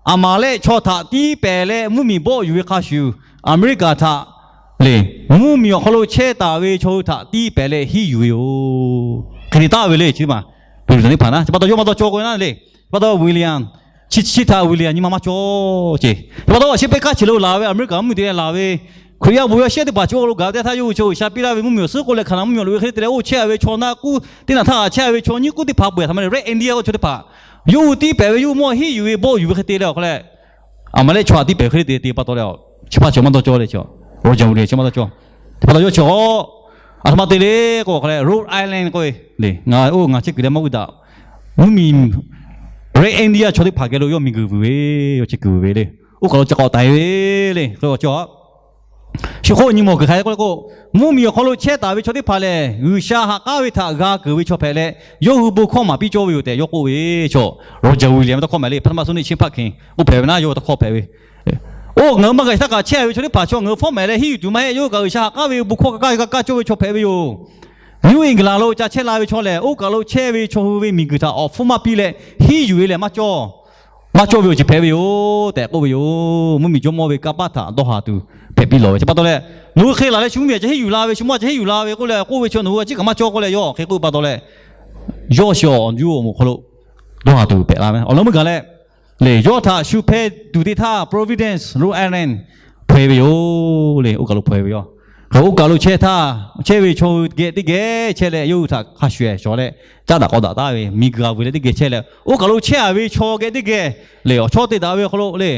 Aˍmaˍlehˆ chaw htaꞈ tiˉ pehˍ leh mvuhˇmiˬ bawˆ yuˬ ve hk'a shuˍ, America htaꞈ le mvuhˇmiˬ awˬ hk'aw lo chehˇ taˍ ve chaw hui htaꞈ tiˉ pehˍ leh hiˉ yuˬ ve yoˬ. Hk'e te taˍ ve le chi ma. Puritan teˇ hpaˍ naˉ, chi pa taw yawˇ maˇ dawˇ cawˇ k'oˆ ve naˉ le. Chi pa taw William, chi chi htaꞈ William nyi ma maˇ cawˬ ce. Chi pa taw a shehˆ pehˇ kaˇ chi lo laˬ ve America mvuhˇmiˬ te leh laˬ ve Hkriꞈ yaˇ bon yaˇ shehˆ teˇ hpaˍ chi awˬ hk'aw lo gaˬ ve teˇ htaˇ, yawˇ hui chi G'uiˬsha piˇ laˇ ve mvuhˇmiˬ awˬ suhˉ k'oˆ leh hkanˍ mvuhˇmiˬ awˬ loꞈ e hk'e le te leh, oˇ chehˇ a ve chaw naˆ k'uˉ teˇ naꞈ htaˇ g'a chehˇ a ve chaw nyiˇ k'uˉ teˇ hpaˍ beuꞈ htaꞈ ma leh Red Indian k'oˆ ve chaw teˇ hpaˍ yawˇ hui tiˇ pehˍ ve yawˇ hui mawˇ henˉ yuˬ ve bawˆ yuˬ ve hk'e te leh awˬ hk'aw leh, aˬ ma leh chaw htaꞈ tiˇ pehˍ ve hk'e le te te pa taw leh, chi hpaˇ chi maˇ dawˇ cawˇ le. Chi Roger Williams chi maˇ dawˇ cawˇ. Teˇ hpaˍ taw yawˇ chi a htoꞈ ma te le k'o, awˬ hk'aw leh Rhode Island k'oˆ ve le, ngaˬ oˇ ngaˬ chehˇ kuiˬ leh maˇ g'uˇ daꞈ, mvuhˇmiˬ Red Indian chaw teˇ hpaˍ geh lo yawˇ miˬguiˬ vuiˬ ve, yawˇ chehˇ kuiˬ vuiˬ ve le. Oˇ kaˬ lo ca k'awꞈ taiˍ ve le. Hk'e a chi a shu hk'oˆ nyi mawˬ kuiˬ hk'aˬ hk'e k'oˆ le k'o, mvuhˇmiˬ awˬ hk'aw lo chehˇ taˍ ve chaw teˇ hpaˍ lehˬ, G'uiˬsha ha k'aˉ ve htaꞈ g'a keunˍ ve chaw hpehꞈ leh, yawˇ hui bon hkawˇ maˍ piˇ cawˇ ve yoˬ tehꞈ yawˇ k'oˆ ve. Chaw Roger Williams tawˇ hkawˇ mehˍ le, Panama City Exchange hpaˆ hkeꞈ k'oˆ hpehꞈ ve naˉ, yawˇ hui tawˇ hkawˇ hpehꞈ ve. Oˇ ngaˬ hui maˇ g'a shaˉ kaꞈ chehˇ ve chaw teˇ hpaˍ chaw ngaˬ hui fawˉ mehˍ leh henˉ yuˬ tuˬ maˇ heˆ. Yawˇ hui kaꞈ G'uiˬsha ha k'aˉ ve bon hkawˇ ka kaˇ g'a kaˇ cawˇ ve chaw hpehꞈ ve yoˬ. New England lo ca chehˇ la ve chaw lehˬ, oˇ kaˬ lo chehˇ ve chaw hui ve miˬguiˬ htaꞈ awˬ hpfuhˇ maˇ piˇ leh henˉ yuˬ ve lehˬ maˇ cawˇ maˇ cawˇ ve awˬ ceuˬ hpehꞈ ve yoˬ tehꞈ k'oˆ ve yoˬ. Mvuhˇmiˬ jawˇmawˇ ve kanˇ paˆ htaꞈ dawˇ haˍ tuˬ hpehꞈ piˇ lawˬ ve chi pa taw leh, nawˬ hui hk'e laˬ leh shu mvuhˇmiˬ a ca henˉ yuˬ la ve, shu mawˇ a ca henˉ yuˬ la ve k'oˆ leh k'oˆ ve chaw nawˬ hui a ciˉ kaꞈ maˇ cawˇ k'oˆ leh yawˇ hk'e k'oˆ ve pa taw leh, yawˇ chi awˬ juˇ awˬ moˍ hk'aw lo dawˇ haˍ tuˬ hpehꞈ la ve awˬ lawn meuˇ gaˬ leh, le yawˇ htaꞈ shu hpeh tuˬ teˇ htaˇ Providence, Rhode Island hpaweh ve yoˬ le. Oˇ kaˬ lo hpaweh ve yoˬ. Hk'e oˇ kaˬ lo chehˇ htaˇ, chehˇ ve chaw hui geh teˇ geh chehˇ leh yawˇ hui htaꞈ hk'a shuˍ ehˍ shawˍ leh caˉ daꞈ k'aw daꞈ taˉ ve miˬguiˬ g'a vuiˬ leh teˇ geh chehˇ leh, oˇ kaˬ lo chehˇ a ve chaw geh teˇ geh le awˬ chawˇ te daꞈ ve awˬ hk'aw lo le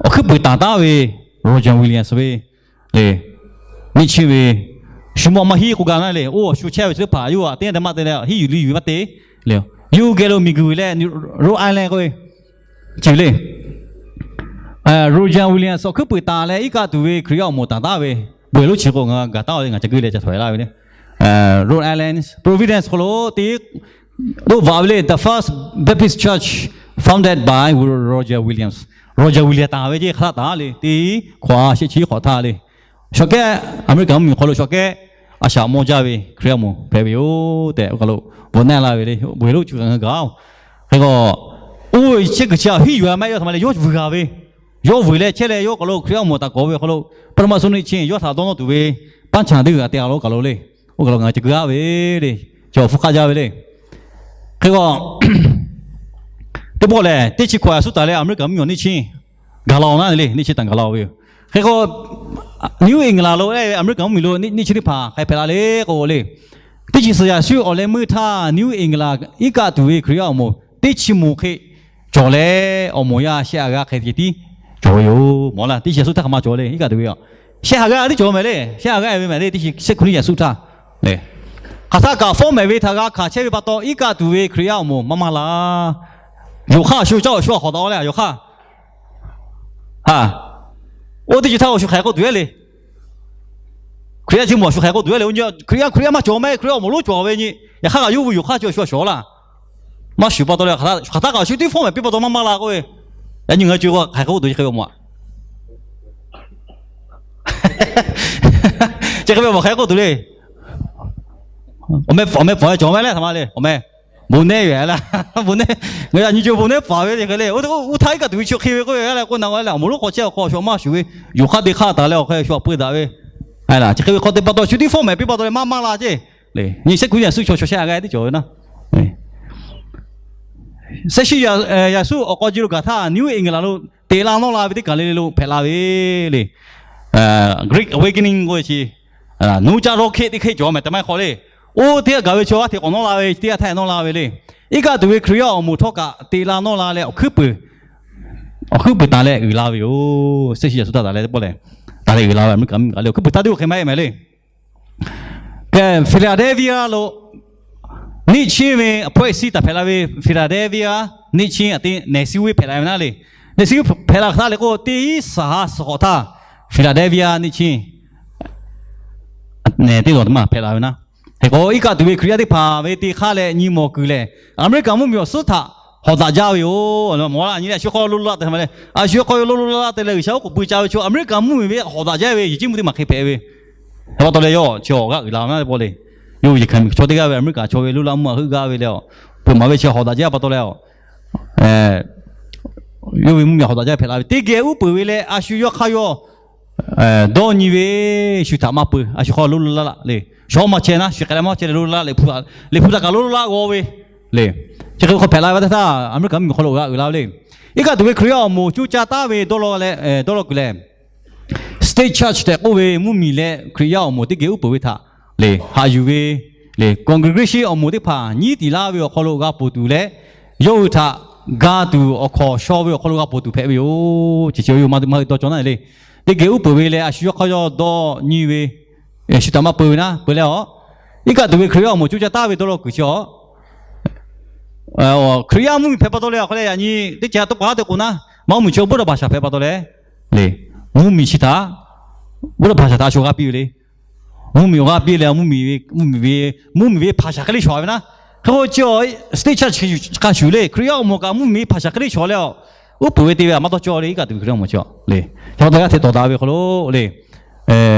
awˬ hkuiˉ puiˍ tanˍ taˉ ve Roger Williams ve le, neˇ chiˇ ve shu mawˇ maˇ hiˉ k'oˆ gaˇ naˉ le. Oˇ shu chehˇ ve chi teˇ hpaˍ yawˇ a teˇ te maˇ te leh henˉ yuˬ liˇ yuˬ ve maˇ te le. Yawˇ hui geh lo miˬguiˬ vuiˬ leh Rhode Island k'oˆ ve chi le Roger Williams awˬ hkuiˉ puiˍ tanˍ leh iˉ kaˆ tuˬ ve Hkriꞈ yaˇ awˬ moˍ tanˍ taˉ ve, bon yehˬ lonˉ chi k'o ngaˬ gaˬ taˉ ve ngaˬ ca guˇ leh ca htaꞈ laˇ ve le. Rhode Island Providence hk'aw lo te toˆ vaꞈ ve le, the first Baptist church founded by Roger Williams. Roger Williams tanˍ ve ceˇ hk'aˬ htaˇ tanˍ le, teˇ hk'awꞈ shehˆ chi hk'awꞈ htaˇ le, shawˍ kehˉ Aˍmeˍriˆkaˍ mvuhˇmiˬ hk'aw lo shawˍ kehˉ a shaꞈ mawˇ jaˇ ve Hkriꞈ yaˇ awˬ moˍ hpehꞈ ve yoˬ tehꞈ oˇ kaˬ lo bvuhꞈ naˆ laˇ ve le. Bon yehˬ lonˉ chi kaꞈ ngaˬ gaˬ-oˬ. Hk'e k'o, oˇ chehˇ kuiˬ chi a henˉ yuˬ a maˇ heˆ, yawˇ htaꞈ ma leh yawˇ vuiˬ g'a ve, yawˇ vuiˬ leh chehˇ leh yawˇ kaˬ lo Hkriꞈ yaˇ awˬ moˍ taꞈ kawˍ ve awˬ hk'aw lo, Panama City Exchange yawˇ htaꞈ dawˇ nawˇ tuˬ ve paˉ chaˬ teˇ g'aˇ te a lo kaˬ lo le, oˇ kaˬ lo ngaˬ ca guˇ a ve le, chi awˬ hpfuhˇ hk'aˆ jaˇ ve le. Hk'e k'o, teˇ pawˆ lehˬ teˇ chi hkawꞈ yaꞈ suhˉ taˍ leh Aˍmeˍriˆkaˍ mvuhˇmiˬ awˬ neˇ chiˇ gaˬ la-oˬ naˉ le, neˇ chiˇ taˍ gaˬ la-oˬ ve yoˬ. Hk'e k'o, New England lo Aˍmeˍriˆkaˍ mvuhˇmiˬ lo neˇ chiˇ teˇ hpaˍ hk'a hpehꞈ la le k'o le, teˇ chi suhˍ yaꞈ shuˉ awˬ leh meuˇ htaˇ New England iˉ kaˆ tuˬ ve Hkriꞈ yaˇ awˬ moˍ teˇ chi moˍ hk'e cawˬ leh awˬ moˍ yaˇ shehˆ ha g'aˇ hk'e ceh tiˉ cawˬ ve yoˬ. Mawˬ laˇ, teˇ chi yaꞈ suhˉ htaˇ hk'aˬ ma cawˬ le, iˉ kaˆ tuˬ ve a shehˆ ha g'aˇ tiˉ cawˬ mehˍ le, shehˆ ha g'aˇ ve mehˍ le, teˇ chi shehˆ hkuiˉ yaꞈ suhˉ htaˇ le. Hk'aˬ htaˇ kaꞈ fawˉ mehˍ ve htaꞈ g'a hkanˍ chehˇ ve pa taw iˉ kaˆ tuˬ ve Hkriꞈ yaˇ awˬ moˍ maˇ maˇ la. Yonˍ hk'aˇ awˬ shu caˇ awˬ shu a hawˍ daꞈ-o leh yonˍ hk'aˇ, a, oˇ teˇ chi htaˇ awˬ shu hk'aˬ hk'e k'oˆ tuˬ e le. Hkriꞈ yaˇ chi mawˬ a shu hk'aˬ hk'e k'oˆ tuˬ e le. Hkriꞈ yaˇ, Hkriꞈ yaˇ maˇ cawˬ mehˍ, Hkriꞈ yaˇ awˬ moˍ lonˉ cawˬ ve nyi. Yaꞈ hk'aˇ kaꞈ yawˇ hui yonˍ hk'aˇ chi awˬ shu a shawˍ laˇ. Maˇ shuˍ pa taw leh hk'aˬ htaˇ kaꞈ awˬ shu teˇ fawˉ mehˍ piˇ pa taw maˇ maˇ la k'oˆ ve, yaꞈ nyi ngaˬ hui co k'o hk'aˬ hk'e k'oˆ tuˬ chi hk'e ve awˬ moˍ a. Chi hk'e ve awˬ moˍ hk'aˬ hk'e k'oˆ tuˬ le. Awˬ meh, awˬ meh pfuhˍ ve cawˬ mehˍ le, htaꞈ ma le, awˬ meh bon nehˉ ve la, bon nehˉ, ngaˬ yaꞈ nyi co bon nehˉ pfuhˍ ve chi hk'e le. Oˇ htaˇ iˉ kaˆ tuˬ ve chi hk'e ve k'oˆ ve a leh k'oˆ na k'o leh awˬ moˍ lonˉ hk'aw chehˇ awˬ hk'aw a shu maˇ shuˍ ve, yonˍ hk'aˇ te hk'aˇ taˍ leh awˬ hk'aw a shu a peu daꞈ ve, a, chi hk'e ve hk'aw te pa taw shu teˇ fawˉ mehˍ piˇ pa taw leh maˇ maˇ la ceˇ. Nyi shehˆ hkuiˉ yaꞈ suhˉ chaw shawˍ shehˆ ha g'aˇ tiˉ cawˬ ve naˉ. Shehˆ shuˉ yaꞈ suhˉ awˬ k'aw ji lo gaˬ htaˇ New England lo teꞈ la nawˇ la ve teˇ kaˬ le le lo hpehꞈ la ve le. Great Awakening k'oˆ ve chi, nuˇ caˇ rocket teˇ hk'e cawˬ mehˍ te maˇ hk'aw le. Oˇ teˇ g'aˇ gaˬ ve chaw g'aˇ hteꞈ k'awꞈ nawˇ la ve, teˇ g'aˇ htaˇ nawˇ la ve le. Iˉ kaˆ tuˬ ve Hkriꞈ yaˇ awˬ moˍ htawˇ kaꞈ teꞈ la nawˇ la leh awˬ hkuiˉ puiˍ, awˬ hkuiˉ puiˍ taˍ leh uiˍ la ve yoˬ. Shehˆ shuˉ yaꞈ suhˉ htaˇ taˍ leh teˇ pawˆ lehˬ, taˍ leh uiˍ la ve Aˍmeˍriˆkaˍ mvuhˇmiˬ g'a le, awˬ hkuiˉ puiˍ taˇ teˇ g'aˇ hk'e maˇ heˆ mehˍ le. Hk'e Philadelphia lo neˇ chiˇ ve awˬ hpawehˇ siˉ taˍ hpehꞈ la ve, Philadelphia neˇ chiˇ a teˇ nehˬ siˉ ve hpehꞈ la ve naˉ le. Nehˬ siˉ ve hpehꞈ la hk'aˬ htaˇ le k'o, teˇ saˍ ha suhˍ hk'awꞈ htaˇ Philadelphia neˇ chiˇ nehˬ teˇ lawˬ teˇ maˇ hpehꞈ la ve naˉ. Hk'e k'o, iˉ kaˆ tuˬ ve Hkriꞈ yaˇ teˇ hpaˍ ve te hk'aˇ leh nyi mawˬ kuiˬ lehˬ, Aˍmeˍriˆkaˍ mvuhˇmiˬ awˬ suhˉ htaꞈ hawˍ daꞈ jaˇ ve yoˬ. Mawˬ la nyi leh a shu hk'aw lo lo laˇ te hk'e ma le, a shu hk'aw lo lo laˇ te leh G'uiˬsha oˉ k'oˍ pui ca ve chaw Aˍmeˍriˆkaˍ mvuhˇmiˬ ve hawˍ daꞈ jaˇ ve yehˬ ceˇ mvuhˇ teˇ maˬ hk'e hpehꞈ ve. Hk'e pa taw leh yawˇ chi awˬ g'aˇ uiˍ la ve naˉ teˇ pawˆ le. Yawˇ hui yehˬ hkanˍ miˬ chaw teˇ g'aˇ ve Aˍmeˍriˆkaˍ chaw ve lo laˇ mvuhˇ a heuˆ gaˇ ve le. Peuˬ maˍ ve chi hawˍ daꞈ jaˇ pa taw leh, yawˇ ve mvuhˇmiˬ hawˍ daꞈ jaˇ hpehꞈ la ve teˇ geh uˉ peunˍ ve leh a shu yawˇ hk'aˇ yawˇ dawˇ nyi ve, shu htaꞈ maˇ peu, a shu hk'aw lo lo laˇ laˇ le. Shawˉ maˇ chehˇ naˉ, shu k'ai leh maˇ chehˇ leh lo lo laˇ le, hpu htaꞈ kaꞈ lo lo laˇ g'aw ve le. Chi hk'e hk'aw hpehꞈ la ve teˇ htaˇ Aˍmeˍriˆkaˍ mvuhˇmiˬ hk'aw lo g'aˇ uiˍ la ve le. Iˉ kaˆ tuˬ ve Hkriꞈ yaˇ awˬ moˍ coˇ caˇ taˉ ve dawˇ law leh, dawˇ law kuiˬ lehˬ, state church tehꞈ k'oˆ ve mvuhˇmiˬ leh Hkriꞈ yaˇ awˬ moˍ teˇ geh uˉ peunˍ ve htaꞈ le haꞈ yuˬ ve le, congregation awˬ moˍ teˇ hpaˍ nyiˉ tiˍ laˇ ve awˬ hk'aw lo g'a ponˬ tuˬ leh, yawˇ hui htaꞈ ga tuˬ awˬ hkawnˍ shaw ve awˬ hk'aw lo g'a ponˬ tuˬ hpehꞈ ve yoˬ. Chi chi yawˇ hui maˇ maˇ hui dawˇ cawˬ naˆ le. Teˇ geh uˉ peunˍ ve leh a shu yawˇ hk'aˇ yawˇ dawˇ nyi ve, shu htaꞈ maˇ peu ve naˉ peu leh a, iˉ kaˆ tuˬ ve Hkriꞈ yaˇ awˬ moˍ coˇ caˇ taˍ ve dawˇ law kuiˬ chi a Hkriꞈ yaˇ mvuhˇmiˬ hpehꞈ pa taw leh awˬ hk'aw leh yaꞈ nyi teˇ ceuˬ ha to k'aˉ te k'o naˉ, maˇ mvuhˇmiˬ chi awˬ bon dawˇ hpaˍ shaˍ hpehꞈ pa taw leh le, mvuhˇmiˬ chi htaꞈ, bon dawˇ hpaˍ shaˍ htaꞈ a shu g'a piˇ ve le. Mvuhˇmiˬ awˬ g'aˇ piˇ leh mvuhˇmiˬ ve, mvuhˇmiˬ ve hpaˍ shaˍ hk'e le shawˍ ve naˉ. Hk'e k'o chi state church hk'a shuˍ le, Hkriꞈ yaˇ awˬ moˍ kaꞈ mvuhˇmiˬ ve hpaˍ shaˍ hk'e le shawˍ leh a, uˉ peunˍ ve te ve a maˇ dawˇ cawˇ le, iˉ kaˆ tuˬ ve Hkriꞈ yaˇ awˬ moˍ chi le. Yaꞈ hk'aˇ teˇ g'aˇ hteꞈ tawˍ daꞈ ve hk'aw lo le,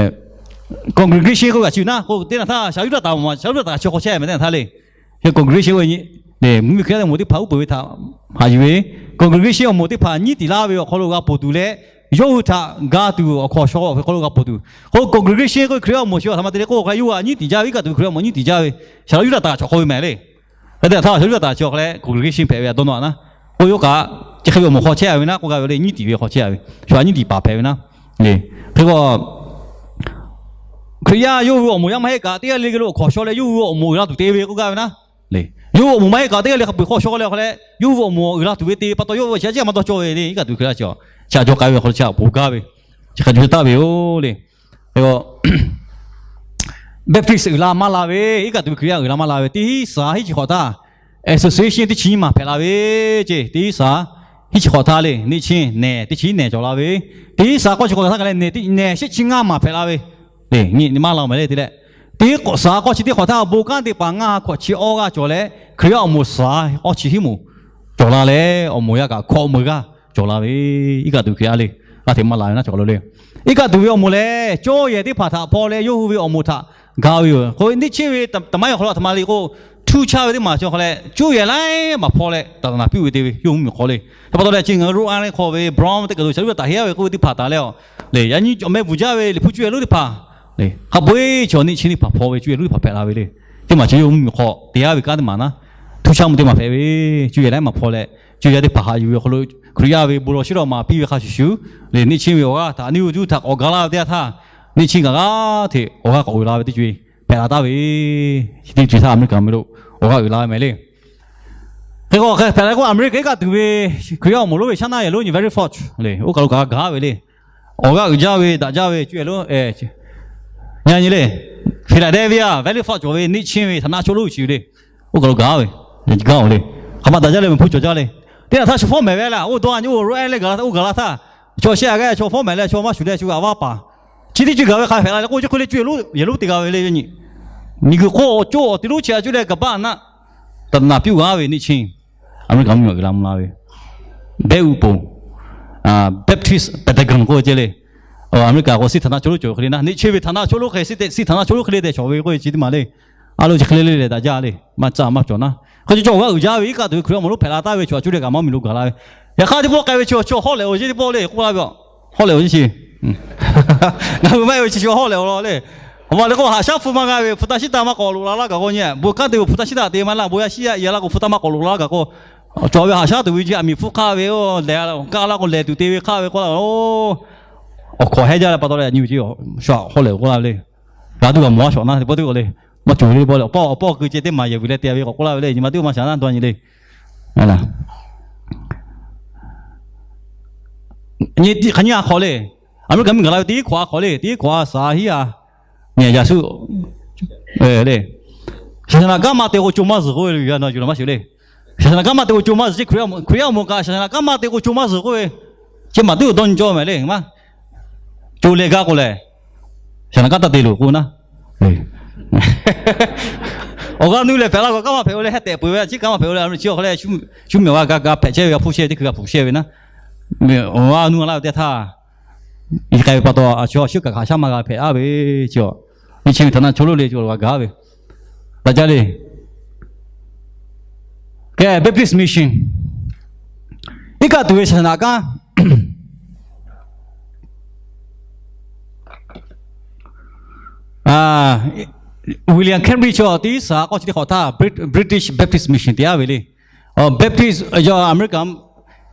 congregation k'oˆ kaꞈ chi naˉ k'o teˇ naˬ htaˇ shaˍ luˉ daꞈ taˍ shaˍ luˉ daꞈ taˍ chi hk'aw chehˇ ve teˇ naˬ htaˇ le, congregation k'oˆ ve nyi, mvuhˇmiˬ Hkriꞈ yaˇ awˬ moˍ teˇ hpaˍ uˉ peunˍ ve htaꞈ haꞈ yuˬ ve, congregation awˬ moˍ teˇ hpaˍ nyiˉ tiˍ laˇ ve awˬ hk'aw lo g'a ponˬ tuˬ leh, yawˇ hui htaꞈ ga tuˬ awˬ hkawnˍ shaw ve hk'aw lo g'a ponˬ tuˬ. K'o congregation k'oˆ ve Hkriꞈ yaˇ awˬ moˍ chi a htaꞈ ma te le k'oˆ hk'a le, yawˇ hui htaꞈ nyiˉ tiˍ jaˇ ve, iˉ kaˆ tuˬ ve Hkriꞈ yaˇ awˬ moˍ nyiˉ tiˍ jaˇ ve, shaˍ luˉ daꞈ taˍ chaw hk'aw ve mehˍ le. Hk'e te htaˇ shaˍ luˉ daꞈ taˍ chi hk'aw leh congregation hpehꞈ ve a dawˇ nawˇ a naˉ. K'oˆ yawˇ kaꞈ chi hk'e ve awˬ moˍ hk'aw chehˇ a ve naˉ k'oˆ g'a ve le, nyiˉ tiˍ ve hk'aw chehˇ a ve, shu a nyiˉ tiˍ paˍ hpehꞈ ve naˉ. Hk'e k'o Hkriꞈ yaˇ yawˇ hui awˬ moˍ yaˇ maˇ heˆ kaꞈ teˇ g'aˇ le geh lo awˬ hkawnˍ shaw leh yawˇ hui awˬ moˍ uiˍ la tuˬ te ve k'oˆ gaˇ ve naˉ. Yawˇ hui awˬ moˍ maˇ heˆ kaꞈ teˇ g'aˇ le hk'a peu hk'aw shaw leh hk'a leh yawˇ hui awˬ moˍ uiˍ la tuˬ ve te pa taw yawˇ hui chi a ciˉ maˇ dawˇ cawˇ ve le, iˉ kaˆ tuˬ ve Hkriꞈ yaˇ chi a, chi a jaw k'ai ve hk'aw lo chi a poˬ gaˇ ve, chi hk'a jaw taˍ ve yoˬ le. Baptist uiˍ la maˇ la ve, iˉ kaˆ tuˬ ve Hkriꞈ yaˇ uiˍ la maˇ la ve, teˇ hinˉ saˍ hinˉ chi hk'awꞈ htaˇ association teˇ chi nyiˇ maˬ hpehꞈ la ve, ce teˇ hinˉ saˍ hinˉ chi hk'awꞈ htaˇ le neˇ chiˇ nehˬ teˇ chi nehˬ cawˬ la ve, teˇ hinˉ saˍ k'awˇ chi hk'awꞈ htaˇ ka leh nehˬ teˇ nehˬ shehˆ chi ngaˇ maˬ hpehꞈ la ve, le nyi maˇ la mehˍ le te leh, teˇ hinˉ saˍ k'awˇ chi teˇ hk'awꞈ htaˇ bon kanˉ te paˍ ngaˇ ha hkawꞈ chi awˇ g'aˇ cawˬ leh Hkriꞈ yaˇ awˬ moˍ saˍ k'awˇ chi hiˉ moˍ cawˬ la leh awˬ moˍ yaˇ kaꞈ hkawꞈ meuˬ g'aˇ cawˬ la ve, iˉ kaˆ tuˬ ve Hkriꞈ yaˇ le, g'aˇ hteꞈ maˇ la ve naˉ cawˬ lo le. Iˉ kaˆ tuˬ ve awˬ moˍ lehˬ cawˇ yehˬ teˇ hpaˍ htaꞈ hpaw leh yawˇ hui ve awˬ moˍ htaꞈ ga ve yoˬ. K'o neˇ chiˇ ve taˍ maˇ yaˇ hk'aw lo a htaꞈ ma le k'o, htuˇ chaˇ ve teˇ maˬ chi hk'aw leh cuˇ yehˬ laiˉ maˬ hpaw leh taˍ taˍ naˍ piˇ ve te ve yawˇ hui mvuhˇmiˬ hk'aw le. Hk'e pa taw leh chi ngaˬ hui Rhode Island hk'aw ve Bronx teˇ kaˬ lo shaˍ luˉ ve taˍ heˆ a ve k'oˆ ve teˇ hpaˍ taˍ leh a, le yaꞈ nyi cawˬ meh bvuhˬ jaˇ ve Liꞈ hpu cuˇ yehˬ lonˉ teˇ hpaˍ le, hk'a peu-eˬ chaw neˇ chiˇ teˇ hpaˍ hpaw ve cuˇ yehˬ lonˉ teˇ hpaˍ hpehꞈ la ve le. Teˇ maˬ chi yawˇ hui mvuhˇmiˬ hk'aw te a ve kanˉ teˇ maˬ naˉ, htuˇ chaˇ mvuh teˇ maˬ hpehꞈ ve, cuˇ yehˬ laiˉ maˬ hpaw leh cuˇ yehˬ teˇ hpaˍ haꞈ yuˬ ve awˬ hk'aw lo Hkriꞈ yaˇ ve bon lawˬ shiˉ lawˬ maˍ piˇ ve hk'a shuˍ shuˍ le, neˇ chiˇ ve awˬ g'aˇ htaꞈ neˇ hui tuˬ htaꞈ k'awꞈ ga laˇ ve teˇ yanˇ htaˇ, neˇ chiˇ gaˬ g'aˇ hteꞈ awˬ g'aˇ k'awꞈ uiˍ la ve teˇ co e hpehꞈ la taˍ ve, teˇ co e htaˇ America mvuhˇmiˬ lo awˬ g'aˇ uiˍ la ve mehˍ le. Hk'e k'o hk'e hpehꞈ la k'o America iˉ kaˆ tuˬ ve Hkriꞈ yaˇ awˬ moˍ lonˉ ve shaˉ naˆ yehˬ lonˉ nyi Valley Forge le, oˇ kaˬ lo kaꞈ gaˇ ve le. Awˬ g'aˇ uiˍ jaˇ ve daꞈ jaˇ ve cuˇ yehˬ lonˉ, yaꞈ nyi le, Philadelphia Valley Forge cawˬ ve neˇ chiˇ ve htaꞈ naˆ choˆ lonˉ chi le, oˇ kaˬ lo gaˇ ve, gaˇ oˬ le. Hk'aˬ ma daꞈ jaˇ le, mvuhˇ hpu cawˬ jaˇ le. Teˇ naˬ htaˇ shu fawˉ mehˍ ve la, oˇ dawˇ a nyi oˇ Rhode Island leh gaˬ la htaˇ, oˇ gaˬ la htaˇ, chaw shehˆ a g'aˇ chaw fawˉ mehˍ leh chaw maˇ shuˍ leh shu g'aꞈ vaˇ paˍ chi teˇ co gaˬ ve hk'a hpehꞈ la le k'o, chi hk'e le cuˇ yehˬ lonˉ te g'a ve le. Yaꞈ nyi miˬguiˬ hk'oˆ awˬ coˇ awˬ te lonˉ chi a cuˇ leh gaˬ baˆ naˆ, taˍ naˍ piˇ g'aˇ ve neˇ chiˇ America mvuhˇmiˬ uiˍ la mvuh la ve, Behˇ uiˍ poˬ, Baptist Pentagon k'oˆ ve ceh le. America k'o စစ်ဌာနချုပ် lonˉ cawˬ hk'e le naˉ, neˇ chiˇ ve ဌာနချုပ် lonˉ hk'e, စစ်ဌာနချုပ် lonˉ hk'e le tehꞈ cawˬ ve k'oˆ ve chi teˇ maˬ le. A lo chi hk'e le le leh daꞈ jaˇ le, maˇ caˇ maˇ cawˬ naˉ. Hk'e chi cawˬ awˬ g'aˇ uiˍ jaˇ ve iˉ kaˆ tuˬ ve Hkriꞈ yaˇ awˬ moˍ lonˉ hpehꞈ la taˍ ve chaw a cuˇ leh kaꞈ mvuhˇmiˬ lo gaˬ la ve. Yaꞈ hk'aˇ teˇ pawˆ k'ai ve chi chaw hawˉ lehˬ awˬ yeˇ teˇ pawˆ le k'oˆ laˇ ve a, hawˉ lehˬ awˬ yeˇ chi ngaˬ hui maˇ heˆ ve chi chaw hawˉ lehˬ awˬ lawn le. Awˬ ma le k'o haꞈ shaˉ hpu maˇ g'a ve, hpu taˇ shiˉ taˇ maˇ k'awꞈ loꞈ la laˇ kaꞈ k'o nyi, bon kanˉ te ve hpu taˇ shiˉ taˇ te maˇ laˇ, bon yaˇ shiˉ yaˇ i a laˇ k'o hpu taˇ maˇ k'awꞈ loꞈ la laˇ kaꞈ k'o, cawˬ ve haꞈ shaˉ tuˬ ve chi a miˬ hpfuhˇ hk'aˇ ve, lehˬ kaˇ laˇ k'o lehˬ tuˬ te ve hk'aˇ ve k'oˆ la, awˬ hkawꞈ hehˉ jaˇ leh pa taw leh nyi ve chi, hawˉ lehˬ k'oˆ la ve le. G'a tuˬ g'a mawˬ a shawˍ naˉ teˇ pawˆ teˇ k'o le, maˇ cawˬ le teˇ pawˆ le, awˬ pawˆ awˬ pawˆ keu ceh teˇ maˬ yehˬ vuiˬ leh te ve k'awꞈ k'oˆ laˇ ve le, nyi ma teˇ maˇ shaˍ naˉ dawˇ nyi le. Hk'aˬ nyi a hk'awꞈ le, America mvuhˇmiˬ gaˬ la ve teˇ hkawꞈ a hk'awꞈ le, teˇ hkawꞈ a saˍ hiˉ a, yaꞈ suhˆ le, ศาสนา kanˉ maˇ te k'o co maˇ zuhˬ k'oˆ ve le, yuˬ a naw yuˬ la maˇ sheˍ le. ศาสนา kanˉ maˇ te k'o co maˇ zuhˬ ce, Hkriꞈ yaˇ awˬ moˍ kaꞈ ศาสนา kanˉ maˇ te k'o co maˇ zuhˬ k'oˆ ve, chi maˬ teˇ o dawˇ nyi cawˇ mehˍ le. Co leh gaˇ k'o lehˬ, ศาสนา kanˉ taˇ te loˬ k'o naˉ. Awˬ g'aˇ nuˇ lehˬ hpehꞈ la k'o kanˉ maˇ hpehꞈ o leh heh tehꞈ peuˬ ve, chi kanˉ maˇ hpehꞈ o leh, chi awˬ hk'aw leh shu mehˬ g'a ga ga hpehꞈ chehˇ ve, g'a hpuˇ chehˇ ve, teˇ hkui g'a hpuˇ chehˇ ve naˉ. Awˬ g'aˇ nuˇ laˇ ve teˇ htaˇ, i k'ai ve pa taw a chaw shu kaꞈ hkaꞈ shaˉ maˇ g'a hpehꞈ a ve, chi a, neˇ chiˇ ve ဌာနချုပ် lonˉ le, chi g'a gaˇ ve, daꞈ jaˇ le. K'o Baptist Mission iˉ kaˆ tuˬ ve ศาสนา kanˉ William Cambridge chaw teˇ saˍ k'awˇ chi teˇ hk'awꞈ htaˇ British Baptist Mission te a ve le. Baptist yawˇ America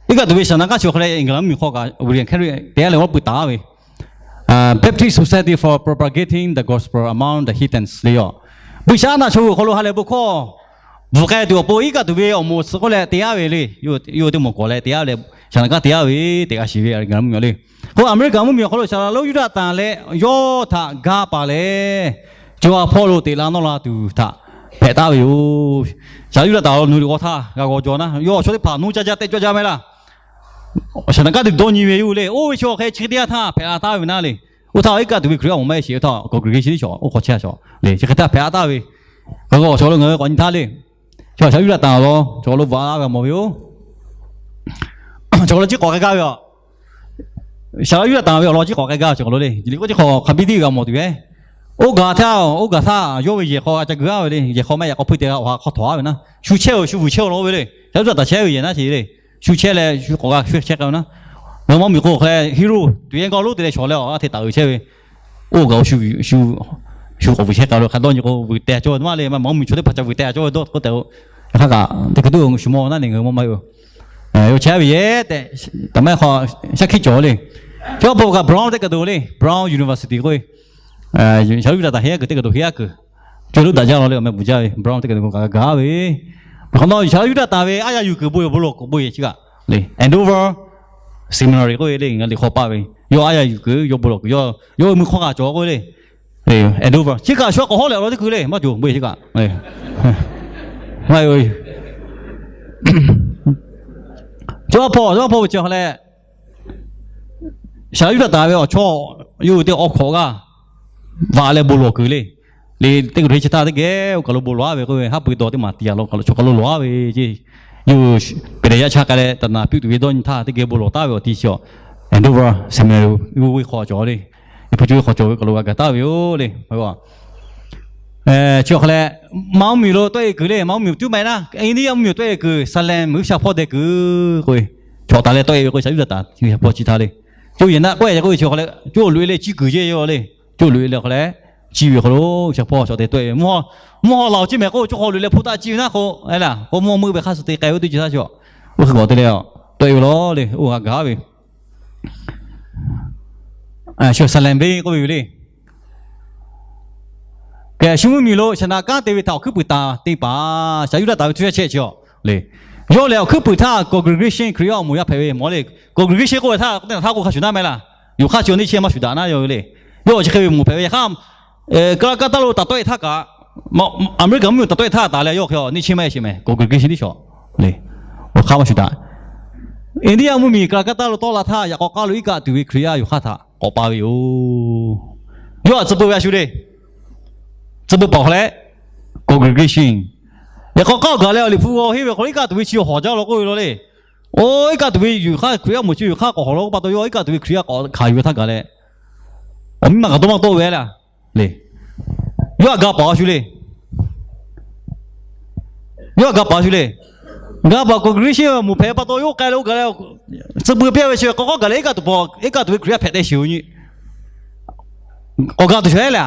iˉ kaˆ tuˬ ve ศาสนา kanˉ chi awˬ hk'aw leh England mvuhˇmiˬ hk'aw kaꞈ William Cambridge te a leh g'awˇ pui taˍ ve. Baptist Society for Propagating the Gospel Among the Heathens le yoˬ. Buiˇshaˆaˉnaˆ chaw hui awˬ hk'aw lo ha lehˬ bon hkawˇ bvuhꞈ k'ai tuˬ awˬ pon iˉ kaˆ tuˬ ve awˬ moˍ suhˍ k'oˆ leh te yaˇ ve le. Yawˇ hui teˇ moˍ k'awꞈ leh te yaˇ ve le. Saˍ laꞈ kaˉ te yaˇ ve teꞈ g'a shiˍ ve Aˍriˍkanˍ mvuhˇmiˬ le. K'o Aˍmeˍriˍkaˍ mvuhˇmiˬ awˬ hk'aw lo Saˍ laꞈ lonˉ Yuˇdaꞈ tanˍ leh yawˇ htaꞈ ga paˍ leh, co ha hpawˇ lo teꞈ la nawˇ la tuˬ htaꞈ hpehꞈ taˍ ve yoˬ. Saˍ laꞈ Yuˇdaꞈ tanˍ awˬ nu liꞈ g'aw htaˇ g'a g'aw jaw naˉ, yawˇ chaw teˇ hpaˍ nuˇ caˇ jaˇ tehˆ cawˇ jaˇ meh laˇ. Saˍ laꞈ kaˉ te dawˇ nyi ve yoˬ le. Oˇ ve chaw hk'e chi hk'e te yaˇ htaˇ hpehꞈ la taˍ ve naˉ le. Oˇ htaˇ iˉ kaˆ tuˬ ve Hkriꞈ yaˇ awˬ moˍ maˇ heˆ sheˍ, oˇ htaˇ congregation tiˉ shawˍ oˇ hk'aw chehˇ shawˍ le. Chi hk'e htaˇ hpehꞈ la taˍ ve, k'o awˬ shawˍ lo ngaˬ hui k'awꞈ nyi htaˇ le. Chaw Saˍ laꞈ Yuˇdaꞈ tanˍ awˬ lawn chaw lo bvuhꞈ la ve awˬ moˍ ve yoˬ. Chaw lo ciˉ k'awꞈ k'ai gaˇ ve a. Saˍ laꞈ Yuˇdaꞈ tanˍ ve awˬ lawn ciˉ k'awꞈ k'ai gaˇ ve chaw lo le. Liꞈ k'oˆ ciˉ hk'aw hk'a biˇ tiˉ g'a mawˬ tuˬ ve, oˇ gaˬ htaˇ oˇ gaˬ htaˇ yawˇ ve yehˬ hk'aw g'a ca gu aˉ ve le. Yehˬ hk'aw maˇ yaꞈ k'aw hpuiˇ te g'a awˬ ha hk'aw htawꞈ aˉ ve naˉ, shu chehˇ-oˬ, shu vuiˬ chehˇ-oˬ law ve le. Saˍ laꞈ Yuˇdaꞈ tanˍ chehˇ ve yehˬ naˉ ce le. Shu chehˇ leh shu k'awꞈ g'a shu chehˇ k'ai ve naˉ, ngaˬ hui mvuhˇmiˬ k'o hk'e le, hero tuˬ yehˬ gaˇ lonˉ te leh shawˍ leh awˬ g'aˇ hteꞈ taˍ uiˍ chehˇ ve, oˇ gaˬ shu k'awꞈ vuiˬ chehˇ k'ai lo hk'a dawˇ nyi k'o vuiˬ teh cawˇ ve maˇ le. Maˇ mvuhˇmiˬ chaw teˇ hpaˍ ca vuiˬ teh cawˇ ve dawˇ k'oˆ tehꞈ, hk'a kaꞈ teˇ hkui tuˬ shu mawˇ naˉ ne ngaˬ hui mawˇ maˇ heˆ-oˬ. Yawˇ chehˇ ve yehˬ tehꞈ, taˍ maˇ hk'aw shaˉ hkiˆ cawˬ le. Chaw pa kaꞈ Brown teˇ kaˬ doˬ le, Brown University k'oˆ ve, Saˍ laꞈ Yuˇdaꞈ tanˍ heˆ kuiˬ teˇ kaˬ doˬ heˆ a kuiˬ, co loˉ daꞈ jaˇ law le, awˬ meh bvuhꞈ jaˇ ve Brown teˇ kaˬ doˬ k'o kaꞈ gaˇ ve. Hk'aˬ nawˉ Saˍ laꞈ Yuˇdaꞈ tanˍ ve aˉ yaˇ yuˬ kuiˬ bon yehˬ bon lawˬ kuiˬ bon yehˬ chi kaꞈ le, Andover Seminary k'oˆ ve le, ngaˬ liꞈ hk'aw paˆ ve, yawˇ aˉ yaˇ yuˬ kuiˬ yawˇ bon lawˬ kuiˬ, yawˇ ve mui hk'awˇ kaꞈ cawˬ k'oˆ ve le. Andover chi kaꞈ shu k'awꞈ hawˉ leh awˬ lawn teˇ kuiˬ le, maˇ cawˬ bon yehˬ chi kaꞈ. Chaw aˉ hpawˇ, chaw aˉ hpawˇ ve chi hk'aw leh, Saˍ laꞈ Yuˇdaꞈ tanˍ ve awˬ chawˇ yawˇ hui teˇ awˬ hkawꞈ g'aˇ vaꞈ leh bon lawˬ kuiˬ le. Le teˇ kuiˬ hk'e chi htaˇ teˇ geh oˇ kaˬ lo bon lawˬ aˉ ve k'oˆ ve, haˉ pui dawˬ teˇ maˬ tiꞈ a law kaˬ lo chaw kaˬ lo lawˬ aˉ ve ceˇ. Yawˇ hui peˬ leh yaꞈ cha k'ai leh taˍ naˍ piˇ tuˬ ve dawˇ nyi htaˇ teˇ geh bon lawˬ taˍ ve awˬ ti chi a, Andover Seminary ve k'awꞈ cawˬ le. Liꞈ hpu co ve hk'aw cawˬ ve kaˬ lo g'a gaˬ taˍ ve yoˬ le. Chi hk'aw leh, Maˇ mvuhˇmiˬ lo tawˆ e kuiˬ le, Maˇ mvuhˇmiˬ tuˉ maˇ heˆ naˉ, India mvuhˇmiˬ tawˆ e kuiˬ Salem G'uiˬsha hpawˇ deh kuiˬ k'oˆ ve, chaw taˍ leh tawˆ e ve k'o Saˍ laꞈ Yuˇdaꞈ tanˍ G'uiˬsha hpawˇ chi htaˇ le. Coˇ yehˬ naˆ k'oˆ e k'oˆ ve chi hk'aw leh coˇ loꞈ e leh ciˇ kuiˬ ceˇ yoˬ le. Coˇ loꞈ e leh hk'aw leh ciˇ ve hk'aw lo G'uiˬsha hpawˇ chaw te tawˆ e ve, mvuhˇ haw la-oˬ ceˇ mehˍ k'oˆ ve, coˇ haw loꞈ e leh hpoˆ taˆ ciˇ ve naˉ k'o, a la k'o mvuhˇ haw meuˆ ve hk'a suh te k'ai ve teˇ ceuˬ htaˇ chi a, oˇ hk'e k'awꞈ te leh tawˆ e ve law le. Oˇ g'a gaˬ ve Salem venˇ k'oˆ ve yoˬ le. Kehˬ shu mvuhˇmiˬ lo Saˍ laꞈ kanˉ te ve htaꞈ awˬ hkuiˉ puiˍ taˍ te paˍ, Saˍ laꞈ Yuˇdaꞈ tanˍ ve htuˇ yaˇ chehˇ chi a le. Yawˇ lehˬ awˬ hkuiˉ puiˍ htaˇ congregation Hkriꞈ yaˇ awˬ moˍ yaˇ hpehꞈ ve mawˬ le. Congregation k'oˆ ve htaˇ teˇ htaꞈ htaˇ k'oˆ hk'a shuˍ naˉ meh laˇ. Yoˬ hk'aˇ chi awˬ neˇ chi maˇ shuˍ daꞈ naˉ yoˬ le. Yawˇ chi hk'e ve moˍ hpehꞈ ve yaꞈ hk'aˇ, Kaˍlaˍkaˇtaˇ lo taˍ tawˆ e htaˇ kaꞈ, Aˍmeˍriˆkaˍ mvuhˇmiˬ taˍ tawˆ e htaˇ taˍ leh yawˇ hk'e awˬ neˇ chi maˇ e sheˍ meh, congregation tiˉ shawˍ le. Awˬ hk'aˇ maˇ shuˍ daꞈ. India mvuhˇmiˬ Kaˍlaˍkaˇtaˇ lo tawˆ la htaˇ yaꞈ k'aw k'aˉ lo iˉ kaˆ tuˬ ve Hkriꞈ yaˇ yoˬ hk'aˇ htaꞈ k'awꞈ pa ve yoˬ. Yawˇ htaꞈ tcuh peu ve a shu le. Tcuh peu paˍ hk'aw leh congregation. Yaꞈ k'aw k'aˉ gaˬ leh awˬ liꞈ hpu g'aw henˇ ve hk'aw lo iˉ kaˆ tuˬ ve chi hawˬ jaˇ law k'oˆ ve law le. Oˇ iˉ kaˆ tuˬ ve yoˬ hk'aˇ, Hkriꞈ yaˇ moˍ chi yoˬ hk'aˇ k'awꞈ hawˬ law k'oˆ pa taw, yawˇ iˉ kaˆ tuˬ ve Hkriꞈ yaˇ k'awꞈ hkanˍ yuˬ ve htaˇ gaˬ leh, awˬ miˇ ma kaꞈ dawˇ maˇ dawˇ ve laˇ le. Yawˇ htaꞈ ga paˍ a shu le. Yawˇ htaꞈ ga paˍ a shu le. Ga paˍ congregation moˍ hpehꞈ pa taw yawˇ k'ai leh oˇ gaˬ leh, tcuh peu piˇ ve chi k'awꞈ k'awꞈ gaˬ leh iˉ kaˆ tuˬ paˍ, iˉ kaˆ tuˬ ve Hkriꞈ yaˇ hpehꞈ te sheˍ ve nyi. K'awꞈ ga tuˬ shawˍ le.